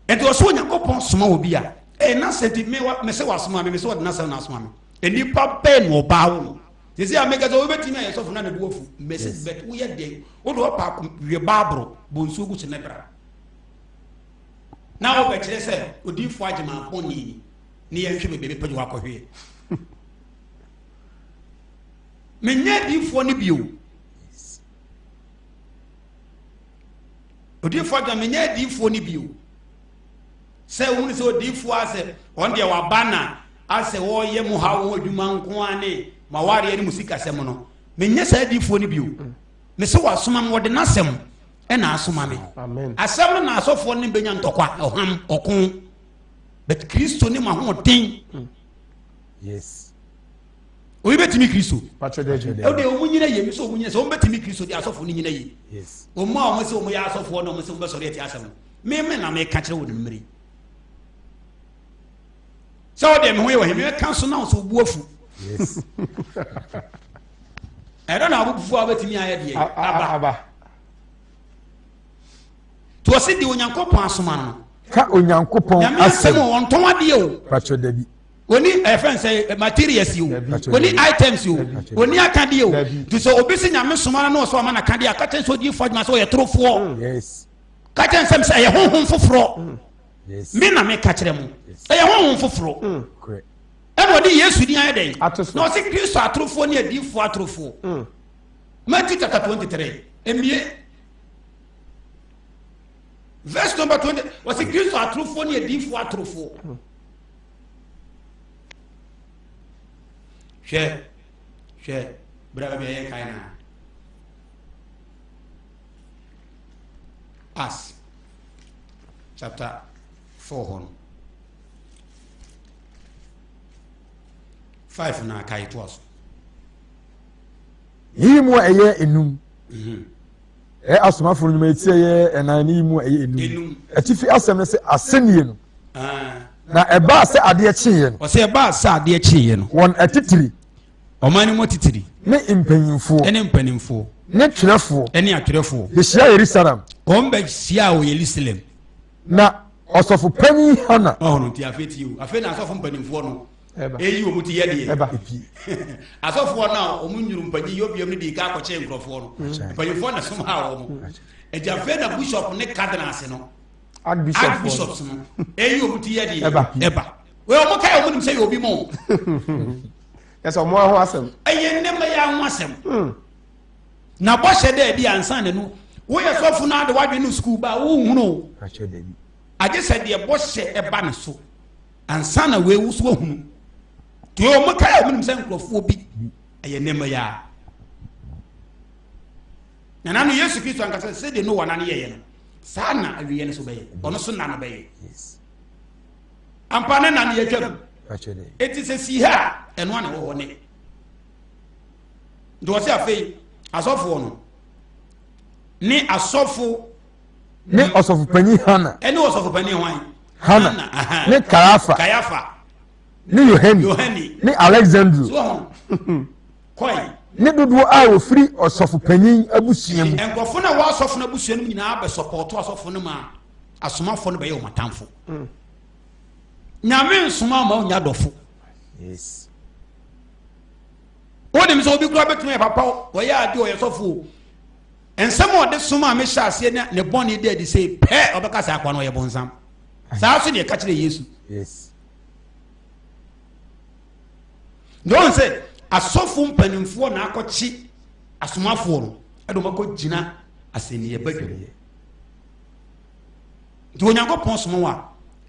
Ɛnti ɔsɛ Onyankopɔn soma obi a ɛyɛ n'asɛm ti me wa mese wasoma me mese ɔde n'asɛm na asoma me. Nnipa bɛn na ɔbaa wo no. Sisi a meka sɛ wobɛtumi ayɛ sɔfo na ne bo afu mese bɛt woyɛ dɛn wode ɔpa wie baaboro bɔ nsuo gu so ne bra. Na wobɛkyerɛ sɛ odiyifoɔ agyema bɔne ni ne yɛnhwɛ baabi bɛpɛgye wakɔhweɛ. Menyɛ adiyifoɔ no bio. Odiyifoɔ adwa menyɛ adiyifoɔ no bio. Sɛ wohunu sɛ odiyifoɔ asɛ wɔn deɛ waba na asɛ wɔreyɛ mo ha ho adwuma nko ara ne mo awareɛ ne mo sikasɛm no. Menyɛ saa adiyifoɔ no bio. Mese wasoma me wɔde n'asɛm ɛna asoma me. Asɛm no na asɔfoɔ no bɛnya ntɔkwa, ɔham, ɔko. But Kristo ne mo ahoɔden. Yes. Obi bɛtumi Kristo. Patro dɛ bi. Ɛwɔ deɛ wɔn nyina yie mi sɛ wɔn nyina sɛ wɔn bɛtumi Kristo deɛ asɔfo no nyina yie. Yes. Wɔn a wɔn sɛ wɔn yɛ asɔfoɔ na wɔn sɛ wɔn bɛsɔre ɛte asɛm no. Mímí na meka kyerɛ wɔn mmiri. Sɛ ɔdeɛ me ho yɛ ɔhene mɛka so na ɔsɛ obu afu. Ɛno na abobufu a wobɛtumi ayɛ deɛ aba. Nti ɔse deɛ Onyankopɔn asoma no. Ka Onyankopɔn asɛm. Nyame asɛm o, ɔntɔn adeɛ o. Patro dabi. Oni ɛfɛn eh, sɛ eh, materials o. Oni items o. Oni akadeɛ o. Nti sɛ obi si Nyame soma no na ɔsɛ ɔma no akadeɛ a, ka kyɛn sɛ odiyifoɔ adwuma sɛ ɔyɛ torofoɔ. Mm. Yes. Ka kyɛn sɛ sɛ ɛyɛ honhom foforɔ. Mm. Yes. Me na meka kyerɛ mo. Ɛyɛ honhom foforɔ. Mm. Ɛna ɔde Yesu din ayɛ dɛn? Na ɔse Kristo atorofoɔ ne adiyifoɔ atorofoɔ. Mm. Matthew chapter 23. Emie. Verse number 20. Wɔsi Kristo atorofoɔ ne adiyifoɔ atorofoɔ. Hwɛ, hwɛ, bere a baabi a yɛn kan na. Acts chapter 4 hɔ no. 5 na akae toa so. Yiyi mu a ɛyɛ enum. Mhm. Ɛyɛ asomafo no nnwuma eti ɛyɛ ɛnan ne yi mu a ɛyɛ enum. Atifi asɛm no sɛ asɛnnie no. Ah. Na ɛbaa sɛ adeɛ kyeeɛ no. Ɔsɛ ɛbaa sɛ adeɛ kyeeɛ no. Wɔn atitiri. Ɔman no mu atitiri. Ne mpanyinfoɔ. Ɛne mpanimfoɔ. Ne twerɛfoɔ. Ɛne atwerɛfoɔ. Bɛhyia Yerusalem. Wɔn bɛhyia wɔ Yerusalem. Na ɔsɔfo panyin Hana. Ɔhɔn nti afei tie o afei na asɔfo mpanimfoɔ no. Eyi wɔn ti yɛ deɛ. Asɔfoɔ no a wɔn nyuru mpanyin yɛ obiam no di ka akɔkyɛ nkurɔfoɔ no. Mpanyinfoɔ na som ha wɔn. Ɛti afei na bishop ne cardinals no. Archbishops no. Eyi wɔn ti yɛ deɛ. Ɛba. Wei wɔn ka yɛ wɔn nim sɛ yɛ obi mo. Ɛsɛ wɔn aho asɛm. Ɛyɛ nnɛma yɛ aho asɛm. Hmm. Na bɔhyɛ dɛ ɛdi ansa na no woyɛ sɔfo no ade wadwene no sukuu ba wohunu. Agye sɛ deɛ bɔhyɛ ɛba ne so. Ansa na wei woso ahunu. Nti wɔn kae a wɔn nim sɛ nkurɔfoɔ bi ɛyɛ nneɛma yi a. Na nano Yesu Kristo ankasa sɛdeɛ Noa nane yɛyɛ no saa na awieɛ no so bɛyɛ ɔno so nna no bɛyɛ. Ampa ne nane yɛtwam. Eti sɛ si ha a ɛno ana ɛwɔ hɔ ne. Nti wɔsɛ afei asɔfoɔ no ne asɔfo ne ɔsɔfopanyin Hana. Ɛne ɔsɔfopanyin hwan? Hana. Ne Kayafa. Kayafa. Ne Yohane. Yohane. Ne Alexandru. So kɔe. Ne dodoɔ a wɔfiri ɔsɔfopanyin abusua mu. Nkurɔfo no a wɔwɔ asɔfo no abusua no mu nyinaa bɛsɔpɔɔto asɔfo no ma asomafoɔ no bɛyɛ wɔn atamfo. Mm. Nyame nsoma ma onya dɔfo. Yes. Wonim sɛ obi kura bɛtumi yɛ papa ɔyɛ ade ɔyɛ sɔfo Nsɛm a ɔde somaa me hyɛ aseɛ ne ne bɔne da adi sei pɛ ɔbɛka saa akoa no ɔyɛ bonsam. Saa so deɛ ɛka kyerɛ Yesu. Yes. Na ɔn sɛ asɔfo mpanimfoɔ na akɔkye asomafoɔ no ɛde wɔn akɔgyina asɛnniɛ badwam. Nti Onyankopɔn soma wa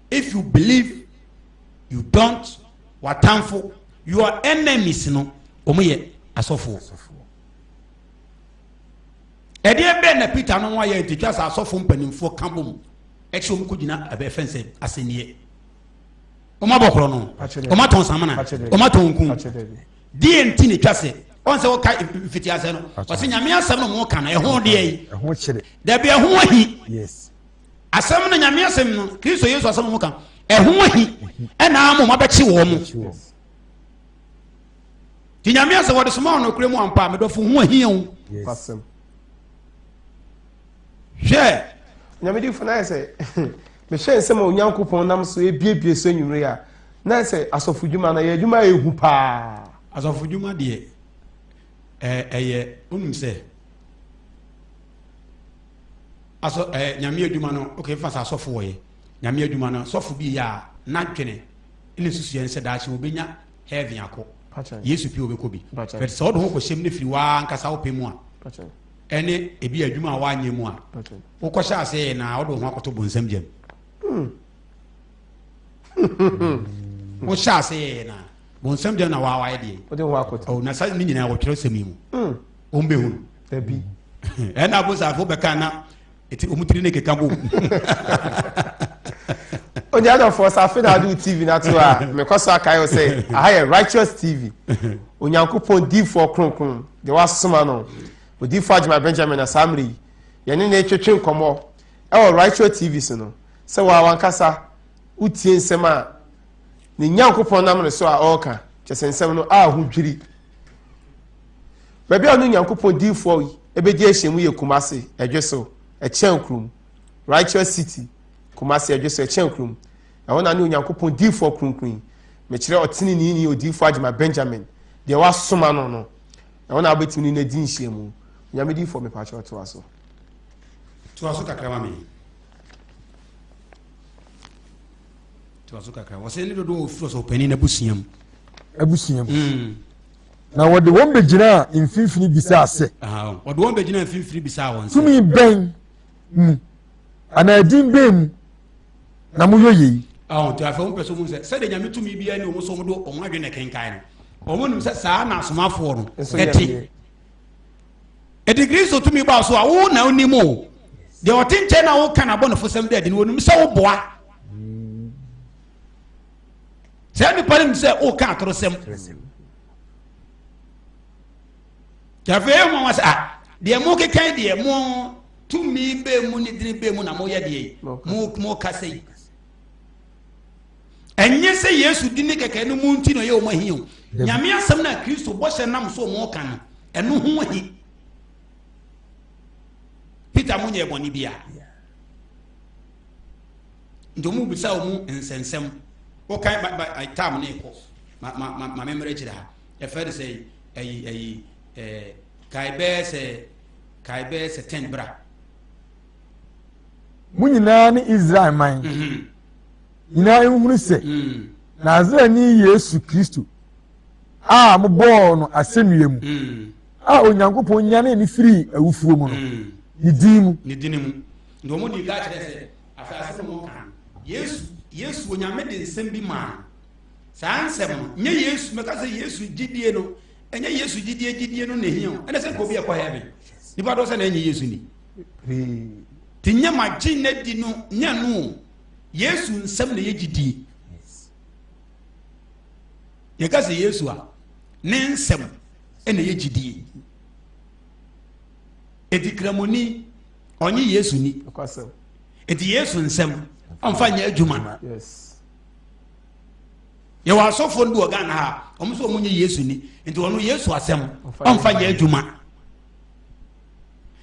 if you believe you don't watamfo your enemies no wɔn yɛ asɔfoɔ. Ɛdeɛ bɛn na Peter no ho ayɛ nti twa sɛ asɔfo mpanimfoɔ ka bom ɛkyɛ wɔn kɔgyina ɛbɛfɛn sɛ asɛnniɛ wɔn abɔ korɔ no wɔn atɔn samina wɔn atɔn nku deɛ nti na twa sɛ ɔn sɛ wɔka mfiti asɛ no ɔsɛ nyame asɛm no mo ka no ɛho deɛ yi dabi ɛho ahi asɛm no nyame asɛm no Kristo Yesu asɛm mo ka ɛho ahi ɛna ama wɔn abɛkye wɔn mo. Nti Nyame asɛ wɔde soma wo nokorɛ mu ampa a, medɔfo ho ahia wo. Kwasɛm. Hwɛ. Nyame difo na ayɛ sɛ mehwɛ nsɛm a Onyankopɔn nam so ebiebie so anwummere a na ayɛ sɛ asɔfo dwuma no ɛyɛ adwuma a ehu paa. Asɔfo dwuma deɛ ɛyɛ wonim sɛ asɔ ɛɛ nyame adwuma no okay fa sɛ asɔfo wɔyɛ nyame adwuma no sɔfo bi yɛ a n'adwene ne nsusuɛ ne sɛ daakye wɔbɛnya heaven akɔ yesu pii wɔbɛkɔ bi but sɛ wode ho kɔhyɛm no firi waa ankasa wopɛ mu a ɛne ebi adwuma a woanyɛ mu a wokɔhyɛ ase yɛ na wode wo ho akɔto bonsam gyam hmm. wohyɛ ase yɛ na bonsam gyam na waa wayɛ deɛ wode ho akɔto oh, na sa ne nyinaa wɔtwerɛ sɛm yi mu hmm. wɔn bɛhunu ɛna abosafo bɛka na Eti wɔn tiri ne keka bom. Onye adɔfoɔ sɛ afe na ade wo TV no ato a mekɔ so akae wo sɛ aha yɛ Righteous TV. Onyankopɔn diifoɔ kronkron deɛ wasoma no odiifoɔ Agyemang Benjamin na saa mmerɛ yi yɛne ne twetwe nkɔmmɔ ɛwɔ Righteous TV so no sɛ wɔa wankasa wotie nsɛm a Ne Nyankopɔn nam ne so a ɔreka, kyerɛ sɛ nsɛm no a ho dwiri. Baabi a ɔne Nyankopɔn diifoɔ yi bɛdi ahyiamu yɛ Kumasi, Ɛdweso, Ɛkyɛn kurom, Righteous City, Kumasi, Ɛdweso, Ɛkyɛn kurom. Ɛhɔ na ne Onyankopɔn diifoɔ kronkron yi, mekyerɛ ɔteneneeni odiifoɔ Agyemang Benjamin, deɛ wasoma no no, ɛhɔ na wobɛtumi ne no adi nhyiamu. Onyame diifoɔ mepakyɛw toa so. Toa so kakra ma me. Toa so kakra. Wɔsɛ ne dodoɔ wɔfiri ɔsɔfopanin n'abusua mu. Abusua mu. Mm. Na wɔde wɔn bɛgyinaa mfimfini bisaa sɛ. Wɔde wɔn bɛgyinaa mfimfini bisaa wɔn sɛ. Tumi bɛn mu anaa din bɛn mu na moyɔ yei? Ɔn nti afei wɔn pɛ sɛ wɔn sɛ sɛdeɛ nyame tumi biara ni wɔn so wɔn de wɔn adwene na ɛkenkan no wɔn nim sɛ saa na asomafoɔ no ɛte. Ɛde Kristo tumi ba so a wo na wonim o. Deɛ ɔte nkyɛn na woka n'abɔnefosɛm dɛ adi no wɔnim sɛ woboa. Saa nipa no nim sɛ woka atorosɛm. Afei ɛyɛ nwanwa sɛ ah deɛ mo keka deɛ mo tumi bɛɛ mu ne dini bɛɛ mu na moyɛ deɛ yi mo mo kasa yi. Ɛnyɛ sɛ Yesu di ne kɛkɛ no mu nti na ɔyɛ wɔn ahi o. Nyame asɛm no a Kristo bɔhyɛ nam so wɔn ka no, ɛno ho ahi. Peter mo nyɛ bɔne bia. Nti wɔn bisa wɔn nsɛnsɛm. Wɔkan ba ba tam ne kɔ. Ma ma ma ma memmrɛ kyerɛ ha. Ɛfɛ de sɛ ɛyi ɛyi ɛɛ kae bɛɛ sɛ kae bɛɛ sɛ ten bra. Mo nyinaa ne Israel man. Mm -hmm. nyinaa nhunu sɛ mm. Nasareni Yesu Kristo a mobɔɔ no asɛnnua mu mm. a Onyankopɔn nyanee no firii awufoɔ mu no mm. ne din mu. Ne din mu. Nti wɔn di ka kyerɛ sɛ asase no wɔn kan Yesu Yesu Onyame de nsɛm bi maa no. Saa nsɛm no nyɛ Yesu mɛka sɛ Yesu gyidie no ɛnyɛ Yesu gyidie gyidie no na ehia o ɛna sɛ nka obi ɛkɔ heaven nipa dɔ sɛ na ɛnyɛ Yesu ni. Ti nyɛ ma gye na di no nyɛ no o. Yesu nsɛm na ɛyɛ gyidie. Yɛka sɛ Yesu a, ne nsɛm na ɛyɛ gyidie. Eti kramoni ɔnye Yesu ni. Eti Yesu nsɛm ɔnfa nyɛ adwuma. Yɛwɔ asɔfoɔ no bi wɔ Ghana ha, wɔn nso wɔn nye Yesu ni. Nti wɔn Yesu asɛm ɔnfa nyɛ adwuma.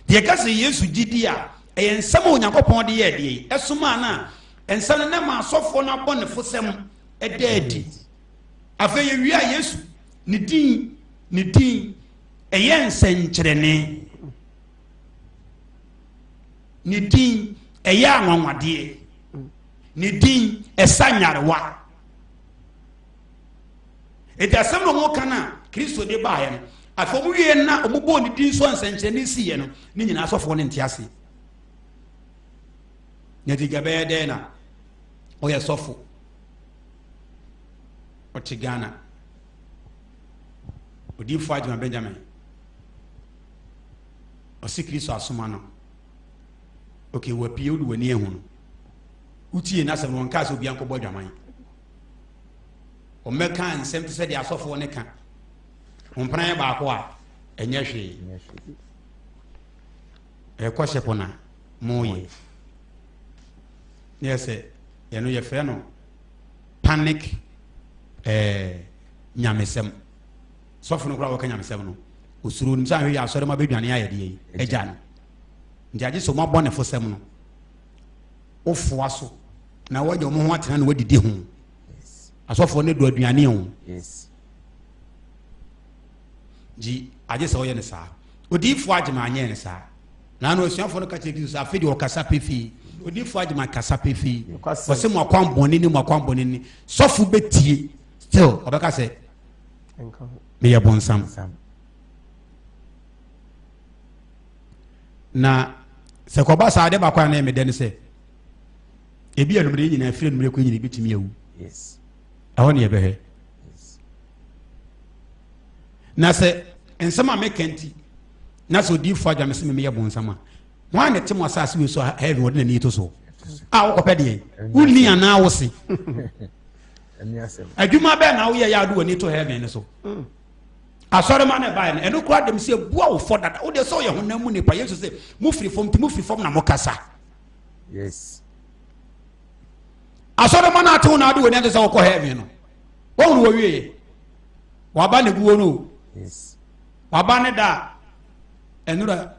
Deɛ ɛka sɛ Yesu gye di a, ɛyɛ nsɛm a Onyankopɔn de yɛɛ deɛ yi, ɛsomaa no a, nsɛm no na ɛma asɔfoɔ no abɔnefosɛm ɛda adi. Afei yɛwie a Yesu ne din, ne din, ɛyɛ nsɛnkyerɛnne. Ne din, ɛyɛ anwanwadeɛ. Ne din, ɛsa nyarewa. Enti asɛm na wɔka no a Kristo de baeɛ no, afei wɔn wie na wɔn bɔɔ ne din so nsɛnkyerɛnne siiɛ no, ne nyinaa asɔfoɔ no nte ase. Na ti bɛyɛ dɛn na ɔyɛ sɔfo ɔte Ghana odiifo Agyema Benjamin ɔsi Kristo asoma no okay wapie wode w'ani ahu no wotie n'asɛm no wɔnkaa sɛ obi ankɔbɔ adwaman Wɔmmɛka nsɛm te sɛ deɛ asɔfoɔ no ka. Mpena yɛ baako a, ɛnyɛ hwee. Ɛkɔ hyɛ po na moyɛ. Ne yɛ sɛ yɛno yɛfrɛ no panic ɛɛ nyamesɛm. Sɔfo no koraa wɔka nyamesɛm no, osuro nim sɛ ahwɛ yɛ asɔre ma bɛdwane ayɛ deɛ yi agya no. Nti agye sɛ wɔn abɔnefosɛm no wofoa so na wɔagya wɔn ho atena na wɔadidi ho. Asɔfoɔ no dɔ aduane o. Gye agye sɛ ɔyɛ no saa. Odiyifoɔ Agyema anyɛ no saa. Na ano asuafoɔ no ka kyerɛ Kristo sɛ afei deɛ ɔkasa pefee. Odiyifoɔ Agyema kasa pefee. Ɔsɛ mo akwanbɔne ne mo akwanbɔne ne sɔfo bɛtie still ɔbɛka sɛ meyɛ bɔnsam. Na sɛ kɔba saa adeɛ baako a na ɛyɛ me dɛ ne sɛ ebi anumere yi nyinaa firi anumere kɔ nyina ebitumi awu ɛhɔ ne yɛbɛhwɛ na sɛ nsɛm a meka nti na sɛ odiifo adwa me sɛ memeyɛ bonsam a wɔn a na ɛte mo asase wei so a heaven wɔde n'ani to so a wokɔpɛ deɛ wonni anaa wo se adwuma bɛɛ na woyɛ yɛ a wode w'ani to heaven no so mm. asɔrema no ɛbaeɛ no ɛno koraa dem sɛ bua wo fɔ dada wodeɛ sɛ ɔyɛ honam mu nipa yesu sɛ mofiri fam nti mofiri fam na mokasa Yes. Asɔrɔma no atew na ade w'ani ate sɛ wokɔ heaven no. Wɔhunu wɔ wieɛ. Waba ne guo no. Waba ne da a ɛnora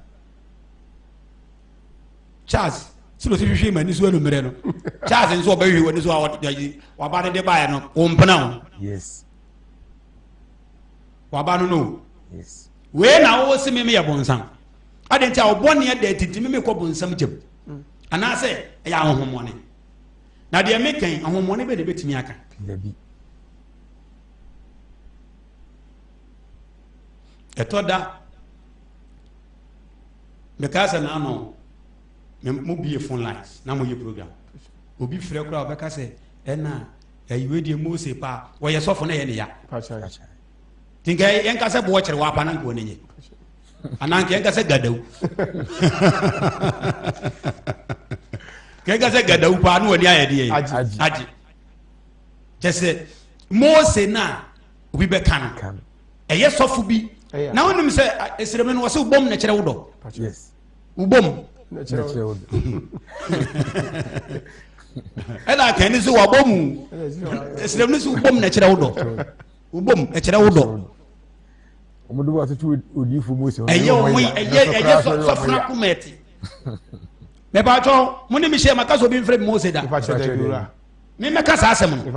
Charles sɛ ɔsi hwehwɛ ma ani so anummerɛ no Charles nso ɔbɛhwehwɛ w'ani so a ɔde waba ne de baeɛ no wo mpena ho. Yes. Waba no no. Yes. Wei na wo se me meyɛ bonsam. Adɛn nti a ɔbɔne ada ati nti me mekɔ bonsam gyam. Anaasɛ ɛyɛ ahohommɔne. Na deɛ meka yi, ahohommɔne bɛ na ɛbɛtumi aka. Dabi. Ɛtɔ da, mekaa sɛ naano, mo bie phone lines na moyɛ program. Obi frɛ koraa ɔbɛka sɛ ɛna ɛyiwe deɛ Mose paa, wɔyɛ sɔfo na ɛyɛ ne ya. Nti nka yɛnka sɛ boɔ kyerɛ wapa na nka wɔn nye. Anaa nka yɛnka sɛ gadawu. Yɛnka sɛ gadawu paa na wɔn ani ayɛ deɛ agye. Kyɛ sɛ Mose na obi bɛka no ɛyɛ sɔfo bi na wonim sɛ ɛsrɛmi no wɔ sɛ wobom na kyerɛ wo dɔ. Wobom. Ɛna akɛne sɛ wabɔ mu. Ɛsrɛmi no sɛ wobom na kyerɛ wo dɔ. Wobom ɛkyerɛ wo dɔ. Wɔn de wɔatoto odiifo Mose ho. Ɛyɛ wɔn ɛyɛ ɛyɛ sɔfo na kuma ɛte. Mɛpaatɔ mo ne mi hyɛ maka sɛ obi nfrɛ mi Mose da. Mi mɛka saa asɛm no.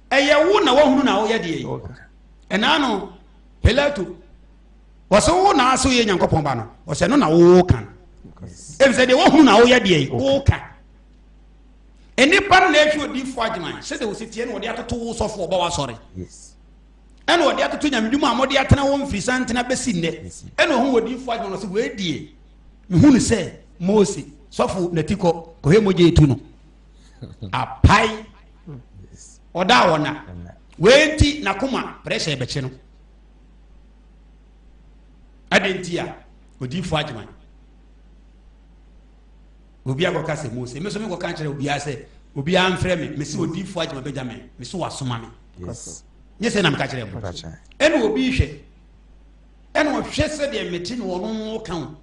Ɛyɛ wo na wahunu na woyɛ deɛ yi. Ɛnaa no Pilato wɔsɛ wo na ase woyɛ Nyankopɔn ba no wɔsɛ no na wo ka no. Efisɛ deɛ wahunu na woyɛ deɛ yi wo ka. Nnipa no na ɛhwɛ odiifo agyeman sɛdeɛ wɔsi teɛ na wɔde atoto wo sɔfo ɔba w'asɔre. Ɛna wɔde atoto nyamedwuma a wɔde atena wɔn mfiri santena bɛsi nnɛ. Ɛna ɔhu odiifo agyeman ɔsɛ wei deɛ mehu no sɛ Mose sɔfo nati kɔ kɔhwɛ mogya etu no. Apae ɔda a wɔna wei nti n'akoma pressure bɛkye no. Ɛde nti a odiifo agyeman Obi akɔka sɛ Mose, me nso mekɔka nkyerɛ obiara sɛ obiara mfrɛ me, mese odiyifoɔ Agyema Benjamin, mese wasoma me. Nyɛ sɛ na meka kyerɛ mo. Ɛna obi hwɛ, ɛna ɔhwɛ sɛdeɛ mete na ɔno ka o,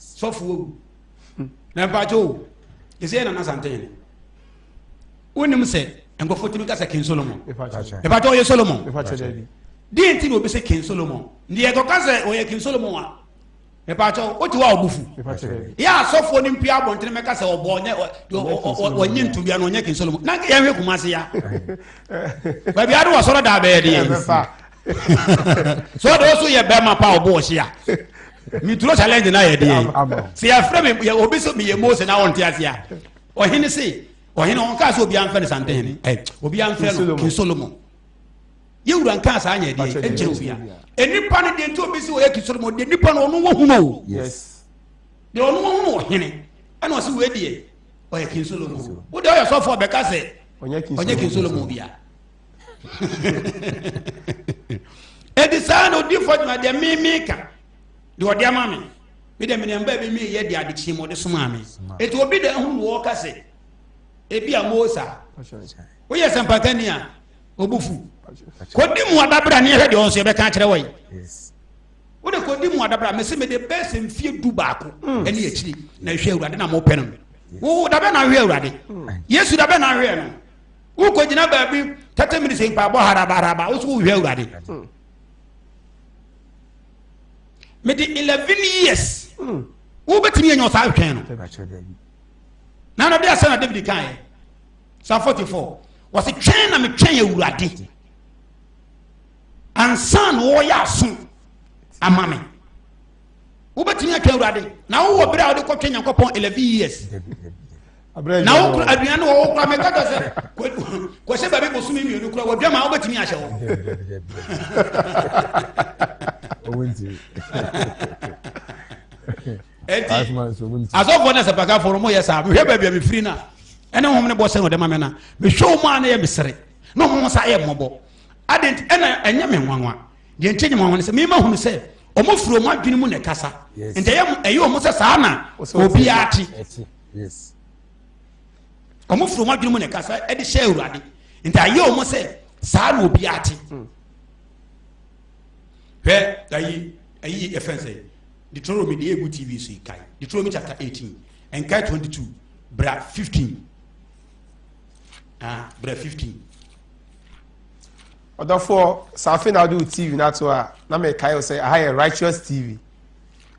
sɔfo awu. Na mpakyɛ o, ɛsɛ yɛ Nana Santene. Wonim sɛ nkurɔfoɔ tumi ka sɛ King Solomon. Mepakyɛ ɔyɛ Solomon. Deɛ nti na obi sɛ King Solomon. Deɛ ɛkɔka sɛ ɔyɛ King Solomon a, mepaakyɛw wote hɔ a ɔbo fu yɛ asɔfoɔ no mpia abɔntene mɛka sɛ ɔbɔ ɔnyɛ ɔnye ntobia no ɔnyɛ King Solomon na yɛnhwɛ kuma se ya baabi ade wɔ sɔrɔ da bɛyɛ deɛ sɛ ɔde ɔso yɛ bɛrima pa ɔbo ɔhye a meturo challenge na yɛ deɛ sɛ yɛfrɛ me obi so meyɛ Mose na ɔnte ase a ɔhene se ɔhene ɔnkaa sɛ obiara mfrɛ no santehene obiara mfrɛ no King Solomon Yɛ wura nkaa saa nyɛ deɛ ɛnkyerɛ obia. Nnipa no deɛ nti obi sɛ ɔyɛ kisoro mu deɛ nnipa no ɔno wɔhunu o. Yes. Deɛ ɔno wɔhunu ɔhene ɛna ɔsɛ wei deɛ ɔyɛ King Solomon. Wo deɛ ɔyɛ sɔfo ɔbɛka sɛ ɔnyɛ King Solomon bia. Ɛdi saa na odiifo adwuma deɛ mímí ka deɛ ɔde ama me. Me deɛ mene mba bi meyɛ deɛ adekyeɛ mu ɔde somaa me. Eti obi da ehunu wɔ ɔka sɛ ebi a Mose a woyɛ sɛmpakani a obufu kɔdi mu adabra ne yɛhwɛ deɛ ɔnso yɛbɛka akyerɛ wɔ yi wode kɔdi mu adabra mese mede bɛɛ sɛ mfie du baako mm. ɛne akyiri na ɛhwɛ awurade na mopɛ no wo dabɛ na ahwɛ awurade mm. yesu dabɛ na ahwɛ no wokɔgyina baabi 30 minutes mpaabɔ harabaharaba wo so wohwɛ awurade mm. mede 11 years wobɛtumi anya ɔsaa hwɛn no na no de asɛ na david kaeɛ Psalm 44 wɔsi twɛn na metwɛn awurade ansa na wɔyɛ aso ama me wobɛtumi atwɛn awurade na wowɔ berɛ a wode kɔtwɛn nyankopɔn 11 years na wokura aduane wɔ wokura meka ka sɛ kɔhyɛ baabi bosome mmienu kura wɔdwa ma wobɛtumi ahyɛ hɔ Enti asɔfoɔ ne asɛmpakafoɔ no moyɛ saa mehwɛ baabi a mefiri no a ɛne honhom ne bɔ sɛ na ɔde ma me no a mehwɛ wɔn a na yɛ mesere na wɔn ho sa yɛ mmɔbɔ ade nti ɛna ɛnyɛ me nwanwa deɛ nti nyɛ nwanwa ne sɛ mema hunu sɛ wɔn firi wɔn adwene mu na ɛkasa nti ɛyɛ ɛyɛ wɔn sɛ saa na obiara te wɔn firi wɔn adwene mu na ɛkasa ɛde hyɛ awurade nti ayɛ wɔn sɛ saa na obiara te hmm. hwɛ ayi ayi ɛfɛn sɛ Deuteronomy deɛ egu TV so yi kae Deuteronomy chapter 18 nkae 22 bra 15 ah bra 15. Ɔdɔfoɔ, sɛ afei na wode wo TV no ato a, na mekae wo sɛ aha yɛ Righteous TV.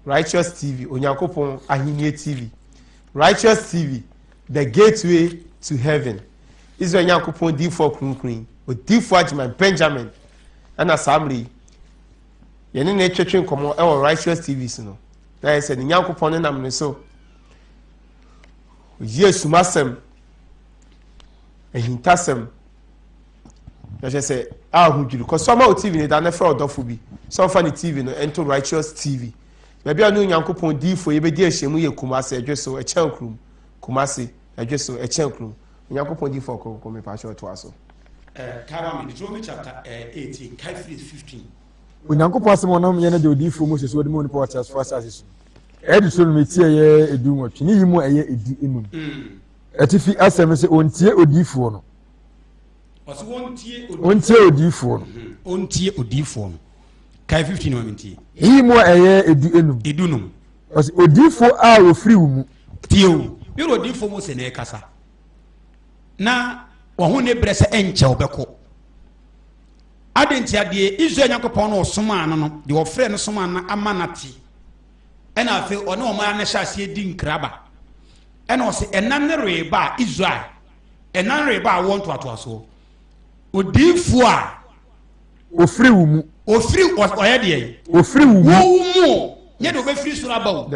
Righteous TV, Onyankopɔn Ahennie TV. Righteous TV, the gateway to heaven. Israel Nyankopɔn diifoɔ kronkron yi, odiifoɔ Agyeman Benjamin, ɛna saa mmerɛ yi, yɛne ne twetwe nkɔmmɔ ɛwɔ Righteous TV so no, na yɛ sɛ ne Nyankopɔn no nam ne so, oyi asumasɛm, ahintasɛm, na kyerɛ sɛ ahodwiri kɔ so ama wo tv no da na frɛ ɔdɔfo bi sɛ ɔmfa ne tv no nto righteous tv baabi a ne onyankopɔn diifo yɛbɛdi ahyiamu yɛ kumase ɛdwe so ɛkyɛn kurom kumase ɛdwe so ɛkyɛn kurom onyankopɔn diifo ɔkɔkɔ mepa kyɛ ɔtoa so Kawa me Deuteronomy chapter 18 kae firi 15 Onyankopɔn asɛm a ɔnam yɛn agya odiyifoɔ Mose so de ma onipa wɔ ateasefoɔ asase so. Ɛyɛ Deuteronomy ti a ɛyɛ 18 ne yi mu a ɛyɛ 15. Atifi asɛm sɛ ɔntie odiyifoɔ no. Ɔsɛ wɔntie ɔntie odiyifoɔ no. Ɔntie odiyifoɔ no. Kae 15 ma mentie. Yi mu a ɛyɛ 15. 15. Ɔsɛ odiyifoɔ a wɔfiri wo mu. Tie o, ne odiyifoɔ Mose na ɛkasa. Na wɔn ho ne berɛ sɛ ɛnkyɛ ɔbɛkɔ. Adɛn nti adeɛ Israel Nyankopɔn no ɔsomaa no no, deɛ ɔfrɛ no somaa no ama no ate. Ɛna afei ɔne ɔman no hyɛ aseɛ di nkraba. Ɛna ɔsɛ ɛna ne reba a Israel Ɛnan reba awoɔ ntoatoasoɔ. Odiyifoɔ a. Ofiri wo mu. Ofiri ɔyɛ deɛ. Ofiri wo mu. Wo mu. Nyɛ deɛ obɛfiri soro aba o.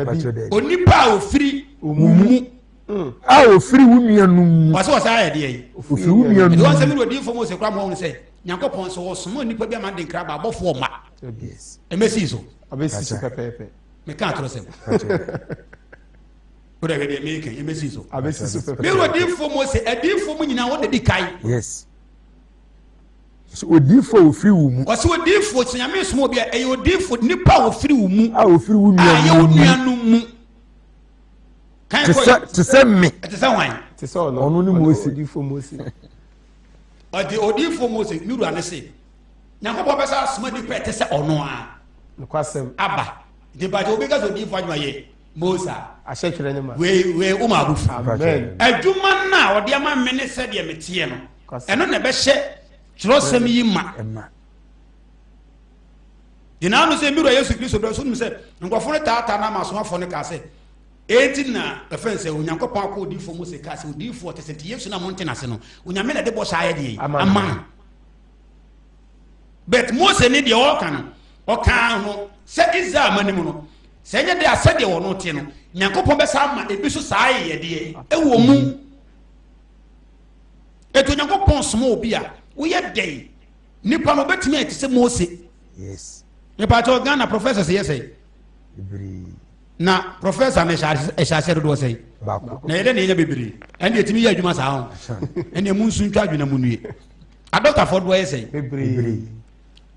Onipa a ofiri wo mu. Mm. A ofiri wo nuanom mu. Wɔsɛ wɔsɛ ayɛ deɛ. Ofiri wo nuanom mu. Ɛdi wɔn sɛ mi wɔ odiyifoɔ mu sɛ kura mu wɔn sɛ Nyankopɔn sɛ wɔsoma nipa bi ama de nkira ba abɔfoɔ ma. Ɛmɛsi so. Abɛsi so pɛpɛɛpɛ. Meka atorɔ sɛm. O de hwɛ deɛ meka yi ɛmɛsi so. Abɛsi so pɛpɛpɛ. Me wura odiifoɔ Mose adiifoɔ mu nyinaa wɔn na di kan. Yes. So odiifoɔ a ofiri wo mu. Ɔsɛ odiifoɔ sɛ nyame soma obi a ɛyɛ odiifoɔ nipa a ofiri wo mu. A ofiri wo nua mu. A ɛyɛ wo nuanom mu. Kan kɔ yi. Te sɛ me. Te sɛ hwan. Te sɛ ɔno. Ɔno ne Mose. Odiifoɔ Mose. Ɔde odiifoɔ Mose ne wura ne se. Nyankopɔn bɛsa asoma nipa ɛte sɛ ɔno a. Nokwasɛm. Aba. Nti mpakyɛ obi ka sɛ odiifoɔ adwuma yɛ. Mosa. Ahyɛkyerɛ ne ma. Wei wei wo maa bufu. Amen. Adwuma no a ɔde ama me ne sɛdeɛ meteɛ no, ɛno na ɛbɛhyɛ twerɛsɛm yi ma. Gyina ano sɛ mewura Yesu Kristo berɛ so nim sɛ nkurɔfoɔ no taataa no ama asomafoɔ no kaa sɛ enti na ɛfɛn sɛ Onyankopɔn akɔ odiyifoɔ Mose kaa sɛ odiyifoɔ te sɛ nti Yesu na monte n'ase no Onyame na ɛde bɔ saa ayɛ deɛ ama no. But Mose ne deɛ ɔreka no ɔkaa no sɛ Israel ma no mu no Sɛ ɛnyɛ dɛ a, sɛdeɛ wɔn te no, Nyankopɔn bɛsa ama ebi so saa ayɛyɛdeɛ ɛwɔ mu. Etu Nyankopɔn soma obi a, woyɛ dɛn? Nipa no obetumi ayɛ te sɛ Mose. Yes. Nipa kyɛw Ghana professors yɛ sɛ. Bebree. Na professor no ɛhyɛ aseɛ dodoɔ sɛ. Baako. Na yɛ dɛ na yɛnya bebree. Ɛnna etumi yɛ adwuma saa ho. Ɛnna emu nso ntwa adwene mu nue. Adɔktafoɔ dodoɔ yɛ sɛ. Bebree.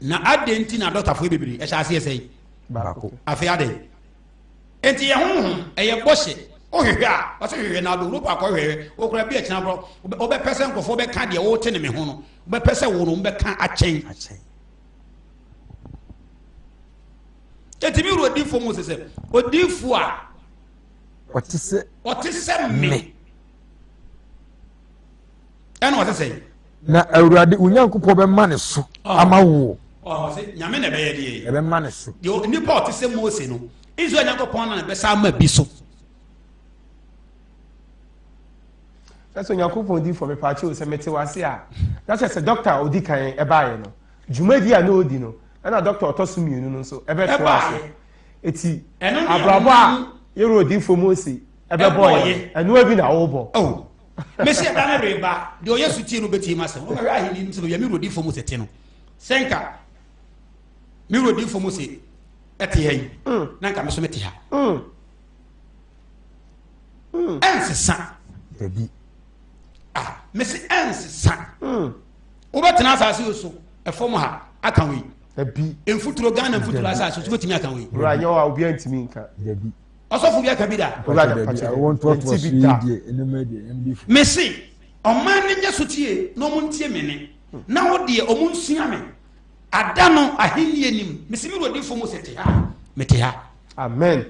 Na adɛn nti na adɔktafoɔ yɛ bebree? Ɛhyɛ aseɛ sɛ. baako. Afei adɛn? Enti yɛ honhom, ɛyɛ bɔhyɛ. Wohwehwɛ a, ɔsɛ hwehwɛ na abɛhunu paakɔ hwehwɛ. Wokora bi akyina borɔ, wobɛpɛ sɛ nkurɔfoɔ bɛka deɛ wote ne me ho no, wobɛpɛ sɛ wo no wobɛka akyɛn. Enti me wura odiifoɔ Mose sɛ, odiifoɔ a ɔte sɛ me. Ɛna ɔsɛ sɛ. Na Awurade wo Nyankopɔn bɛma ne so ah. ama wo. Ɔsɛ Nyame na ɛbɛyɛ deɛ. Ɛbɛma ne so. Deɛ nipa ɔte sɛ Mose no, Israel Nyankopɔn na ɛbɛsa ama bi so. Sɛ Onyankopɔn di fɔ mepaakyɛw sɛ mete wase a, na kyerɛ sɛ dɔkta a odi kan ɛbaeɛ no, dwumadi a na odi no, ɛna dɔkta ɔtɔ so mmienu no nso ɛbɛtoa so. Eti abrabɔ a yɛwɔ odiifo Mose ɛbɛbɔ yɛ, ɛnoa bi na wobɔ. Oh. Mese ɛda no reba, deɛ ɔyɛ sotie no bɛtie m'asɛm. Wobɛhwɛ ahenni no sɛ baabi a me wura odiyifoɔ Mose te no. Sɛ nka me wura odiyifoɔ Mose ɛte ha yi, mm. na nka me so mete ha. Mm. Mm. Ɛnsesa. Dabi. Ah, mese ɛnsesa. Wobɛtena asase yi so, ɛfam ha, aka wei. Dabi. Mfuturo Ghana mfuturo asase so wobɛtumi aka wei. Wura nyɛ hɔ a obiara ntumi nka. Dabi. Ɔsɔfo bi aka bi da. Mese ɔman no nyɛ sotie na ɔmo ntie me ne na wo deɛ ɔmo nsua me ada no ahenni anim. Mese me wura difo mo sɛ te ha mete ha. Amen.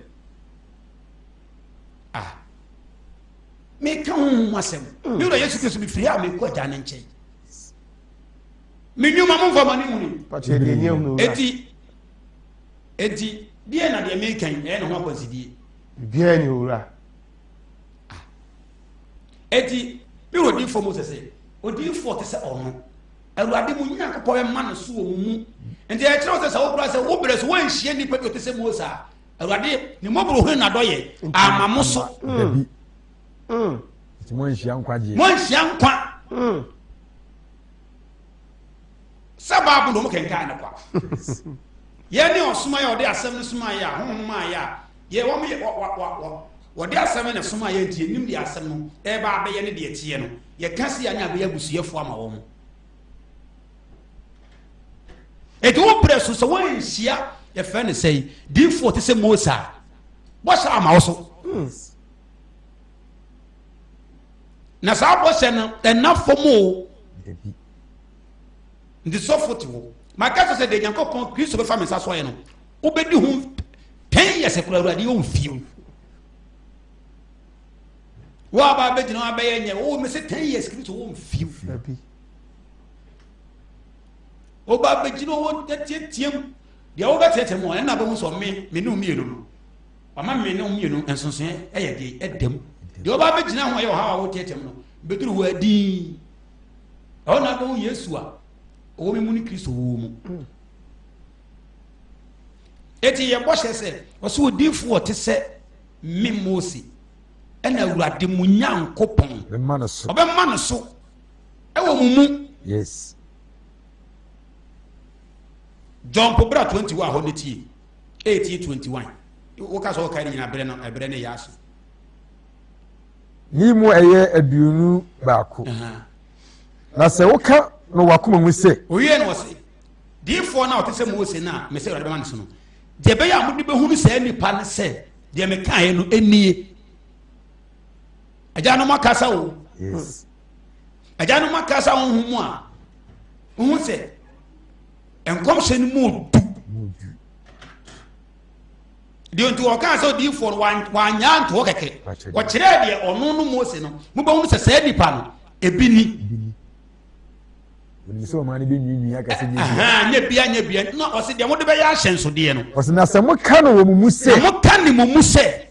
Ah. Meka honhom asɛm. Me wura Yesu Kristo mefiri ha mekɔ agya ne nkyɛn. Me nnwuma mo nfa mo ani huni. Eti eti deɛ na deɛ meka yi ɛyɛ ne ho akwansidie. Biribiara ni owura. Ah. Eti mi wɔ odiifoɔ mu sɛ sɛ odiifoɔ te sɛ ɔno awurade mu nyankopɔn bɛma no so wɔ mu mu nti ɛkyerɛ sɛ sɛ wokora sɛ wo berɛ so woanhyia nnipa bi ɔte sɛ Mose a awurade ne mmɔborɔ hunu nadɔyɛ ama mo so. Dabi. Mm. Nti moanhyia nkwagyeɛ. Moanhyia nkwa. Sɛ baabu na wɔn kenkan no kwa. Yɛn ne ɔsoma yɛ ɔde asɛm no soma yɛ a honhom a yɛ a yɛ wɔn yɛ wɔ wɔ wɔ wɔde asɛm na soma yɛ nti yɛnim deɛ asɛm no ɛreba abɛyɛ ne deɛ teɛ no yɛka si a ne abɛyɛ abusuyɛfoɔ ama wɔn. Eti wo brɛ so sɛ wɔnhyia yɛfrɛ no sɛ diifoɔ te sɛ Mose a bɔhyɛ ama wo so. Na saa bɔhyɛ no ɛna fam o. Nti sɔfo te hɔ. Maka sɛ sɛ deɛ Nyankopɔn Kristo bɛfa me nsa so ayɛ no, wobɛdi ho 10 years kora Awurade yɛ ɔmfie. Wo aba abɛgyina hɔ abɛyɛ nyɛ, wo me sɛ 10 years Kristo wɔ mfie. Woba abɛgyina hɔ teateam deɛ wobɛteateam hɔ ɛna bɛhu sɛ me me ne mmienu no wama me ne mmienu nsonsoɛ ɛyɛ deɛ ɛdam deɛ woba abɛgyina ho ɛyɛ ɔhaw a woteateam no bɛduru hɔ adin ɛhɔ na bɛhu Yesu a ɔwɔ me mu ne Kristo wɔ mu eti yɛ bɔhyɛ sɛ ɔsɛ odiifoɔ te sɛ me Mose ɛna Awurade mu Nyankopɔn ɔbɛma no so ɛwɔ mo mu. Yes. John Pobra 21 hɔ ne tie. 18 21. Woka sɛ wɔka ne nyina berɛ no ɛberɛ ne yɛ aso. Ne mu ɛyɛ 21. Na sɛ woka no wakoma mu sɛ. Owie no ɔse diifoɔ no a ɔte sɛ Mose no a mesɛ Awurade bɛma no so no deɛ ɛbɛyɛ a mode bɛhunu saa nipa no sɛ deɛ mekaeɛ no ɛnie agyanom akasa o yes. Agyanom akasa honhom mu a wohu sɛ nkɔmhyɛ no mu odu deɛ nti wɔkaa sɛ odiyifoɔ no wanyɛ antoɔ kɛkɛ wɔkyerɛɛ deɛ ɔno no Mose no mobɛhunu sɛ saa nipa no ebi ni onim sɛ ɔman no bɛnwiinwii aka sɛ nyɛ bia nyɛ bia nyɛ bia na ɔse deɛ mode bɛyɛ ahyɛnsodeɛ no ɔse na sɛ moka no wɔ mo mu sɛ na moka ne mo mu sɛ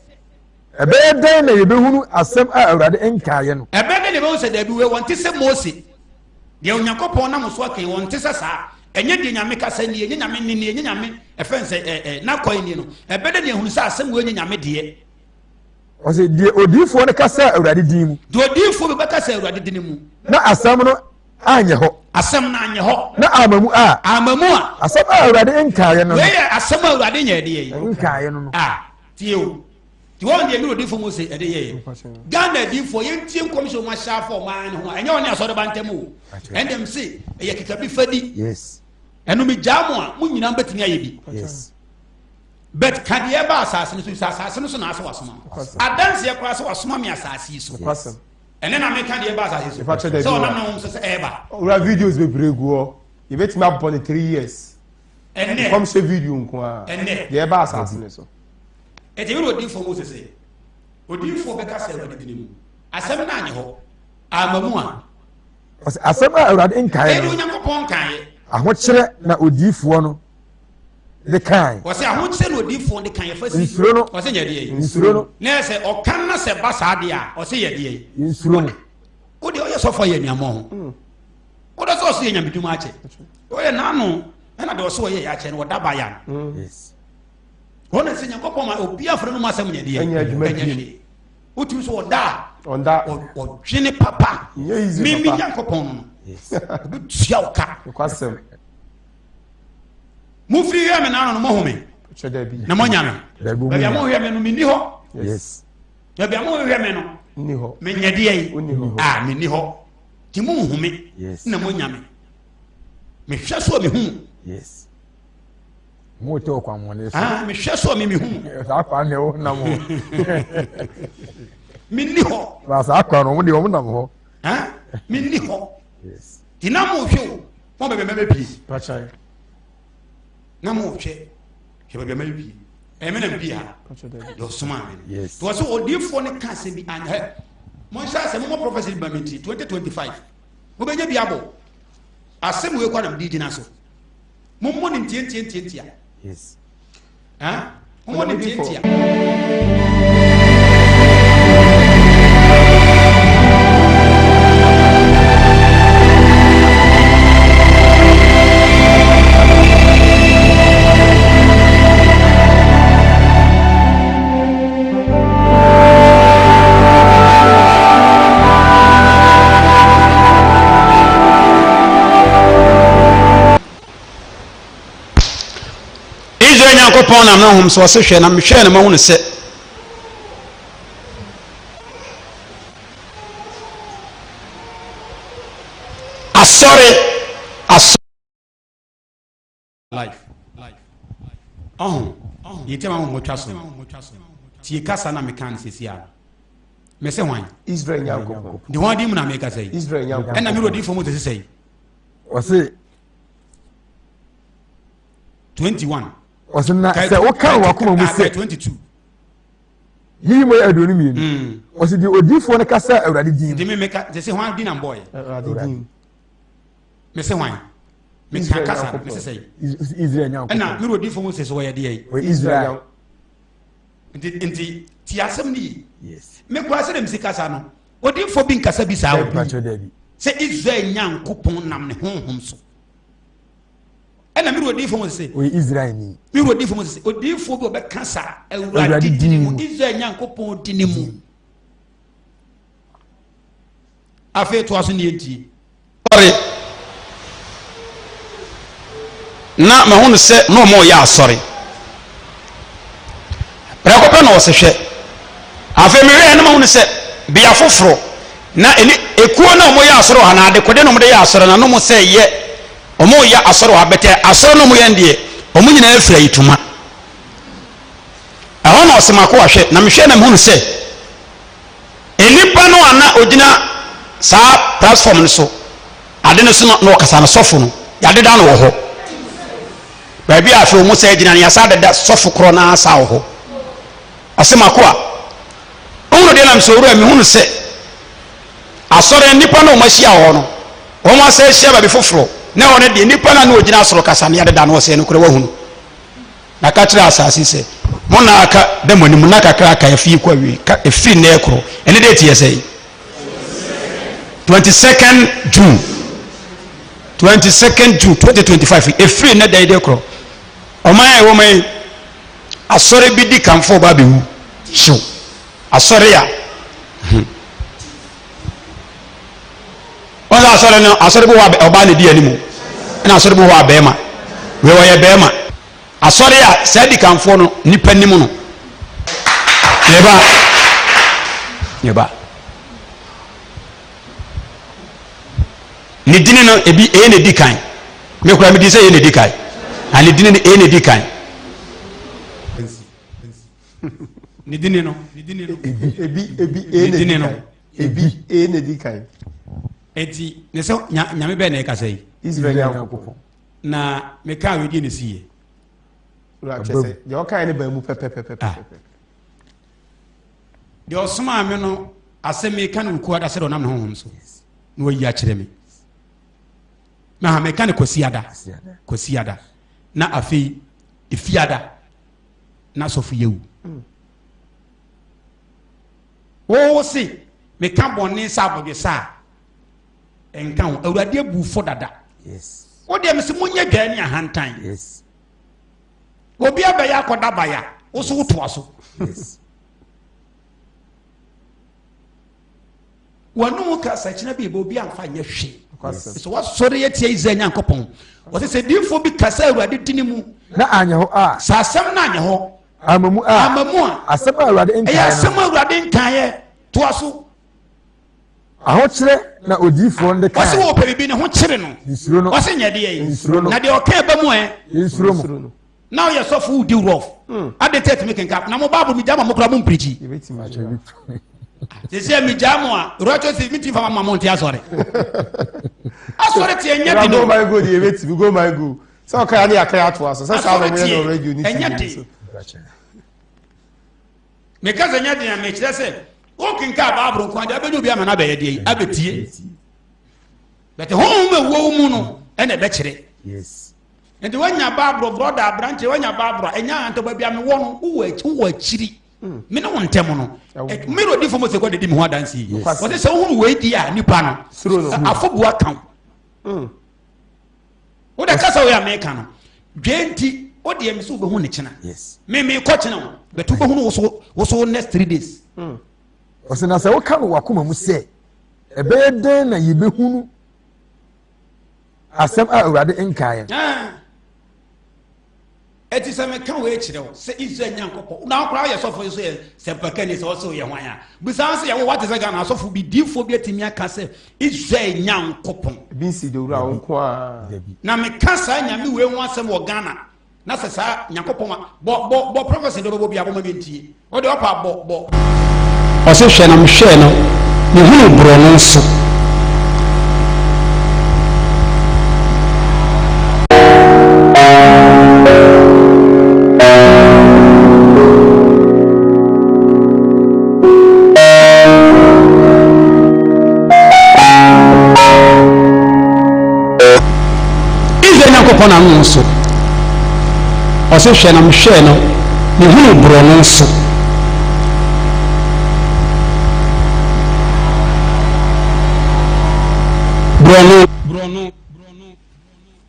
Ɛbɛyɛ dɛn na yɛbɛhunu asɛm a Awurade nkaeɛ no? Ɛbɛyɛ dɛn na yɛbɛhunu sɛ daabi wei wɔnte sɛ Mose, deɛ Onyankopɔn nam so aka yi, wɔnte sɛ saa. Ɛnyɛ deɛ Nyame kasa nie, ɛnyɛ Nyame nne nie, ɛnyɛ Nyame ɛfɛn sɛ ɛ ɛ n'akwan nie no. Ɛbɛyɛ dɛn na yɛhunu sɛ asɛm wei nyɛ Nyame deɛ? Ɔse deɛ odiyifoɔ no kasa Awurade din mu. Deɛ odiyifoɔ bi bɛkasa Awurade din mu. Na asɛm no anyɛ hɔ. Asɛm no anyɛ hɔ. Na ama mu a. Ama mu a. Asɛm a Awurade nkaeɛ no. Wei yɛ asɛm a Awurade nyɛ deɛ yi. Nkaeɛ no no. Ah. Tie o. Ti wɔn deɛ mi odifo Mose ɛde yɛ yɛ. Ghana adiifoɔ yɛn tie nkɔmhyɛ wɔn ahyɛ afɔ ɔman no ho a ɛnyɛ wɔn ne asɔreba ntɛm o. Ɛnna m se ɛyɛ keka bi fa di. Yes. Ɛno mi gyaa mo a mo nyinaa bɛtumi ayɛ bi. Yes. But ka deɛ ɛba asase no so sɛ asase no so na asɛ wasoma. Adanseɛ koraa sɛ wasoma mi asase yi so. Ɛnɛ na meka deɛ ɛba asase so. Sɛ ɔnam na wɔn sɛ sɛ ɛba. Owura videos bebree gu hɔ. Yɛbɛtumi abɔ ne 3 years. Ɛnɛ. Nkɔmhyɛ video nko ara. Ɛnɛ. Deɛ ɛba asase no so. Ɛti wura odiifoɔ Mose sɛ odiifoɔ bɛka sɛ Awurade dini mu asɛm no anyɛ hɔ ama mu a. Ɔsɛ asɛm a Awurade nkaeɛ no. Ɛde Onyankopɔn nkaeɛ. Ahokyerɛ na odiifoɔ no de kae. Ɔsɛ ahokyerɛ na odiifoɔ de kae ɛfa si. Nsuro no. Ɔsɛ nyɛ deɛ yi. Nsuro no. Na ɛsɛ ɔka na sɛ ba saa deɛ a ɔsɛ yɛ deɛ yi. Nsuro no. Wo deɛ ɔyɛ sɔfo yɛ nneɛma ho. Wo deɛ sɛ ɔsɛ yɛ nyamedwuma akyɛ. Ɔyɛ n'ano ɛna deɛ ɔsɛ ɔyɛ yɛ akyɛ no ɔda ba ya no. Yes. Wɔn na sɛ Nyankopɔn ma obi afrɛ no mu asɛm nyɛ deɛ. Ɛnyɛ adwuma Ɛnyɛ bio. hwee. Wotumi so ɔda a Ɔnda. ɔdwene papa. Nyɛ easy Mimi papa. Nyankopɔn no no. Yes. Obetua wo ka. Nokwasɛm. Mofiri hwɛ me n'ano no mohu me Kyɛ daabi. na moanya me. Daabi Baabi a mohwɛ me no menni hɔ. Yes. Baabi a mohwehwɛ me no Nni hɔ. menyɛ deɛ yi. Wonni hɔ. A menni hɔ. Nti monhu me Yes. na moanya me. Mehwɛ so a mehu mo. Yes. Mo tɛ ɔkwanmɔne so. Ah, mehwɛ so a me mehu mo. Saa kwan deɛ wɔn nam hɔ. Menni hɔ. Na saa kwan no wɔn deɛ wɔn nam hɔ. Ah, menni hɔ. Yes. Nti na mohwɛ o. Mo baabi a mɛbɛpie. Pakyɛ. Na mohwɛ. Hwɛ baabi a mɛbɛpie. Ɛyɛ me na mpie ha. Pakyɛ daabi. Deɛ ɔsomaa me no. Yes. Nti wɔsɛ odiifoɔ no ka asɛm bi anyɛ. Monhyɛ asɛm mommɔ prophecy ba me nti 2025. Mobɛnya bi abɔ. Asɛm wei kɔ na mede gyina so. Mommɔ ne ntiantiantiantia. Yes. Mommɔ ne ntiantia. Israel Nyankopɔn nam ne honhom so ɔse hwɛ na mehwɛɛ na mahunu sɛ asɔre asɔre Life. Ɔho, deɛ nti a ma wɔtwa so no, tie kasa na meka no sɛsi a no. Mese hwan? Israel Nyankopɔn. De hwan din mu na mekasa yi? Israel Nyankopɔn. Ɛna mewura odiyifoɔ Mose sɛ yi. Ɔse. 21. Ɔse na sɛ woka wɔ wakoma mu sɛ. 22. Yiyi mu yɛ 22. Ɔse deɛ odiyifoɔ no kasa Awurade din mu. Nti me meka, sɛ hwan din na mbɔɔyɛ? Awurade din. Mese hwan? Meka kasa no, mese sɛn? Israel Nyankopɔn. Ɛna me wura fam sɛ sɛ wɔyɛ deɛ yi. Wɔ Israel. Nti nti ti asɛm no yi. Yes. Me kura sɛ dɛm si kasa no, odinfo bi nkasa bi saa o. Sɛ Israel Nyankopɔn nam ne honhom so. Ɛna me wura odinfo mu sɛ. Ɔyɛ Israel ni. Me wura odinfo mu sɛ odinfo bi ɔbɛka saa Awurade di ne mu Israel Nyankopɔn di ne mu. Afei toa so ne yɛntie. Asɔre. Na mahunu sɛ na wɔreyɛ asɔre. Prɛko pɛ na ɔse hwɛ. Afei mehwɛɛ na mahunu sɛ bea foforɔ na ɛni ekuo na wɔyɛ asɔre wɔ ha na adekode na wɔde yɛ asɔre na na wɔn sɛ yɛ wɔreyɛ asɔre wɔ ha bɛtɛ asɔre na wɔyɛ no deɛ wɔn nyinaa fira ayitoma. Ɛhɔ na ɔse makoa hwɛ na mehwɛɛ na mehunu sɛ Nnipa no a na ogyina saa platform no so ade no so na ɔkasa no sɔfo no yɛadeda no wɔ hɔ baabi a afei wɔn sɛ gyina no yɛasa adeda sɔfo korɔ no asa wɔ hɔ ɔsɛ mako a ɔhunu deɛ nam sɛ owura mehunu sɛ asɔre nnipa no wɔn ahyia wɔ hɔ no wɔn asa ahyia baabi foforɔ na ɛhɔ no deɛ nnipa no a na ɔgyina soro kasa no yɛadeda no ɔsɛ no korɛ wahunu Na ka kyerɛ asase sɛ, Mo nna aka da mo anim, nna kakra aka afe yi kɔ awiei, ka ɛfiri nnɛ rekorɔ. Ɛne date yɛ sɛn? 22nd June 22nd June 2025 ɛfiri nnɛ da yi de korɔ. Ɔman a ɛwɔ ma yi, asɔre bi di kanfoɔ ba abɛwu hyew asɔre a hmm. Wɔn sɛ asɔre no asɔre bi wɔ ɔbaa na edi anim ɛna asɔre bi wɔ abɛɛma wei ɔyɛ bɛɛma asɔre a saa dikanfoɔ no nipa nim no yɛba yɛba ne dini no ebi ɛyɛ na edi kan me kura mi di sɛ ɛyɛ na edi kan na ne dini no ɛyɛ na edi kan. Ne dini no ebi ebi ɛyɛ na edi kan. Ebi ee na edi kan. Eti ne sɛ nyame bɛɛ na ɛkasa yi. Israel Nyankopɔn. Na meka a wedi ne si yɛ. Wura kyɛ sɛ deɛ ɔkae ne baa mu pɛpɛpɛpɛ. Ah. Deɛ ɔsomaa me no asɛm meka no wukuo ada sɛ deɛ ɔnam ne honhom so na wayi akyerɛ me. Na ha meka no kwasiada kwasiada na afei efiada na sɔfo yɛwu. Mm. Wo se, meka bɔne sɛ abɔdwesɛ a, ɛnka ho. Awurade abu fɔ dada. Wo deɛ mese monyɛ dwaa ne ahantan. Obi abɛyɛ akɔda baya, wo so wotoa so. Wɔne ka sɛ kyena bi obi amfa nyɛ hwee. Sɛ wasɔre atia Israel Nyankopɔn. Wɔsɛ sɛ diifoɔ bi kasa Awurade dini mu. Na anyɛ hɔ a. Sɛ asɛm no anyɛ hɔ. Ama mu a. Ama mu a. Asɛm a Awurade nkaeɛ no. Ɛyɛ asɛm a Awurade nkaeɛ. Toa so. Ahokyerɛ na odiyifoɔ no de kaeɛ. Wɔsi wɔ pɛ bibi ne ho kyere no. Nsuro no. Wɔsi nyɛ deɛ yi. Nsuro no. Na deɛ ɔka ɛbɛ mu ɛ. Nsuro mu. Na ɔyɛ sɔfo wodi rɔf. Hmm. Adi tɛ tumi kenka na mo baabu mi gya ma mo kura mo mpirikyi. Sisi mi gya mo a rɔtɔ si mi ti fa ma mo nti asɔre. Asɔre tiɛ nyɛ di no. Go my go deɛ ebetumi go my go. Sɛ ɔka ya ne yɛaka yɛ atoa so sɛ saa na ɔmoyɛ no radio ne tv so. Meka sɛ nyɛ den a mekyerɛ sɛ wokenka Bible nko adeɛ abɛnya obi ama no abɛyɛ deɛ yi abɛtie. Bɛte honhom ɛwɔ wo mu no. Ɛna ɛbɛkyerɛ. Yes. Nti wanya baaboro brɔda aberanteɛ wanya baaboro a ɛnya antɔ baabi a mewɔ no wowɔ akyiri. Hmm. Me ne wo ntɛm no. Mmiri odi fam sɛ kɔ didi me ho adanse yi. Wɔte sɛ wohunu wei di a nipa no. Afobu aka wo. Hmm. Wo de kasa wei a meka no. Dwe nti wo deɛ me sɛ wobɛhu ne kyena. Me mekɔ kyena o. But wobɛhunu wo so wo so next 3 days. Hmm. Ɔsɛ na sɛ woka no wakoma mu sɛ ɛbɛyɛ dɛn na yɛbɛhunu asɛm a Awurade nkaa yɛn. Ɛti sɛ meka wei kyerɛ wo sɛ Israel Nyankopɔn na wokora woyɛ sɔfo nso yɛ sɛmpakani sɛ wɔsɛ woyɛ hwan a bisa wo sɛ yɛwo wate sɛ Ghana asɔfo bi diifoɔ bi atumi aka sɛ Israel Nyankopɔn Ebi nsi de wura wo nko a. Na meka saa nyame wei ho asɛm wɔ Ghana na sɛ saa Nyankopɔn a bɔ bɔ bɔ prophecy de ɔbɛbɔ bi abɔ ma mentie wode ɔpa bɔ bɔ. Ɔse hwɛ na mehwɛɛ no mehunuu borɔno so. Israel Nyankopɔn ano so. Ɔse hwɛ na mehwɛɛ no mehunuu borɔno so. Borɔno. Borɔno.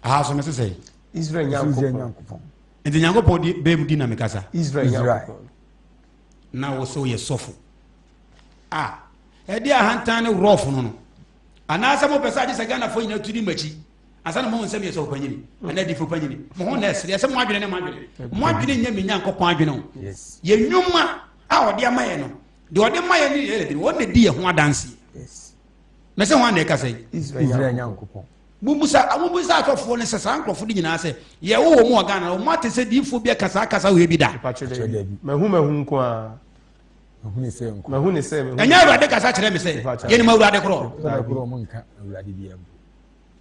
Aha so mese sɛ. Israel Nyankopɔn. Nti Nyankopɔn di bɛɛ mu di na mekasa. Israel Nyankopɔn. Na wo sɛ woyɛ sɔfo. A ɛde ahantan ne rɔfo no no. Anaasɛ mopɛ sɛ agye sɛ Ghanafoɔ nyinaa tu di m'akyi. Ansa na mohu sɛ meyɛ sɔfo panyini anaa adifo panyini. Mo ho na ɛsere ɛsɛ mo adwene ne mo adwene. Mo adwene nyɛ me Nyankopɔn adwene o. Yɛn nnwuma a ɔde ama yɛ no, deɛ ɔde ma yɛ ne yɛ de wɔn na di yɛ ho adanseɛ. Mɛsɛ ho ana ɛkasa yi. Israel Nyankopɔn. Mubusa mubusa asɔfoɔ no sɛ saa nkurɔfo no nyinaa sɛ yɛwɔ wɔn wɔ Ghana wɔn ate sɛ diifoɔ bi aka saa kasa wei bi da. Mahu mahu nko ara. Mahu ne sɛ. Ɛnyɛ Awurade kasa kyerɛ me sɛ yɛnim Awurade korɔ.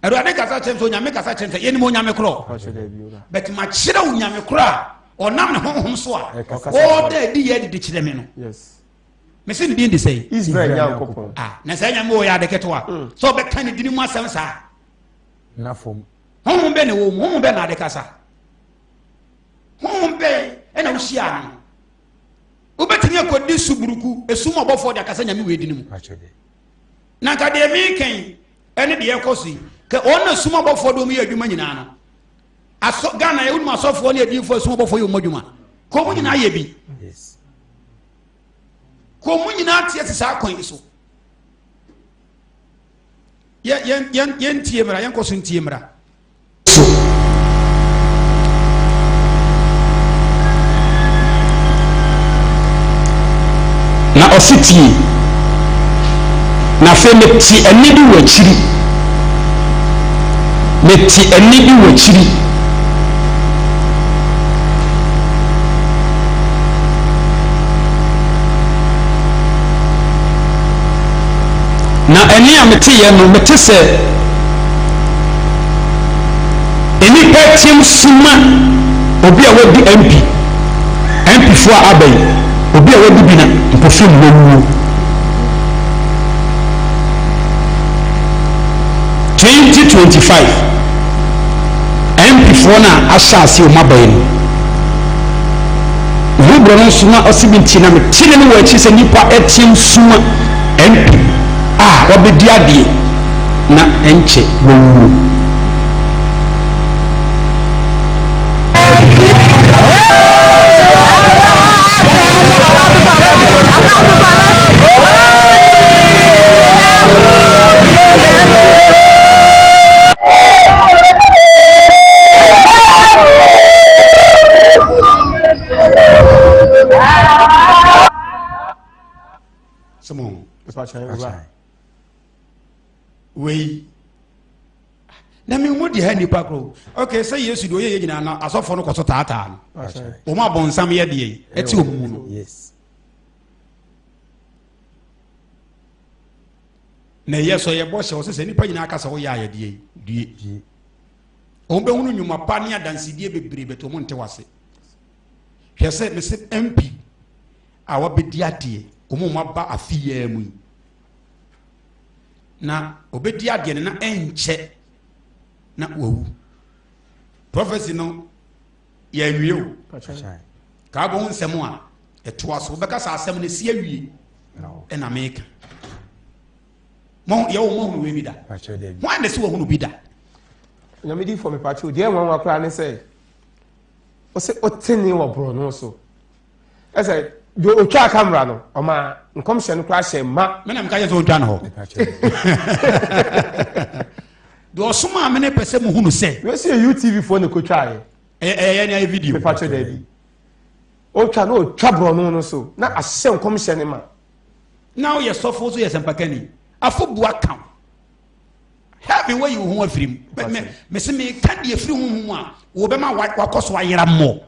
Awurade kasa kyerɛ me sɛ Onyame kasa kyerɛ me sɛ yɛnim Onyame korɔ. But makyerɛ Onyame korɔ a ɔnam ne honhom so a ɔda adi yɛ adidi kyerɛ me no. Mese ne din de sɛ Israel Nyankopɔn. Ah, na sɛ nyame wɔ yɛ ade ketewa. Mm. Sɛ ɔbɛka ne dini mu asɛm saa. Na fam. Honhom bɛ na ɛwɔ mu, honhom bɛ na ade kasa. Honhom bɛ ɛna wohyia no. Wobɛtumi akɔdi suburuku, esum ɔbɔfoɔ de akasa nyame wɔ edini mu. Na nka deɛ meka yi ɛne deɛ ɛkɔ so yi, ka wɔn na sum abɔfoɔ de wɔn yɛ adwuma nyinaa no. Asɔ Ghana yɛ wonum asɔfoɔ ne adiyifoɔ sum abɔfoɔ yɛ wɔn adwuma. Ka wɔn nyinaa yɛ bi. Ka wɔn nyinaa te ase saa kwan yi so. Yɛn yɛn yɛn yɛn tie mmra, yɛn kɔ so ntie mmra. so. Na ɔse tie, na afei mete ɛnne bi wɔ akyiri, mete ɛnne bi wɔ akyiri. Na ɛnne a meteeɛ no, mete sɛ Nnipa team suma obi a wadi MP, MP foɔ a aba yi, obi a wadi bi na mpofiri mu wawuo. 2025 MP foɔ no a ahyɛ ase wɔn aba yi no, mehu borɔ no nso na ɔsi bi nti na mete ne no wɔ akyi sɛ nnipa team suma MP a wabɛdi adeɛ. na ɛnkyɛ wawuo. Simon. Wei na mi mu di ha nipa koro ok sɛ yesu deɛ ɔyɛ yɛ nyinaa na asɔfoɔ no kɔ so taataa no wɔn abɔnsam yɛ deɛ ɛte wɔn mu no na ɛyɛ sɔ yɛ bɔ hyɛ ɔsɛ sɛ nipa nyinaa kasa ɔyɛ ayɛ deɛ due wɔn bɛhunu nnwuma pa ne adansidie bebree bɛtɛ wɔn nte wase hwɛ sɛ mese mp a wabɛdi adeɛ wɔn a wɔaba afi yɛn mu yi na ɔbɛdi adeɛ no na ɛnkyɛ Na wawu. Prophecy no yɛanwie o. Kaa bɔ ho nsɛm a ɛtoa so. Wobɛka sɛ asɛm no si awie ɛna meka. Mo yɛwɔ mo ahunu wei bi da. Hwan na ɛsɛ wɔhunu bi da? Nyame di fɔ mepatwo deɛ nwanwa koraa ne sɛ ɔsɛ ɔtene wɔ borɔno so ɛsɛ deɛ ɔtwaa kamera no ɔma nkɔmhyɛ no koraa hyɛ ma. Me na meka kyerɛ sɛ ɔntwa no hɔ. Deɛ ɔsomaa me no pɛ sɛ muhunu sɛ. Wei sɛ yɛ UTV foɔ na ɛkɔtwaeɛ. Ɛyɛ yɛn ayɛ video. Mepa kyɛ daabi. Ɔtwa na ɔtwa borɔno no so na ahyɛ nkɔmhyɛ no ma. Na woyɛ sɔfo so yɛ sɛmpakani. Afobu aka wo. Heaven wayi wo ho afiri mu. Mese meka deɛ firi honhom mu a wɔbɛma wakɔ so ayera mmɔ.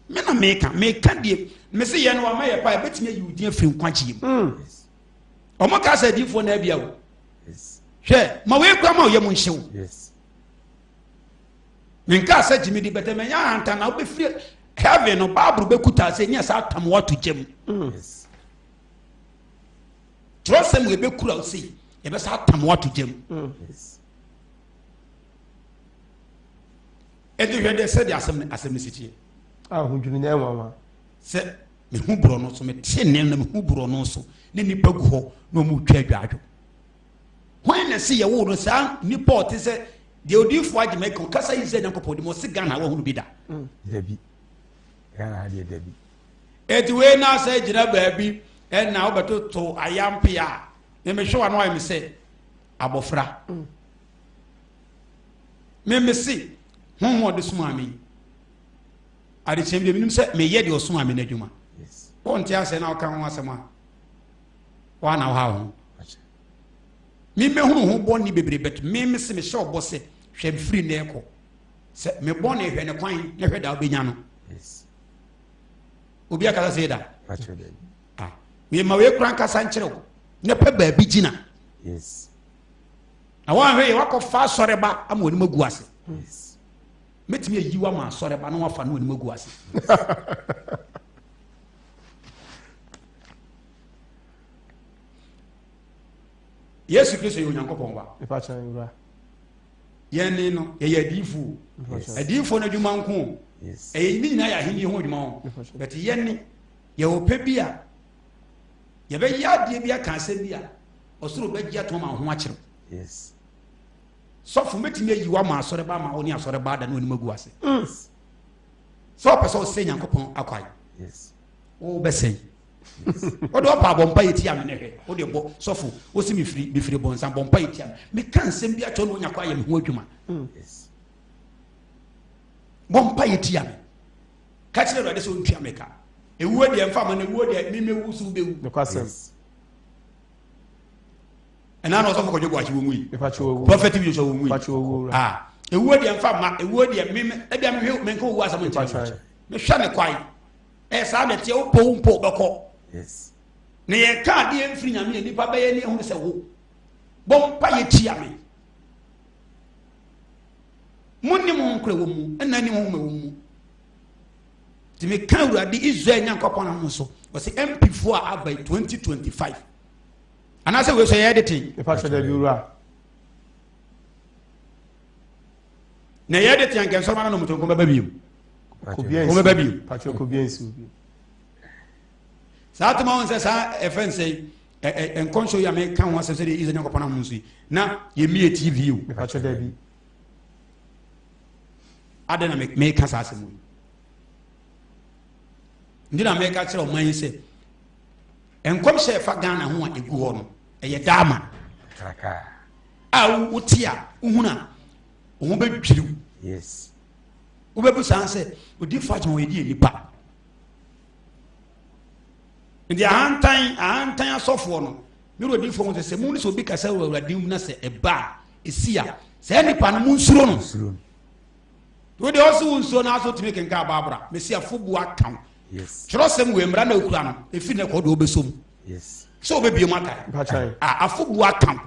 Me na meka meka deɛ mese yɛn no wama yɛ pa ɛbɛtumi ayi wo din afiri nkwagyeɛ mu. Hmm. Ɔmo ka sɛ adiifoɔ na abia o. Hwɛ ma wei kura ma ɔyɛ mu nhyew. Menka sɛ gyimi di bɛtɛ mɛnya ahanta na wobɛfiri heaven no Bible bɛkuta sɛ nyɛ saa atam wato gya mu. Hmm. Twerɛsɛm wɔ ɛbɛkura wo sei yɛbɛsa atam wato gya mu. Hmm. Ɛnti hwɛ deɛ sɛdeɛ asɛm no asɛm no si teɛ. Ahodwiri na ɛnwanwa. Sɛ mehu borɔno so mete nne na mehu borɔno so ne nnipa gu hɔ na wɔn retwa adwadwo. Hwan na ɛsi yɛwoo no saa nipa ɔte sɛ deɛ odiifoɔ agyema ka ɔkasa yi sɛ Nyankopɔn di mu ɔse Ghana wahunu bi da. Mm. Dabi. Ghana ha deɛ dabi. Eti wei na sɛ gyina baabi ɛna wobɛtoto ayampe a memehwɛ wano ayɛ me sɛ abɔfra. Mm. Me me se honhom a ɔde somaa me yi adekyɛm deɛ menim sɛ meyɛ deɛ ɔsomaa me no adwuma wonte asɛ na woka ho asɛm a woana woha wo ho memɛhunu ho bɔne bebree but me me se mehyɛ ɔbɔ sɛ hwɛ mfiri nnɛ ɛkɔ sɛ me bɔne hwɛ ne kwan na hwɛ da wobɛnya no obi akasa sɛ da ah, mema wei kora nkasa nkyerɛ wo na pɛ baabi gyina yes. Na wɔanhwɛ yɛ wakɔfa asɔreba ama wɔn anim agu ase. Mɛtumi ayi wa ma asɔreba na wafa no anim agu ase. Yesu Kristo yɛ Onyankopɔn ba. Yɛn ne no yɛyɛ adiyifoɔ. Adiyifoɔ no adwuma nko. Ɛyɛ ne nyinaa yɛ ahenni ho adwuma ho. But yɛn ne yɛwɔ pɛ bi a yɛbɛyɛ adeɛ bi aka asɛm bi a ɔsoro bɛgye atom ama wo ho akyerɛw. Yes. Sɔfo mɛtumi ayi wo ama asɔre ba ama wo ne asɔre ba ada ne onim agu ase. Mm. Sɛ ɔpɛ sɛ ɔsɛ Nyankopɔn akwae. Yes. Wo bɛsɛe. Wode ɔpa abɔ mpa yɛ tia me ne hwɛ. Wode bɔ sɔfo wosi me firi me firi bɔnsam bɔ mpa yɛ tia me. Meka nsɛm bi akyerɛ no onya kɔ ayɛ me ho adwuma. Mm. Yes. Bɔ mpa yɛ tia me. Ka kyerɛ Awurade sɛ ɔntua me ka. Ewuo deɛ mfa ma no ewuo deɛ me mewu so wobɛwu. Nokwasɛm. Ɛna na ɔsɔfo kɔdwe buakye wɔn yi. Prɔfɛt bi nso wɔn yi. Ah, ewuo deɛ nfa ma ewuo deɛ me me ebi a mehwɛ me nka owuo asɛm nkyɛn. Mehwɛ ne kwae. Ɛyɛ saa na ɛteɛ wopɔ wo mpo wobɛkɔ. Na yɛn ka adeɛ mfiri nyame a nipa bɛyɛ ne ehunu sɛ wo. Bɔ mpa yɛ tia me. Mo ne mo nkora wɔ mu ɛna ne mo wɔ mu. Nti meka Awurade Israel Nyankopɔn ano so, ɔsɛ MP foɔ a aba yi 2025. Anaasɛ wei sɛ yɛ editing? Mepa kyɛ dabi wura. Na yɛ editing anka nsɔrɔma no nom tonko bɛba bio. Wɔn bɛba bio. Pakyɛ kobia nsiw bio. Saa toma wɔn sɛ saa ɛfɛ nsɛ ɛ nkɔnso yi a meka ho asɛm sɛ deɛ Israel Nyankopɔn ano so yi na yɛmie TV o. Mepa kyɛ dabi. Adɛn na meka saa asɛm yi? Nti na meka kyerɛ ɔman yi sɛ nkɔmhyɛ ɛfa Ghana ho a ɛgu hɔ no ɛyɛ daama a wote a wohunu a wo ho bɛdwiriw. Yes. Wobɛbu saa sɛ odiifo agyema wɔyɛ deɛ nipa. Nti ahantan ahantan asɔfoɔ no ne wura odiifo ho sɛ sɛ mu ne sɛ obi kasa wɔ awurade mu na sɛ ɛba a ɛsi a saa nipa no mu nsuro no. Wo deɛ ɔse wo nsuo no aso tumi kenkan baabra mesi afobu aka wo twerɛsɛm wei mmara na okura no ɛfiri ne kɔ deɛ wobɛsɔ mu sɛ wobɛbie mu aka afobu aka wo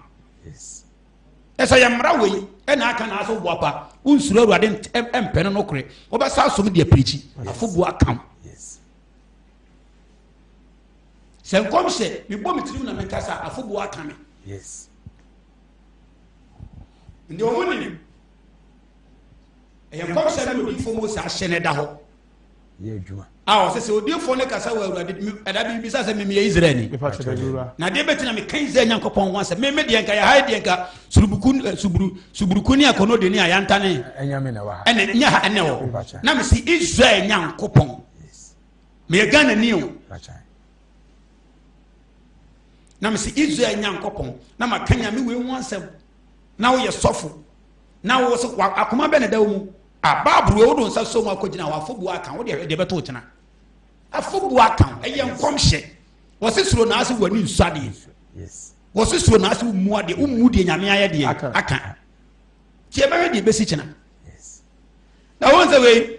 ɛsɛ yɛ mmara wei ɛna aka na asɛ woboa pa wonsuro awurade mpɛ no nokorɛ wobɛsa asom deɛ pirikyi afobu aka wo sɛ nkɔm hyɛ mebɔ me tirim na mekasa afobu aka me yes. Nti wɔn nim. Ɛyɛ nkɔmhyɛ no odiyifoɔ Mose ahyɛ no ɛda hɔ. Yɛ adwuma. A ɔsɛ sɛ odiyifoɔ no kasa wɔ Awurade ɛda bi bisa sɛ mimi yɛ Israelni. Na deɛ bɛti na meka Israel Nyankopɔn ho asɛm. Meme deɛ nka yɛ ha deɛ nka surubuku suburu suburuku ne akɔnɔ de ne ayantane. Ɛna nyɛ ha ɛnɛ wɔ. Na mesi Israel Nyankopɔn. Meyɛ Ghana ni o. Na mesi Israel Nyankopɔn na maka nyame wei ho asɛm. Na woyɛ sɔfo. Na wo sɛ akoma bɛ na ɛda wo mu. A Bible wei wode nsa so mu akɔgyina hɔ afobuo aka wo deɛ hwɛ deɛ ɛbɛto wo kyena. Afobuo aka wo ɛyɛ nkɔmhyɛ. Wɔse suro na ase w'ani nsɔ adeɛ. Wɔse suro na ase wommu adeɛ wommu deɛ nyame ayɛ deɛ aka. Nti ɛbɛhwɛ deɛ ɛbɛsi kyena. Na wɔn sɛ wei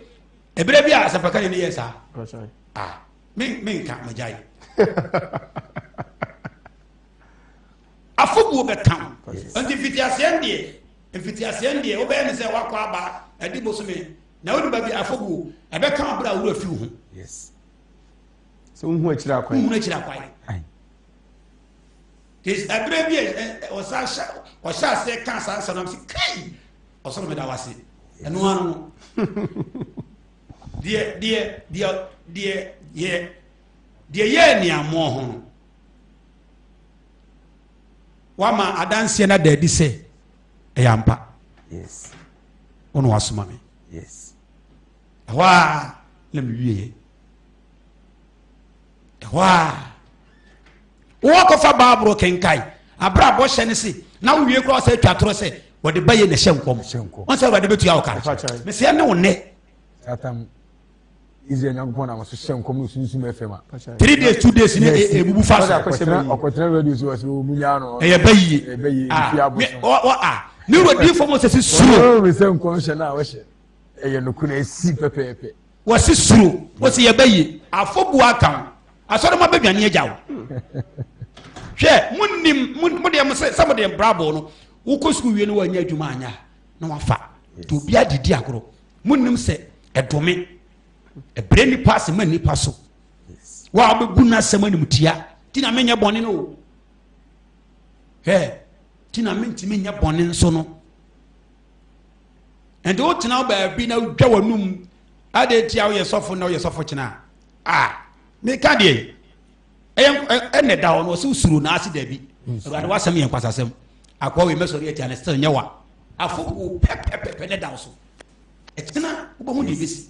ɛberɛ bi a asɛmpakani no yɛ saa. Ah, menka magyae. Afobuo bɛka wo. Nti mfitiaseɛ no deɛ, mfitiaseɛ no deɛ wobɛyɛ ne sɛ wakɔ aba adi bosome na wode ba bi afobuo ɛbɛka wo berɛ a wura fi wo ho. Yes. Sɛ wohu akyiri akwan. Wohu akyiri akwan. Ɛberɛ bi a ɔsa hyɛ ɔhyɛ aseɛ ka saa nsɛm nam sɛ kai ɔsoro meda wase ɛno ano no deɛ deɛ deɛ deɛ deɛ deɛ yɛɛ nea mmoɔ ho no wama adanseɛ no ada adi sɛ ɛyɛ ampa wo na wasoma me ɛhɔ a na mewieɛ ɛhɔ a wowɔkɔfa baaboro kenkae aberɛ a bɔhyɛ no se na wowie koraa sɛ atwa torɔ sɛ wɔde ba yɛ na ɛhyɛ nkɔm wɔn sɛ awurade bɛtua wo ka mesɛ ne wo nnɛ Israel Nyankopɔn na wɔso hyɛ nkɔm no sunsum fm a. 3 days 2 days ne ebubu fa so. Ɔkɔtena radio so ɔsɛ ɔmu nyaa no. Ɛyɛ bɛ yie. Ɛyɛ bɛ yie nfi abosom. Ɔ a ne wura di fam sɛ si suro. Ɔno sɛ nkɔmhyɛ no a wɔhyɛ ɛyɛ nokorɛ esi pɛpɛɛpɛ. Wɔsi suro wɔsi yɛ bɛ yie afɔbu aka ho asɔre mo abɛdwane agya wo. Hwɛ mo nim mo deɛ mo sɛ sɛ mo deɛ brabo no wokɔ sukuu wie no wɔnyɛ adwuma anya na wafa to obi adidi agorɔ mo nim sɛ ɛdome ɛbrɛ nipa ase ma nipa so wa wobɛbu n'asɛm animtia ti na menyɛ bɔne no o hɛ ti na mentumi nyɛ bɔne nso no nti wotena wo baabi na wodwa w'anum ade tia woyɛ sɔfo na woyɛ sɔfo kyena a meka deɛ ɛyɛ ɛnɛ da hɔ no ɔsɛ wosuro na ase daabi awurade w'asɛm yɛ nkwasasɛm akoa wei mɛsɔre atia ne still nyɛ wa afo pɛpɛpɛpɛ ne da wo so ɛkyena wobɛhu deɛ ɛbɛsi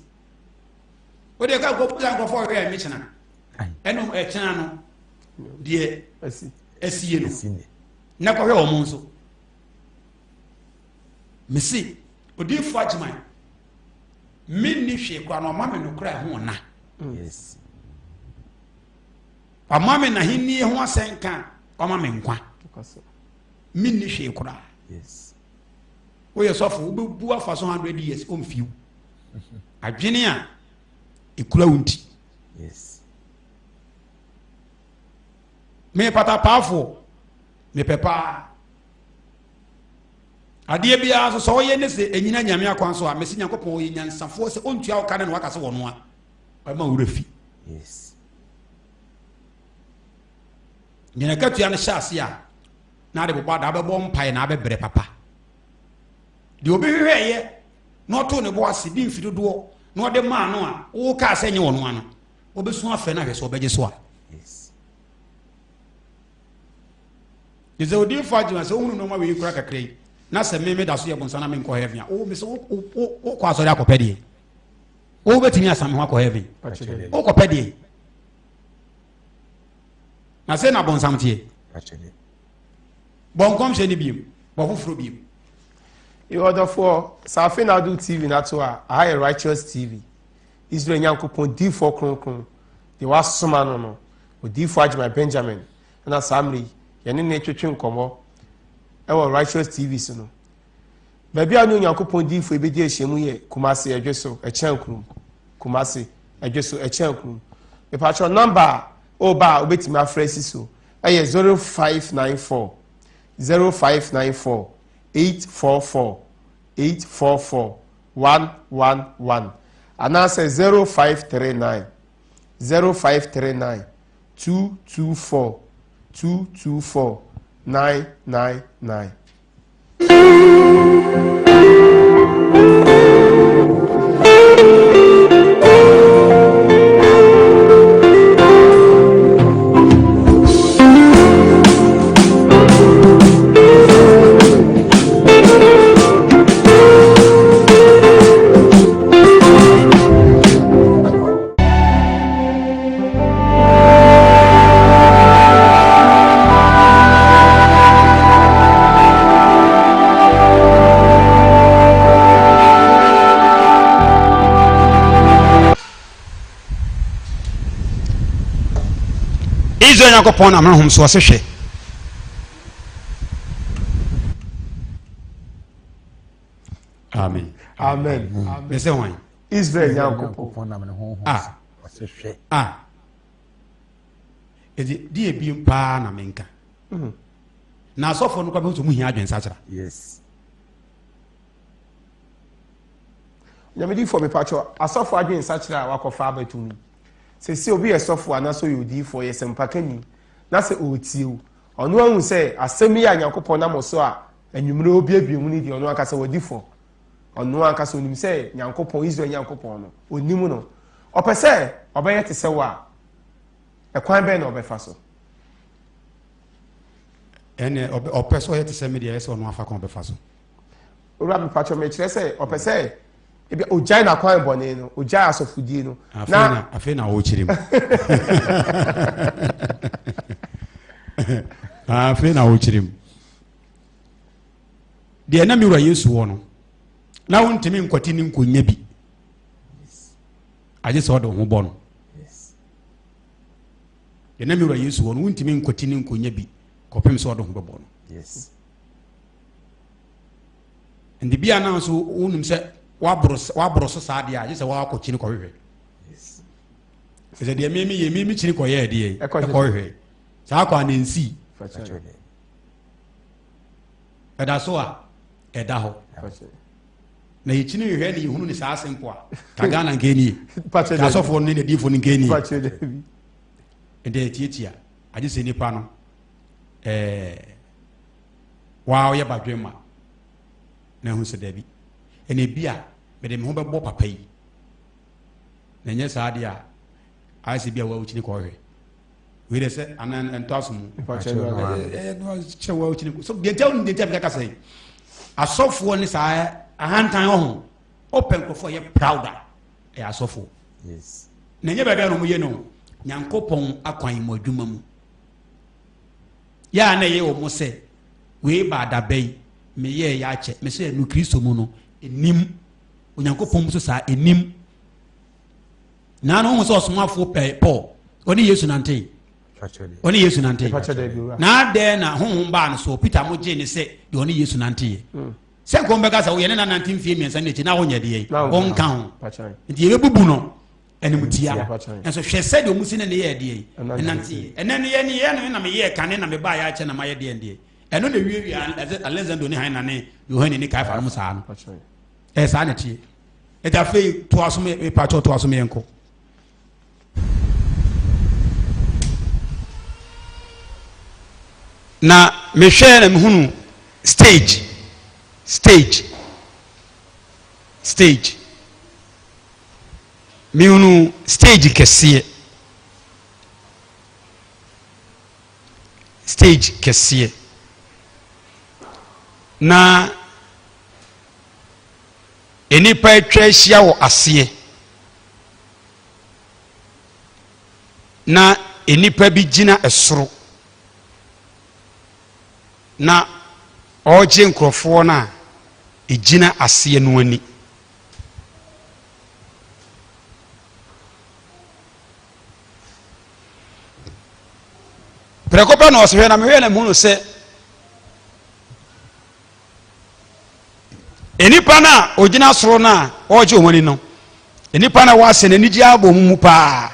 wode ka nkɔbusa nkurɔfoɔ ɔhwɛ ɛme kyena ɛno ɛkyena no deɛ asie no na kɔhwɛ wɔn nso mese odiyifoɔ agyeman menni hwee koraa na ɔma me nokorɛ ɛho ɔna ɔma me n'ahennie ho asɛnka ɔma me nkwa menni hwee koraa woyɛ sɔfo wobɛbu afa so 100 years ɔmfiw adwene a ɛkura wo nti meyɛ patapaafoɔ mepɛ paa adeɛ biara nso sɛ ɔyɛ ne sɛ ɛnyina nyame akwan so a mɛsi nyankopɔn ɔyɛ nyansafoɔ sɛ ɔntua wo ka ne na waka sɛ wɔnoa ɔma wura fi nyina katua no hyɛ ase a na ade bobɔ ada abɛbɔ mpaeɛ na abɛbrɛ papa deɛ obi hwehwɛeɛ na ɔtoo ne bo ase di mfi dodoɔ na ɔde maa no a wokaa sɛ nyɛ ɔno ano wɔbɛsu afɛ no ahwɛ sɛ ɔbɛgye so a te sɛ odiifo agyema sɛ wohunu nneɛma wei kora kakra yi na sɛ me meda so yɛ bonsa na menkɔ heaven a wo me sɛ wokɔ asɔre akɔpɛ deɛ wobɛtumi asame ho akɔ heaven wokɔpɛ deɛ na sɛ na bonsam teɛ bɔ nkɔmhyɛ no biem bɔ foforɔ biem ɔdɔfoɔ sɛ afei na ado tv no ato a aha yɛ righteous tv israel nyankopɔn difoɔ kronkron deɛ wasoma no no odiyifoɔ agyemang benjamin na saa mmerɛ yi yɛne ne twetwe nkɔmmɔ ɛwɔ righteous tv so no baabi a ne onyankopɔn diyifoɔ ebɛdi ahyiamu yɛ kumase ɛdwe so ɛkyɛn kurom kumase ɛdwe so ɛkyɛn kurom mepakyɛw number a ɔba a wobɛtumi afrɛ si so ɛyɛ 0594 0594 844 844 111 anaasɛ 0539 0539 224 224 999. Israel Nyankopɔn nam honhom so ɔse hwɛ. Amen. Amen. Mese hwan? Israel Nyankopɔn nam ne honhom ah. so ɔse hwɛ. Ah. Eti di ebi paa na menka. Mm. Na asɔfoɔ no kora bɛhu sɛ ɔmu hia adwensakyera. Yes. Nyamedifoɔ mepakyɛ asɔfoɔ adwensakyera a wakɔfa abɛto mu. Sɛ obi yɛ sɔfoɔ anaasɛ ɔyɛ odiyifoɔ yɛ sɛmpakani na sɛ ɔretie wo ɔno ahu sɛ asɛm yi a Nyankopɔn nam so a anwummerɛ obiebie mu no deɛ ɔno ankasa wadi fɔ. Ɔno ankasa onim sɛ Nyankopɔn, Israel Nyankopɔn no, onim no. Ɔpɛ sɛ ɔbɛyɛ te sɛ wo a, ɛkwan bɛn na ɔbɛfa so? Ɛnɛ ɔpɛ sɛ ɔyɛ te sɛ me deɛ ɛyɛ sɛ ɔno afa kwan ɔbɛfa so. Owura mepakyɛ mekyerɛ sɛ ɔpɛ sɛ ebi ogyae n'akwan bɔne no, ogyae asɔfodie no. Na afei na ɔrekyerɛ mu. Afei na ɔrekyerɛ mu. Deɛ na me wura Yesu wɔ no, na wontumi nkwati ne nkonya bi. Agye sɛ ɔde ho bɔ no. Deɛ na me wura Yesu wɔ no, wontumi nkwati ne nkonya bi kɔpem sɛ ɔde ho bɛbɔ no. Nti bia na nso wonim sɛ waboro so saa deɛ a, agye sɛ woakɔkyini kɔhwehwɛ. Sɛ deɛ mimi yɛ mimi kyini kɔyɛɛ deɛ ɛkɔhwehwɛ. Saa kɔ a na nsii. Ɛda so a ɛda hɔ. Na yɛkyini hwehwɛ ne yɛhunu ne saa simple a ka Ghana nka nie. Ka asɔfoɔ no ne nadiifoɔ no nka nie. Nti ɛtiatia agye sɛ nipa no ɛɛ waa ɔyɛ badwemma na ɛho sɛ dabi ɛna ebi a mede me ho bɛbɔ papa yi na ɛnyɛ saa deɛ a ayɛ sɛ bi a wɔakyini kɔhwɛ wei de sɛ anan ɛntɔ aso mu kyerɛ wɔ akyiri so deɛ nti a wonim deɛ nti a meka kasa yi asɔfoɔ ne saa ahantan wɔ ho ɔpɛ nkurɔfoɔ yɛ proud a ɛyɛ asɔfoɔ na ɛnyɛ baabi a na wɔyɛ no nyankopɔn akwan mu adwuma mu yɛ a na ɛyɛ wɔn sɛ wei ba adaba yi meyɛɛ yɛ akyɛ mesɛ ɛno kristo mu no ɛnim onyankopɔn mu so saa ɛnim Na no wohu sɛ ɔsomafoɔ pɛ Paul ɔne Yesu nante ɔne Yesu nante na adɛn na honhom baa no so Peter mo gyee ne sɛ deɛ ɔne Yesu nanteɛ hmm. sɛ nkɔm bɛka sɛ woyɛ ne nanante mfie mmiɛnsa ne akyi na wonyɛ deɛ ɔnka ho nti yɛbɛbubu no animtia nso hwɛ sɛ deɛ ɔmu si ne ne yɛ deɛ nanteɛ ɛnɛ no yɛ ne yɛ no na meyɛɛ kane na mebaa yɛ akyɛ na mayɛ deɛ deɛ ɛno na wiawia Alexander ne han na ne Yohane ne Kaifa no mu saa no ɛyɛ saa na ɛteɛ Ɛti afei toa so me pakyɛw toa so me yɛnkɔ. Na mehwɛɛ na mehunu stage stage stage mehunu stage kɛseɛ stage kɛseɛ na Nnipa atwa ahyia wɔ aseɛ, na nnipa bi gyina soro na ɔregye nkurɔfoɔ no a ɛgyina aseɛ no ani. Prɛko pɛ na ɔsehwɛ na mehwɛ na mehunu sɛ Nnipa no a ɔgyina soro no a ɔregye wɔn ani no, nnipa no a wɔasɛ no anigye abɔ wɔn mu paa.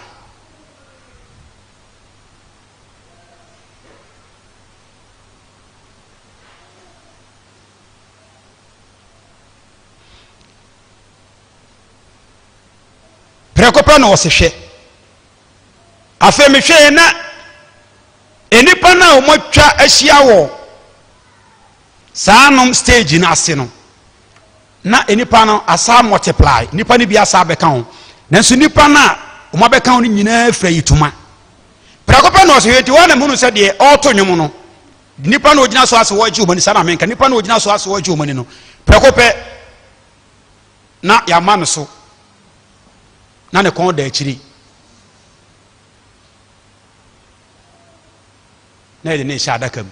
Prɛko pɛ na ɔse hwɛ. Afei mehwɛɛ na nnipa no a wɔatwa ahyia wɔ. Saa nom stage no ase no, na nnipa no asa multiply, nnipa no bi asa abɛka ho. Nanso nnipa no a wɔn abɛka ho no nyinaa fira yitoma. Prɛko pɛ na ɔsɛ hwɛ nti wɔn na mehunu sɛ deɛ ɔreto nnwom no, nnipa no ogyina so ase wɔregye wɔn ani, saa na menka, nnipa no ogyina so ase wɔregye wɔn ani no, prɛko pɛ na yɛama no so na ne kɔn da akyiri na yɛde ne nhyɛ adaka mu.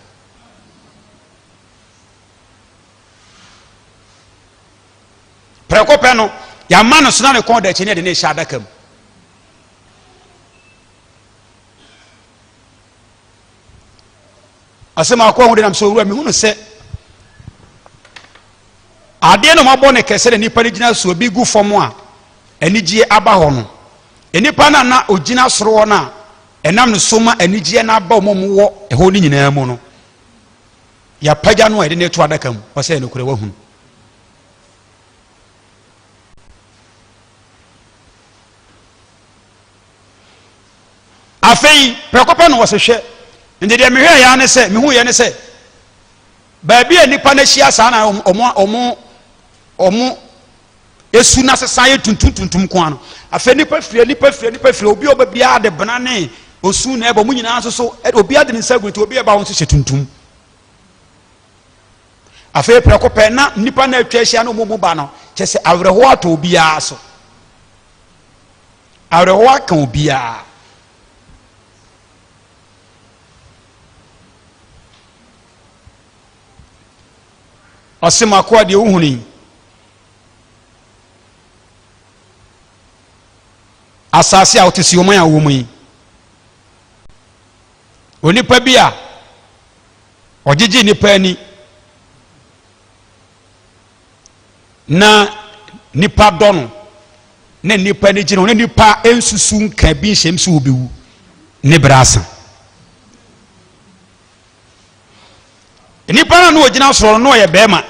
Prɛko pɛ no yɛama no so na ne kɔn da akyiri na yɛde ne nhyɛ adaka mu. Asɛm akɔ ho de nam sɛ owura mehunu sɛ adeɛ na wɔabɔ no kɛse na nipa no gyina so obi gu fam a anigyeɛ aba hɔ no nipa no a na ogyina soro hɔ no a ɛnam no so ma anigyeɛ no aba wɔn a wɔwɔ ɛhɔ no nyinaa mu no yɛapagya no a yɛde no ato adaka mu ɔsɛ nokorɛ wahunu. Afei prɛko pɛ na wɔse hwɛ. Nti deɛ mehwɛɛ yɛ ne sɛ mehu yɛ ne sɛ baabi a nnipa no ahyia saa na wɔn wɔn wɔn esu na sesa yɛ tuntum tuntum ko ano. Afei nnipa firi nnipa firi nnipa firi obi a ɔba biara de bena ne osu na ɛbɔ wɔn nyinaa nso so obi ade ne nsa gu nti obi a ɛba wɔn nso hyɛ tuntum. Afei prɛko pɛ na nnipa no atwa ahyia no wɔn mu ba no kyɛ sɛ awerɛhoɔ atɔ obiara so. Awerɛhoɔ aka obiara. Ɔse makoa deɛ wohunu yi asase a wote si ɔman a wowɔ mu yi onipa bi a ɔgyegye nnipa ani na nipa dɔ no na nipa ani gye no na nipa nsusu nka bi nhyɛm sɛ wɔbɛwu ne berɛ asa. Nipa no a na ɔgyina soro no na ɔyɛ bɛrima.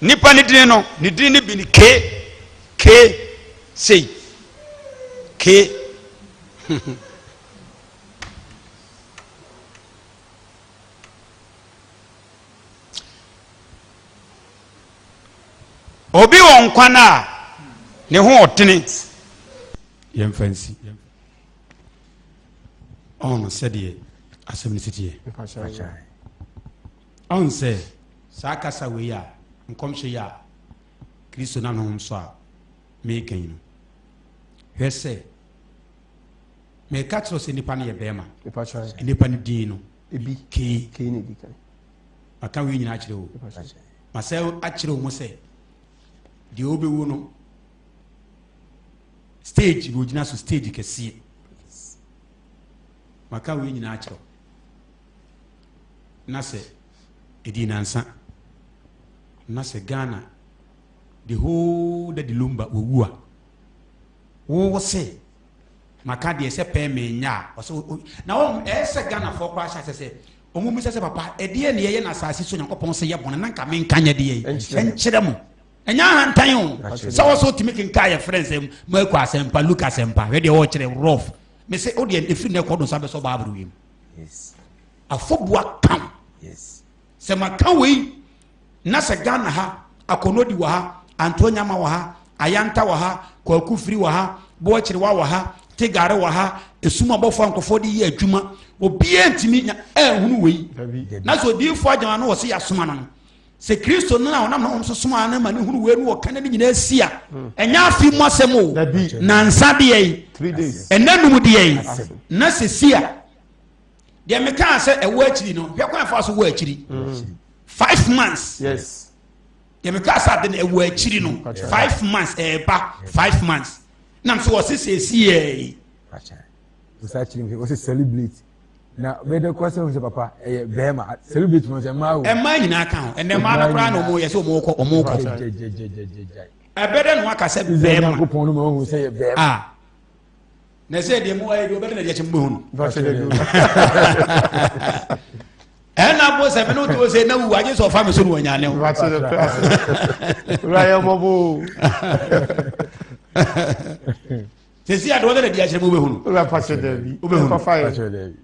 Nipa ne dini no ne dini no bi ne ke ke sei ke. Obi wɔ nkwa no a ne ho ɔdene. Yɛmfa nsi. Ɔn sɛdeɛ asɛm no si teɛ. Ɔn sɛ saa kasa wei a nkɔmhyɛ yi a Kristo nam honhom so a meka yi no, hwɛ sɛ meka kyerɛ sɛ nipa no yɛ bɛrima. Nipa no din no Ebi. Kee. Kee na edi kan. Maka wei nyinaa akyerɛ wo. Masɛ akyerɛ wo mo sɛ deɛ ɔbɛwu no stage na ogyina so stage kɛseɛ. Maka wei nyinaa akyerɛ wo. Na sɛ ɛdi nansa na sɛ Ghana the whole Daddy Lumba wɔwu a wo se Maka deɛ sɛ pɛɛ menya a ɔsɛ na wɔn ɛyɛ sɛ Ghanafoɔ koraa hyɛ asɛ sɛ wɔn mu sɛ sɛ papa ɛdeɛ ne yɛyɛ na asase so Nyankopɔn sɛ yɛ bɔne na nka menka nyɛ deɛ ɛnkyerɛ mo ɛnyɛ ahantan o sɛ wɔ so tumi kenka yɛ frɛ nsɛm Marko asɛmpa Luke asɛmpa hwɛ deɛ wɔkyerɛ rough me sɛ wo deɛ ɛfiri nɛ kɔ do nsa bɛsɔ Bible wiem afɔbua kam sɛ maka wei Na sɛ Ghana ha, Akonodi wɔ ha, Antoa Nyama wɔ ha, Ayanta wɔ ha, Kwaku Firi wɔ ha, Boakyiriwa wɔ ha, Tigare wɔ ha, esum abɔfoɔ a nkurɔfoɔ de yɛ adwuma, obiara ntumi nya ɛnhunu wei. Na sɛ odiyifoɔ agyama no wɔ se yɛasoma no no, sɛ Kristo no a ɔnam ne honhom so somaa no ma ne hunu wei no wɔka no ne nyinaa si a, hmm. ɛnyɛ afe mu asɛm o, nansa deɛ yi, ɛnna num deɛ yi, na sɛ si a, deɛ mekaa sɛ ɛwɔ akyiri no, hwɛ kwan fa so wɔ akyiri. Hmm. 5 months. Yes. Deɛ meka sɛ ade no ɛwɔ akyiri no 5 months ɛɛba 5 months. Nam so wɔse sɛ ɛsi yɛɛ. Wosa akyiri mu wɔse celebrate na bɛdɛ kɔ sɛ sɛ papa ɛyɛ bɛrima celebrate mo sɛ mmaa o. Mmaa nyinaa ka ho ɛnɛ mmaa no koraa na wɔn yɛ sɛ wɔn kɔ wɔn kɔ. Ɛbɛdɛ na waka sɛ bɛrima. Nyankopɔn no ma wɔn sɛ yɛ bɛrima. Ah. Na sɛ deɛ mu ayɛ deɛ ɔbɛdɛ na deɛ kyɛ mu bɛhu no. Ɛna bo sɛ mene woto sɛ na wu agye sɛ ɔfa me so no wanyane wo. Wura yɛ mmɔbɔ o. Sɛsi ade wɔdɛ na di akyerɛ mu wobɛhunu. Wura pakyɛ daabi. Wobɛhunu. Kɔfa yɛ.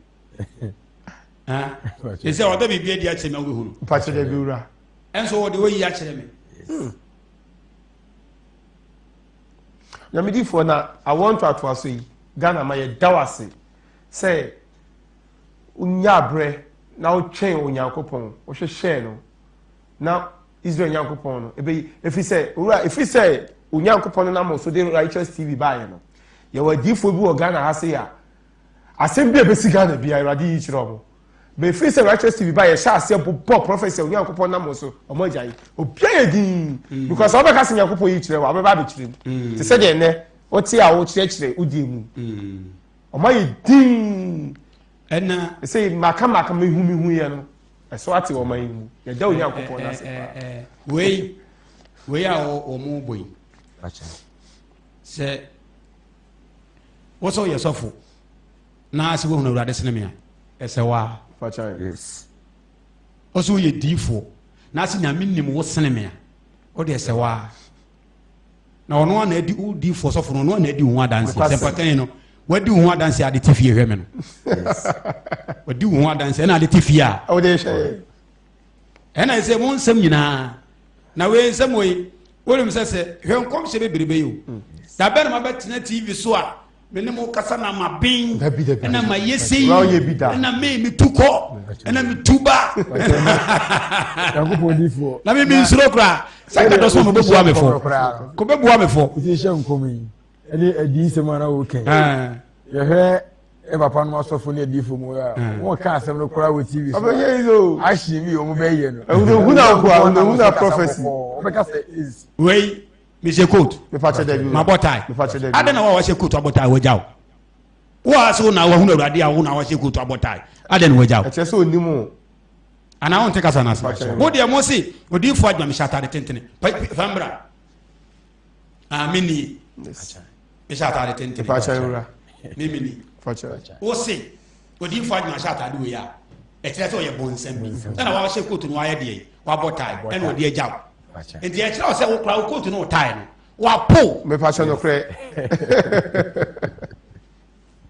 Sɛ ɔda biribi adi akyerɛ me a wobɛhu no. Mpakyɛ dɛ bi wura. Ɛnso wɔde wɔyi akyerɛ me. Nyamedifoɔ na awoɔ ntoatoaso yi Ghana ma yɛda wo ase sɛ wonya aberɛ na wotwɛn Onyankopɔn wohwehwɛɛ no na Israel Nyankopɔn no ɛbɛyi ɛfiri sɛ owura ɛfiri sɛ Onyankopɔn no nam so de Righteous TV baeɛ no yɛwɔ adiyifoɔ bi wɔ Ghana ha sei a asɛm bi a ɛbɛsi Ghana bia Awurade yi kyerɛ ɔmo bɛfiri sɛ Righteous TV ba yɛhyɛ aseɛ bobɔ prophecy a Onyankopɔn nam so ɔmo agya yi obia yɛ din mm. because ɔbɛka sɛ Nyankopɔn yi kyerɛ wɔ abɛba abɛkyerɛ mu mm. te sɛ deɛ nnɛ wote a wokyerɛkyerɛ wodie mu mm. ɔmo ayɛ din ɛna sɛ maka maka mehu mehu yɛ no ɛso ate ɔman yi mu yɛda Onyankopɔn no ase paa wei wei a wɔn bɔ yi sɛ wosɛ woyɛ sɔfo na sɛ wohunu awurade sene me a ɛsɛ waa wosɛ woyɛ diifoɔ na sɛ nyame nim wo sene me a wode ɛsɛ waa na ɔno ana adi wo diifoɔ sɔfo no ɔno ana adi wo ho adanseɛ sɛ mpatan no wadi wo ho adanseɛ ade te fie hwɛ me no wadi wo ho adanseɛ ɛna ade te fie a ɛna ɛsɛ mo nsɛm nyinaa na wei nsɛm wei wonim sɛ sɛ hwɛ nkɔmhyɛ bebrebe yi o mm. da bɛn na mabɛtena tv so a me ne mo kasa na maben ɛna mayɛ sei ɛna me metu kɔ ɛna metu ba na me mensuro koraa sɛ ka dɔ so mobɛbua me fo kɔbɛbua me fo ɛne adiyisɛm a na woka yɛhwɛ ɛ papa no asɔfo ne adiyifo mu a hmm. wɔn ka asɛm no koraa wɔ tv so ɔbɛyɛ yi o ahye bi wɔn bɛyɛ no ehunahuna nkoa ehunahuna prophecy ɔbɛka sɛ ezi. wei mehyɛ coat mabɔ tie adɛn na wa wahyɛ coat abɔ tie wagya o wo a sɛ wo na wahunu awurade a wo na wahyɛ coat abɔ tie adɛn na wagya o ɛkyɛ sɛ onim o anaa wonte kasa no ase wo deɛ mo se odiyifoɔ adwuma mehyɛ atade tentene fa mbra ah me ni mehyɛ atade tentene me me ni wo se odiyifoɔ adwuma hyɛ atade wei a ɛkyerɛ sɛ ɔyɛ bonsam bi ɛna wahyɛ kootu no wayɛ deɛ wabɔ tae ɛna ɔde agya wo nti ɛkyerɛ wo sɛ wokora wo kootu no wo tae no wapo mepakyɛ nokorɛ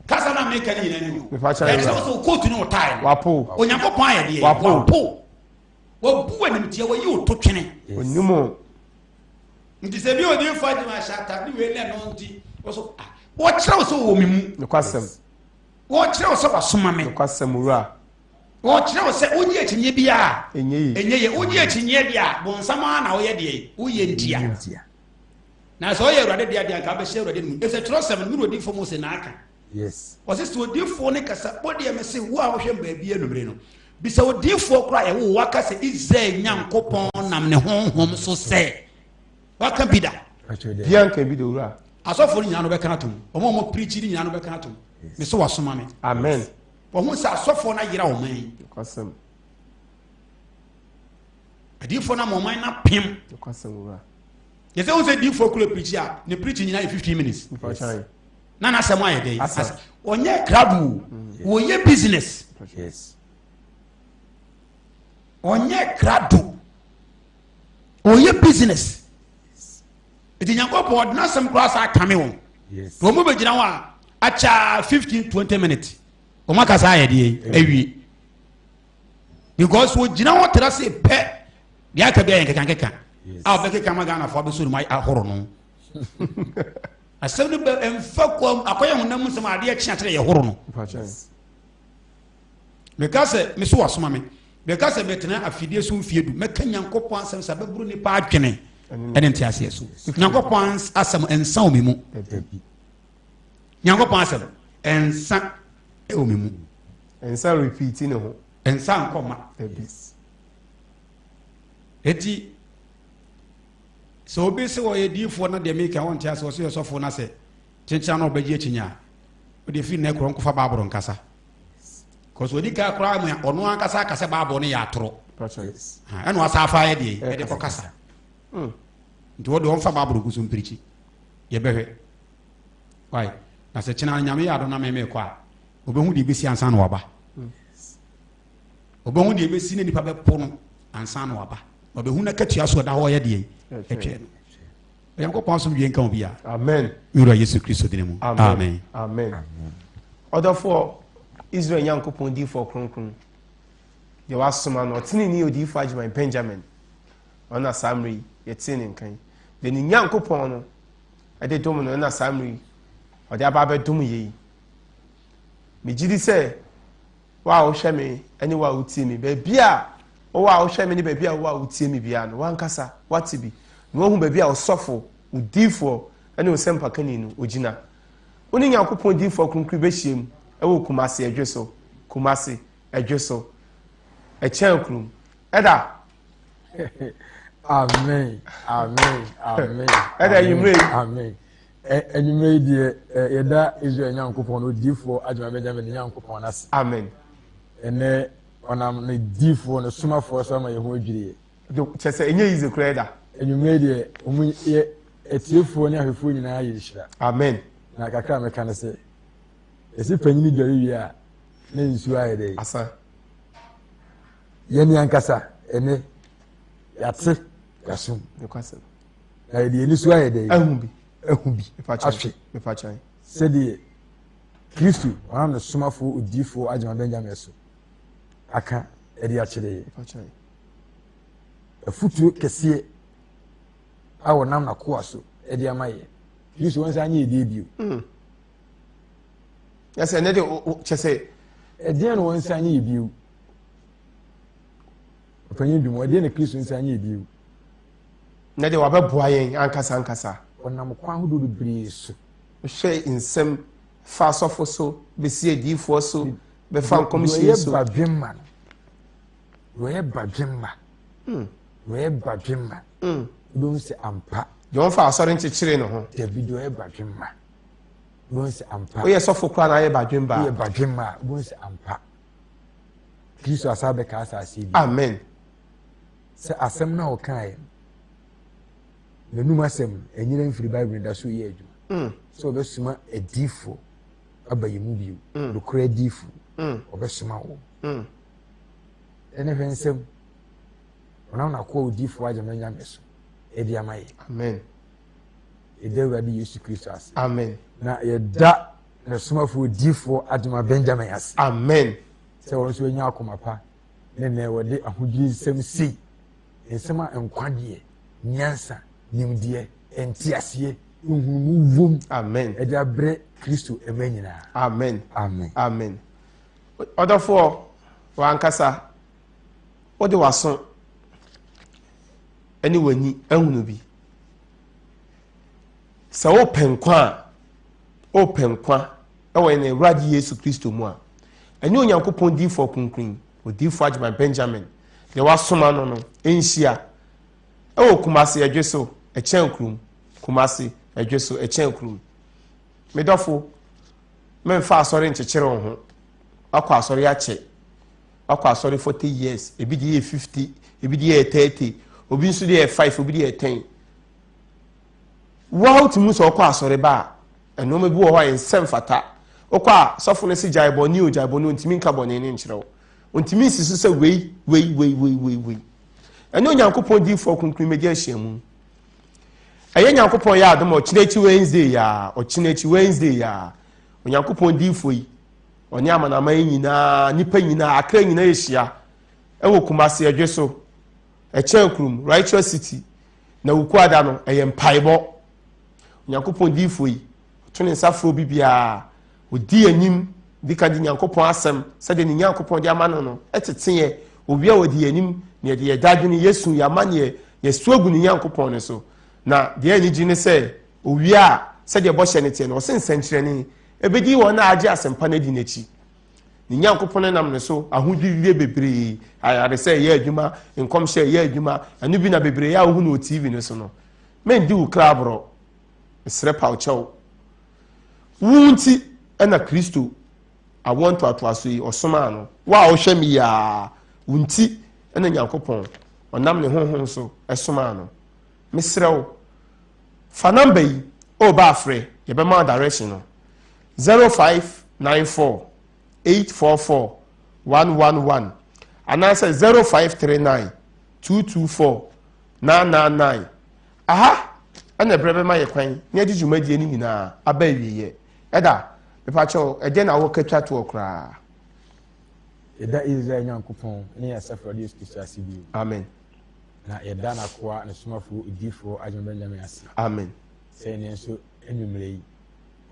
kasa na meka no nyina ni o ɛkyerɛ wo sɛ wo kootu no wo tae no wapo onyankopɔn ayɛ deɛ wapo wabu animtia wayi wo to twene onim o nti sɛ bi odiyifoɔ adwuma ahyɛ atade wei ne ɛno nti wɔso ah, wɔkyerɛ wo sɛ wɔwɔ me mu nokwasɛm wɔkyerɛ wo sɛ wasoma me nokwasɛm wura wɔkyerɛ wo sɛ wogye akyinnye bi a ɛnyɛ yie wogye akyinnye deɛ a bonsam ara na woyɛ deɛ woyɛ ntia na sɛ ɔyɛ awurade deɛ deɛ anka wobɛhyɛ awurade no mu ɛsɛ twerɛsɛm no mene odiyifoɔ Mose na aka ɔse sɛ odiyifoɔ ne kasa wodeɛ mese wo a wohwɛ baabi anumere no bisa odiyifoɔ koraa yɛwo waka sɛ Israel Nyankopɔn nam ne honhom so sɛ waka bi da bia nka bi da owura asɔfoɔ no nyinaa no bɛka atom wɔn a wɔn pirikyi no nyinaa no bɛka atom me so wasoma me amen wɔn sɛ asɔfoɔ no ayera wɔn yi adiyifoɔ no ama ɔman no apem yɛsɛ wo sɛ diyifoɔ kura pirikyi a ne pirikyi nyinaa yɛ 15 minutes na n'asɛm ayɛ dɛ ɔnyɛ krado mm. wɔyɛ business ɔnyɛ krado ɔyɛ business nti nyankopɔn ɔde n'asɛm koraa saa kame wɔn na wɔn bɛgyina hɔ a akyɛ 15 20 minutes wɔn akasa ayɛ deɛ awie because wɔgyina hɔ tra se pɛ deɛ aka bi ayɛ nkekankeka a ɔbɛkeka ma ghanafoɔ abɛso no mu ahoro no asɛm no bɛ mfa kwam akɔyɛ honam nsɛm a adeɛ kye akyerɛ yɛ horo no meka sɛ me so wasoma me meka sɛ mɛtena afidie so mfie du mɛka nyankopɔn asɛm sɛ bɛboro nipa adwene ɛne nteaseɛ so nyankopɔn asɛm ɛnsa wɔ me mu nyankopɔn asɛm ɛnsa ɛwɔ me mu ɛnsa repeat ne ho ɛnsa nkɔma eti sɛ obi sɛ ɔyɛ diifoɔ na deɛ meka ɔnte ase ɔsɛ yɛ sɔfoɔ na sɛ kyenkyena na ɔbɛgye akyinya a wode firi nnɛ korɔ nkɔfa baaboro nkasa kɔsɛ ɔdi ka koraa mu ɔno ankasa aka sɛ baaboro no yɛ atorɔ ɛna wasa afa yɛ deɛ ɛde kɔ kasa hmm. nti wɔde ɔmfa baaboro gu so mpirikyi yɛbɛhwɛ wae na sɛ kyena nyame yɛ ado na meme kɔ a ɔbɛhu deɛ ɛbɛsi ansa na waba hmm. Ɔbɛhu deɛ ɛbɛsi na nipa bɛpo no ansa na waba. Na ɔbɛhu na katua so ɔda hɔ ɔyɛ deɛ ɛtwɛn no. Onyankopɔn asomdwie nka obi a. Amen. Wura Yesu Kristo dini mu. Amen. Amen. Ɔdɔfoɔ Israel Nyankopɔn difoɔ kronkron. Deɛ wasoma no, ɔteneneeni odiyifoɔ Agyeman Benjamin, ɔno na saa mmerɛ yi yɛtee ne nka yi. Deɛ ne Nyankopɔn no de dom no, ɛna saa mmerɛ yi ɔde aba abɛdom yɛ yi. Megye di sɛ wo a wohwɛ me ne wo a wotie me, baabi a wowɔ a wohwɛ me ne baabi a wowɔ a wotie me biara no, wankasa wate bi na wahu baabi a ɔsɔfo, odiyifoɔ ne ɔsɛmpakani no ogyina. Wo ne Nyankopɔn diyifoɔ kronkron bɛhyiam wɔ Kumasi Ɛdwe so, Kumasi Ɛdwe so, Ɛkyɛn kurom. Ɛda. Amen, amen, amen. Ɛda anwummerɛ yi. Amen. Anwummerɛ yi deɛ yɛda Israel Nyankopɔn no odiyifoɔ Agyemang Benjamin ne Nyankopɔn ase. Amen. Ɛnɛ ɔnam ne diyifoɔ ne somafoɔ so ama yɛn ho adwiri yɛ. Kyɛ sɛ ɛnyɛ yize koraa da. Anwummerɛ yi deɛ wɔn yɛ atiefoɔ ne ahwɛfoɔ nyinaa yɛ nhyira. Amen. Na kakra a mɛka ne sɛ yɛsi panyin dware wie a na nsuo ayɛ dɛ. Asa. Yɛn ankasa ɛnɛ yɛate yɛasom. Na yɛde yɛn ani so ayɛ dɛ. Ahu bi. Ahu bi. Ahwɛ. Sɛdeɛ Kristo ɔnam ne somafoɔ odiyifoɔ Agyemang Benjamin so aka ɛde akyerɛ yɛn. Afutuo kɛseɛ a wɔnam n'akoa so de ama yɛ. Kristo wɔn nsa anyɛ yɛ bio. Yɛsɛ ne de kyɛ sɛ. Ɛdeɛn na wɔn nsa anyɛ yɛ bio? Ɔpanyin dwom ɛdeɛn na Kristo nsa anyɛ yɛ bio? Ne de wabɛboa yɛn ankasa ankasa. Ɔnam kwan ahodoɔ bebree so. Hwɛ nsɛm fa asɔfo so bɛsi adiyifoɔ so bɛfa nkɔmhyɛ so. Deɛ ɔyɛ badwemma no. Deɛ ɔyɛ badwemma. Deɛ ɔyɛ badwemma. Wobɛhu sɛ ampa. Deɛ ɔmfa asɔre nkyekyere ne ho. Dabi deɛ ɔyɛ badwemma. Wobɛhu sɛ ampa. Woyɛ sɔfo koraa na ayɛ badwemba. Woyɛ badwemma a wobɛhu sɛ ampa. Kristo asa bɛka asase bi. Amen. Sɛ asɛm no a ɔkaeɛ no, n'anum asɛm no, ɛnyina mfiri Bible no da so yɛ adwuma. Sɛ ɔbɛsoma adiifoɔ aba yɛn mu bio. Nokorɛ adiifoɔ. Ɔbɛsoma wɔn. Ɛne hwɛ nsɛm. Ɔnam n'akoa odiifoɔ Agyemang Nyame so ɛde ama yɛ. Amen. Yɛda Awurade Yesu Kristo ase. Amen. Na yɛda ne somafoɔ odiifoɔ Agyemang Benjamin ase. Amen. Sɛ wɔn nso anya akoma pa ne nɛ wɔde ahodwiri nsɛm sei, nsɛm a nkwagyeɛ, nyansa, nimdeɛ, nteaseɛ, nhunumu wom. Amen. Ɛde abrɛ Kristo mma nyinaa. Amen. Amen. Amen. Ɔdɔfoɔ, w'ankasa wode w'aso ne w'ani ahunu bi. Sɛ wopɛ nkwa a, wopɛ nkwa wɔ yɛn Awurade Yesu Kristo mu a, ɛne Onyankopɔn diifoɔ kronkron, odiifoɔ Agyeman Benjamin, deɛ wasoma no no, nhyia ɛwɔ Kumasi Ɛdwe so, ɛkyɛn kurom. Kumasi Ɛdwe so, ɛkyɛn kurom. Me dɔfo, memfa asɔre nkyekyere wo ho. Wakɔ asɔre akyɛ. Wakɔ asɔre 40 years, ebi de yɛ 50, ebi de yɛ 30, obi nso de yɛ 5, obi de yɛ 10. Wa wotumi sɛ ɔkɔ asɔre ba a, nneɛma bi wɔ hɔ a ɛnsɛ mfata. Wokɔ a, sɔfo no se gyae bɔne o, gyae bɔne o, ntumi nka bɔne no nkyerɛ wo. Ntumi nsi so sɛ wei, wei, wei, wei, wei, wei. Ɛne Onyankopɔn diifoɔ kronkron mɛdi ahyiamu. Ɛyɛ Nyankopɔn yɛ adom a ɔkyena akyi Wednesday ya, ɔkyena akyi Wednesday ya. Onyankopɔn diifoɔ yi, ɔne amanaman nyinaa, nipa nyinaa, akra nyinaa ahyia ɛwɔ Kumasi Ɛdwe so, ɛkyɛn kurom, Righteous City. Na Wukuada no, ɛyɛ mpaebɔ. Onyankopɔn diifoɔ yi, ɔto ne nsa frɛ obi biara, ɔdi anim di ka de Nyankopɔn asɛm sɛdeɛ ne Nyankopɔn de ama no no tete yɛ. Owie a ɔdi anim na yɛde yɛ dadwene, yɛsu, yɛama neɛ yɛsu agu ne Nyankopɔn no so. Na deɛ anigye ne sɛ, owie a sɛdeɛ bɔhyɛ no teɛ no, ɔse nsɛnkyerɛnne ɛbɛdi wɔn a agye asɛmpa no adi n'akyi. Ne Nyankopɔn nam ne so ahodwirideɛ bebree, ayaresɛ ɛyɛ adwuma, nkɔmhyɛ ɛyɛ adwuma, ɛno bi na bebree a wohu no wɔ TV no so no. Mendi wo kra aborɔ, mesrɛ paw kyɛw. Wo nti ɛna Kristo awoɔ ntoatoaso yi ɔsomaa no. Wo a wohwɛ me yi a, wo nti ɛna Nyankopɔn ɔnam ne honhom so ɛsomaa no. Mesrɛ wo, fa namba yi, o ba afrɛ, yɛbɛma wo direction no. 0594 844 111 anaasɛ 0539 224 999. Aha ɛna ɛberɛ bɛma yɛ kwan na yɛde dwumadie no nyinaa aba awieɛ. Ɛda, mepakyɛw, ɛdeɛn na wɔka twa toɔ koraa? Yɛda Israel Nyankopɔn ne yɛn Asafo Awurade Yesu Kristo ase bio. Amen. Na yɛda n'akoa, ne somafoɔ, odiyifoɔ Agyeman Benjamin ase. Amen. Sɛ ɛnnɛ nso anwummerɛ yi,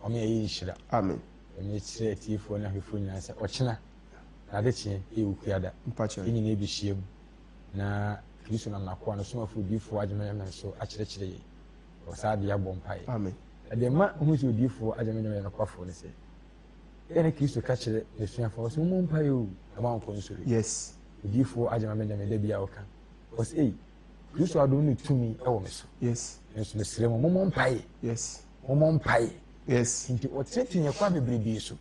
wama yɛayɛ nhyira. Amen. Ɛno kyerɛ atiefoɔ ne ahwɛfoɔ nyinaa sɛ ɔkyena n'adekyeɛ yɛ Okuada. Yɛn nyinaa bɛhyia mu na Kristo nam n'akoa no somafoɔ odiyifoɔ Agyeman Benjamin so akyerɛkyerɛ yɛn. Wɔ saa adeɛ abɔ mpaeɛ. Amen. Na deɛ ɛma wohu sɛ odiyifoɔ Agyeman Benjamin yɛ nokwafoɔ ne sɛ, yɛ ne Kristo ka kyerɛ n'asuafoɔ sɛ mommɔ mpaeɛ o na moankɔ nsɔhwɛ. Yes. Odiyifoɔ Agyeman Benjamin da bi a ɔka ɔsɛ ei Kristo adom ne tumi wɔ me so. Yes. Nso mesrɛ mo mommɔ mpaeɛ. Yes. Mommɔ mpaeɛ. Yes. Nti ɔtenetene yɛn kwan bebrebe so.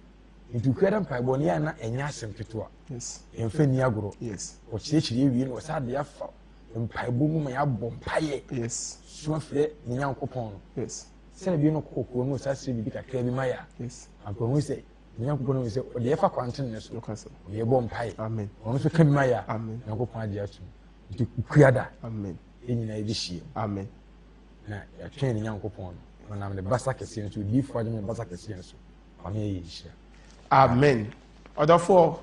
Nti okuada mpaebɔ no yɛ a na ɛnyɛ asɛm ketewa. Yes. Yɛmfa nni agorɔ. Yes. Ɔkyerɛkyerɛ yɛ wie no ɔsan de afa mpaebɔ mu ma yɛabɔ mpaeɛ. Yes. Su afrɛ ne Nyankopɔn no. Yes. Sɛnea bi no kɔ kuro no ɔsan srɛ biribi kakra bi ma yɛ a. Yes. Ampa hu sɛ ne Nyankopɔn no hu sɛ ɔde yɛfa kwantenene so. Nokwasɛm. Ɔde yɛbɔ mpaeɛ. Amen. Ɔno nso ka bi ma yɛ a. Amen. Nyankopɔn agye atom. Nti okuada. Amen. Yɛn nyinaa yɛbɛhyia mu. Amen. Na yɛatwɛn ne Nyankopɔn no. Ɔnam ne basa kɛseɛ no so, odiyifoɔ agye ne basa kɛseɛ no so. Ɔne yɛ nhyira. Amen. Ɔdɔfoɔ,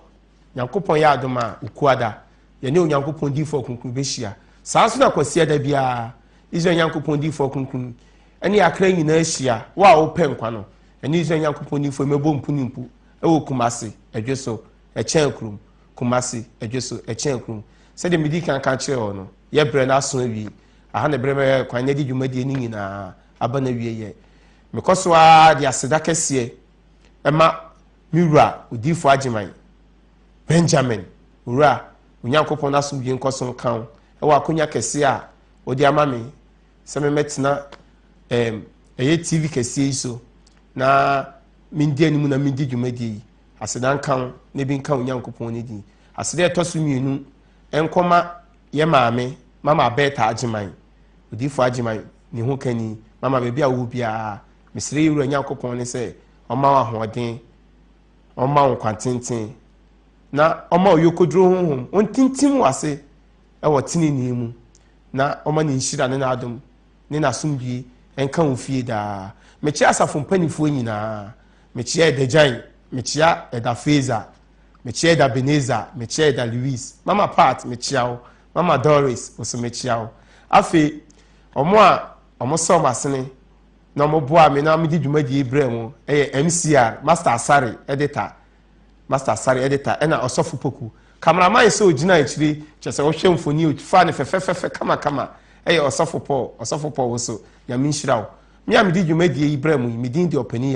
Nyankopɔn yɛ adom a, Okuada, yɛne Onyankopɔn diyifoɔ kronkron bɛhyia. Saa nso na Kwasiada biara, Israel Nyankopɔn diyifoɔ kronkron ne akra nyinaa hyia. Wo a wopɛ nkwa no, ɛne Israel Nyankopɔn diyifoɔ mɛbɔ mpu ne mpu wɔ Kumasi, Ɛdweso, Ɛkyɛn kurom. Kumasi, Ɛdweso, Ɛkyɛn kurom. Sɛdeɛ medi kan ka kyerɛɛ wo no, yɛ berɛ no aso awie. Aha na berɛ bɛyɛ kwan na yɛde dwumadie no nyinaa aba n'awieɛ. Mekɔ so ara de aseda kɛseɛ ma me wura Odiyifoɔ Agyeman Benjamin. Owura, Onyankopɔn n'asomdwie nkɔ so nka wo wɔ akonya kɛseɛ a wode ama me sɛ memmɛtena ɛɛm ɛyɛ TV kɛseɛ yi so na mendi anim na mendi dwumadie yi. Aseda nka wo na ebi nka Onyankopɔn ne din. Aseda ɛtɔ so mmienu nkɔma yɛ maame Mama Bertha Agyeman, Odiyifoɔ Agyeman ne ho kani. Mama baabi a wowɔ biara, mesrɛ yɛ Wura Nyankopɔn ne sɛ ɔmma wo ahoɔden, ɔmma wo nkwa tenten, na ɔmma wo yokoduro honhom, ɔntintim w'ase wɔ tenenee mu, na ɔma ne nhyira ne n'adom ne n'asomdwie nka wo fie daa. Mekyea asafo mpanimfoɔ nyinaa. Mekyea Ɛda Gyan, mekyea Ɛda Faza, mekyea Ɛda Beneza, mekyea Ɛda Louise. Mama Pat, mekyea wo. Mama Doris, wo so mekyea wo. Afei, wɔn a wɔsɔ wɔn asene na wɔboa me na mede dwumadie yi brɛ mo yɛ MCR, Master Asare editor, Master Asare editor, ɛna Ɔsɔfo Poku. Cameraman sɛ ogyina akyire, kyerɛ sɛ wohwɛ mfoni ofa no fɛfɛfɛfɛ kamakama, ɛyɛ Ɔsɔfo Paul. Ɔsɔfo Paul wo so, Nyame nhyira wo. Me a mede dwumadie yi brɛ mo yi, me din de Ɔpanin Yaw.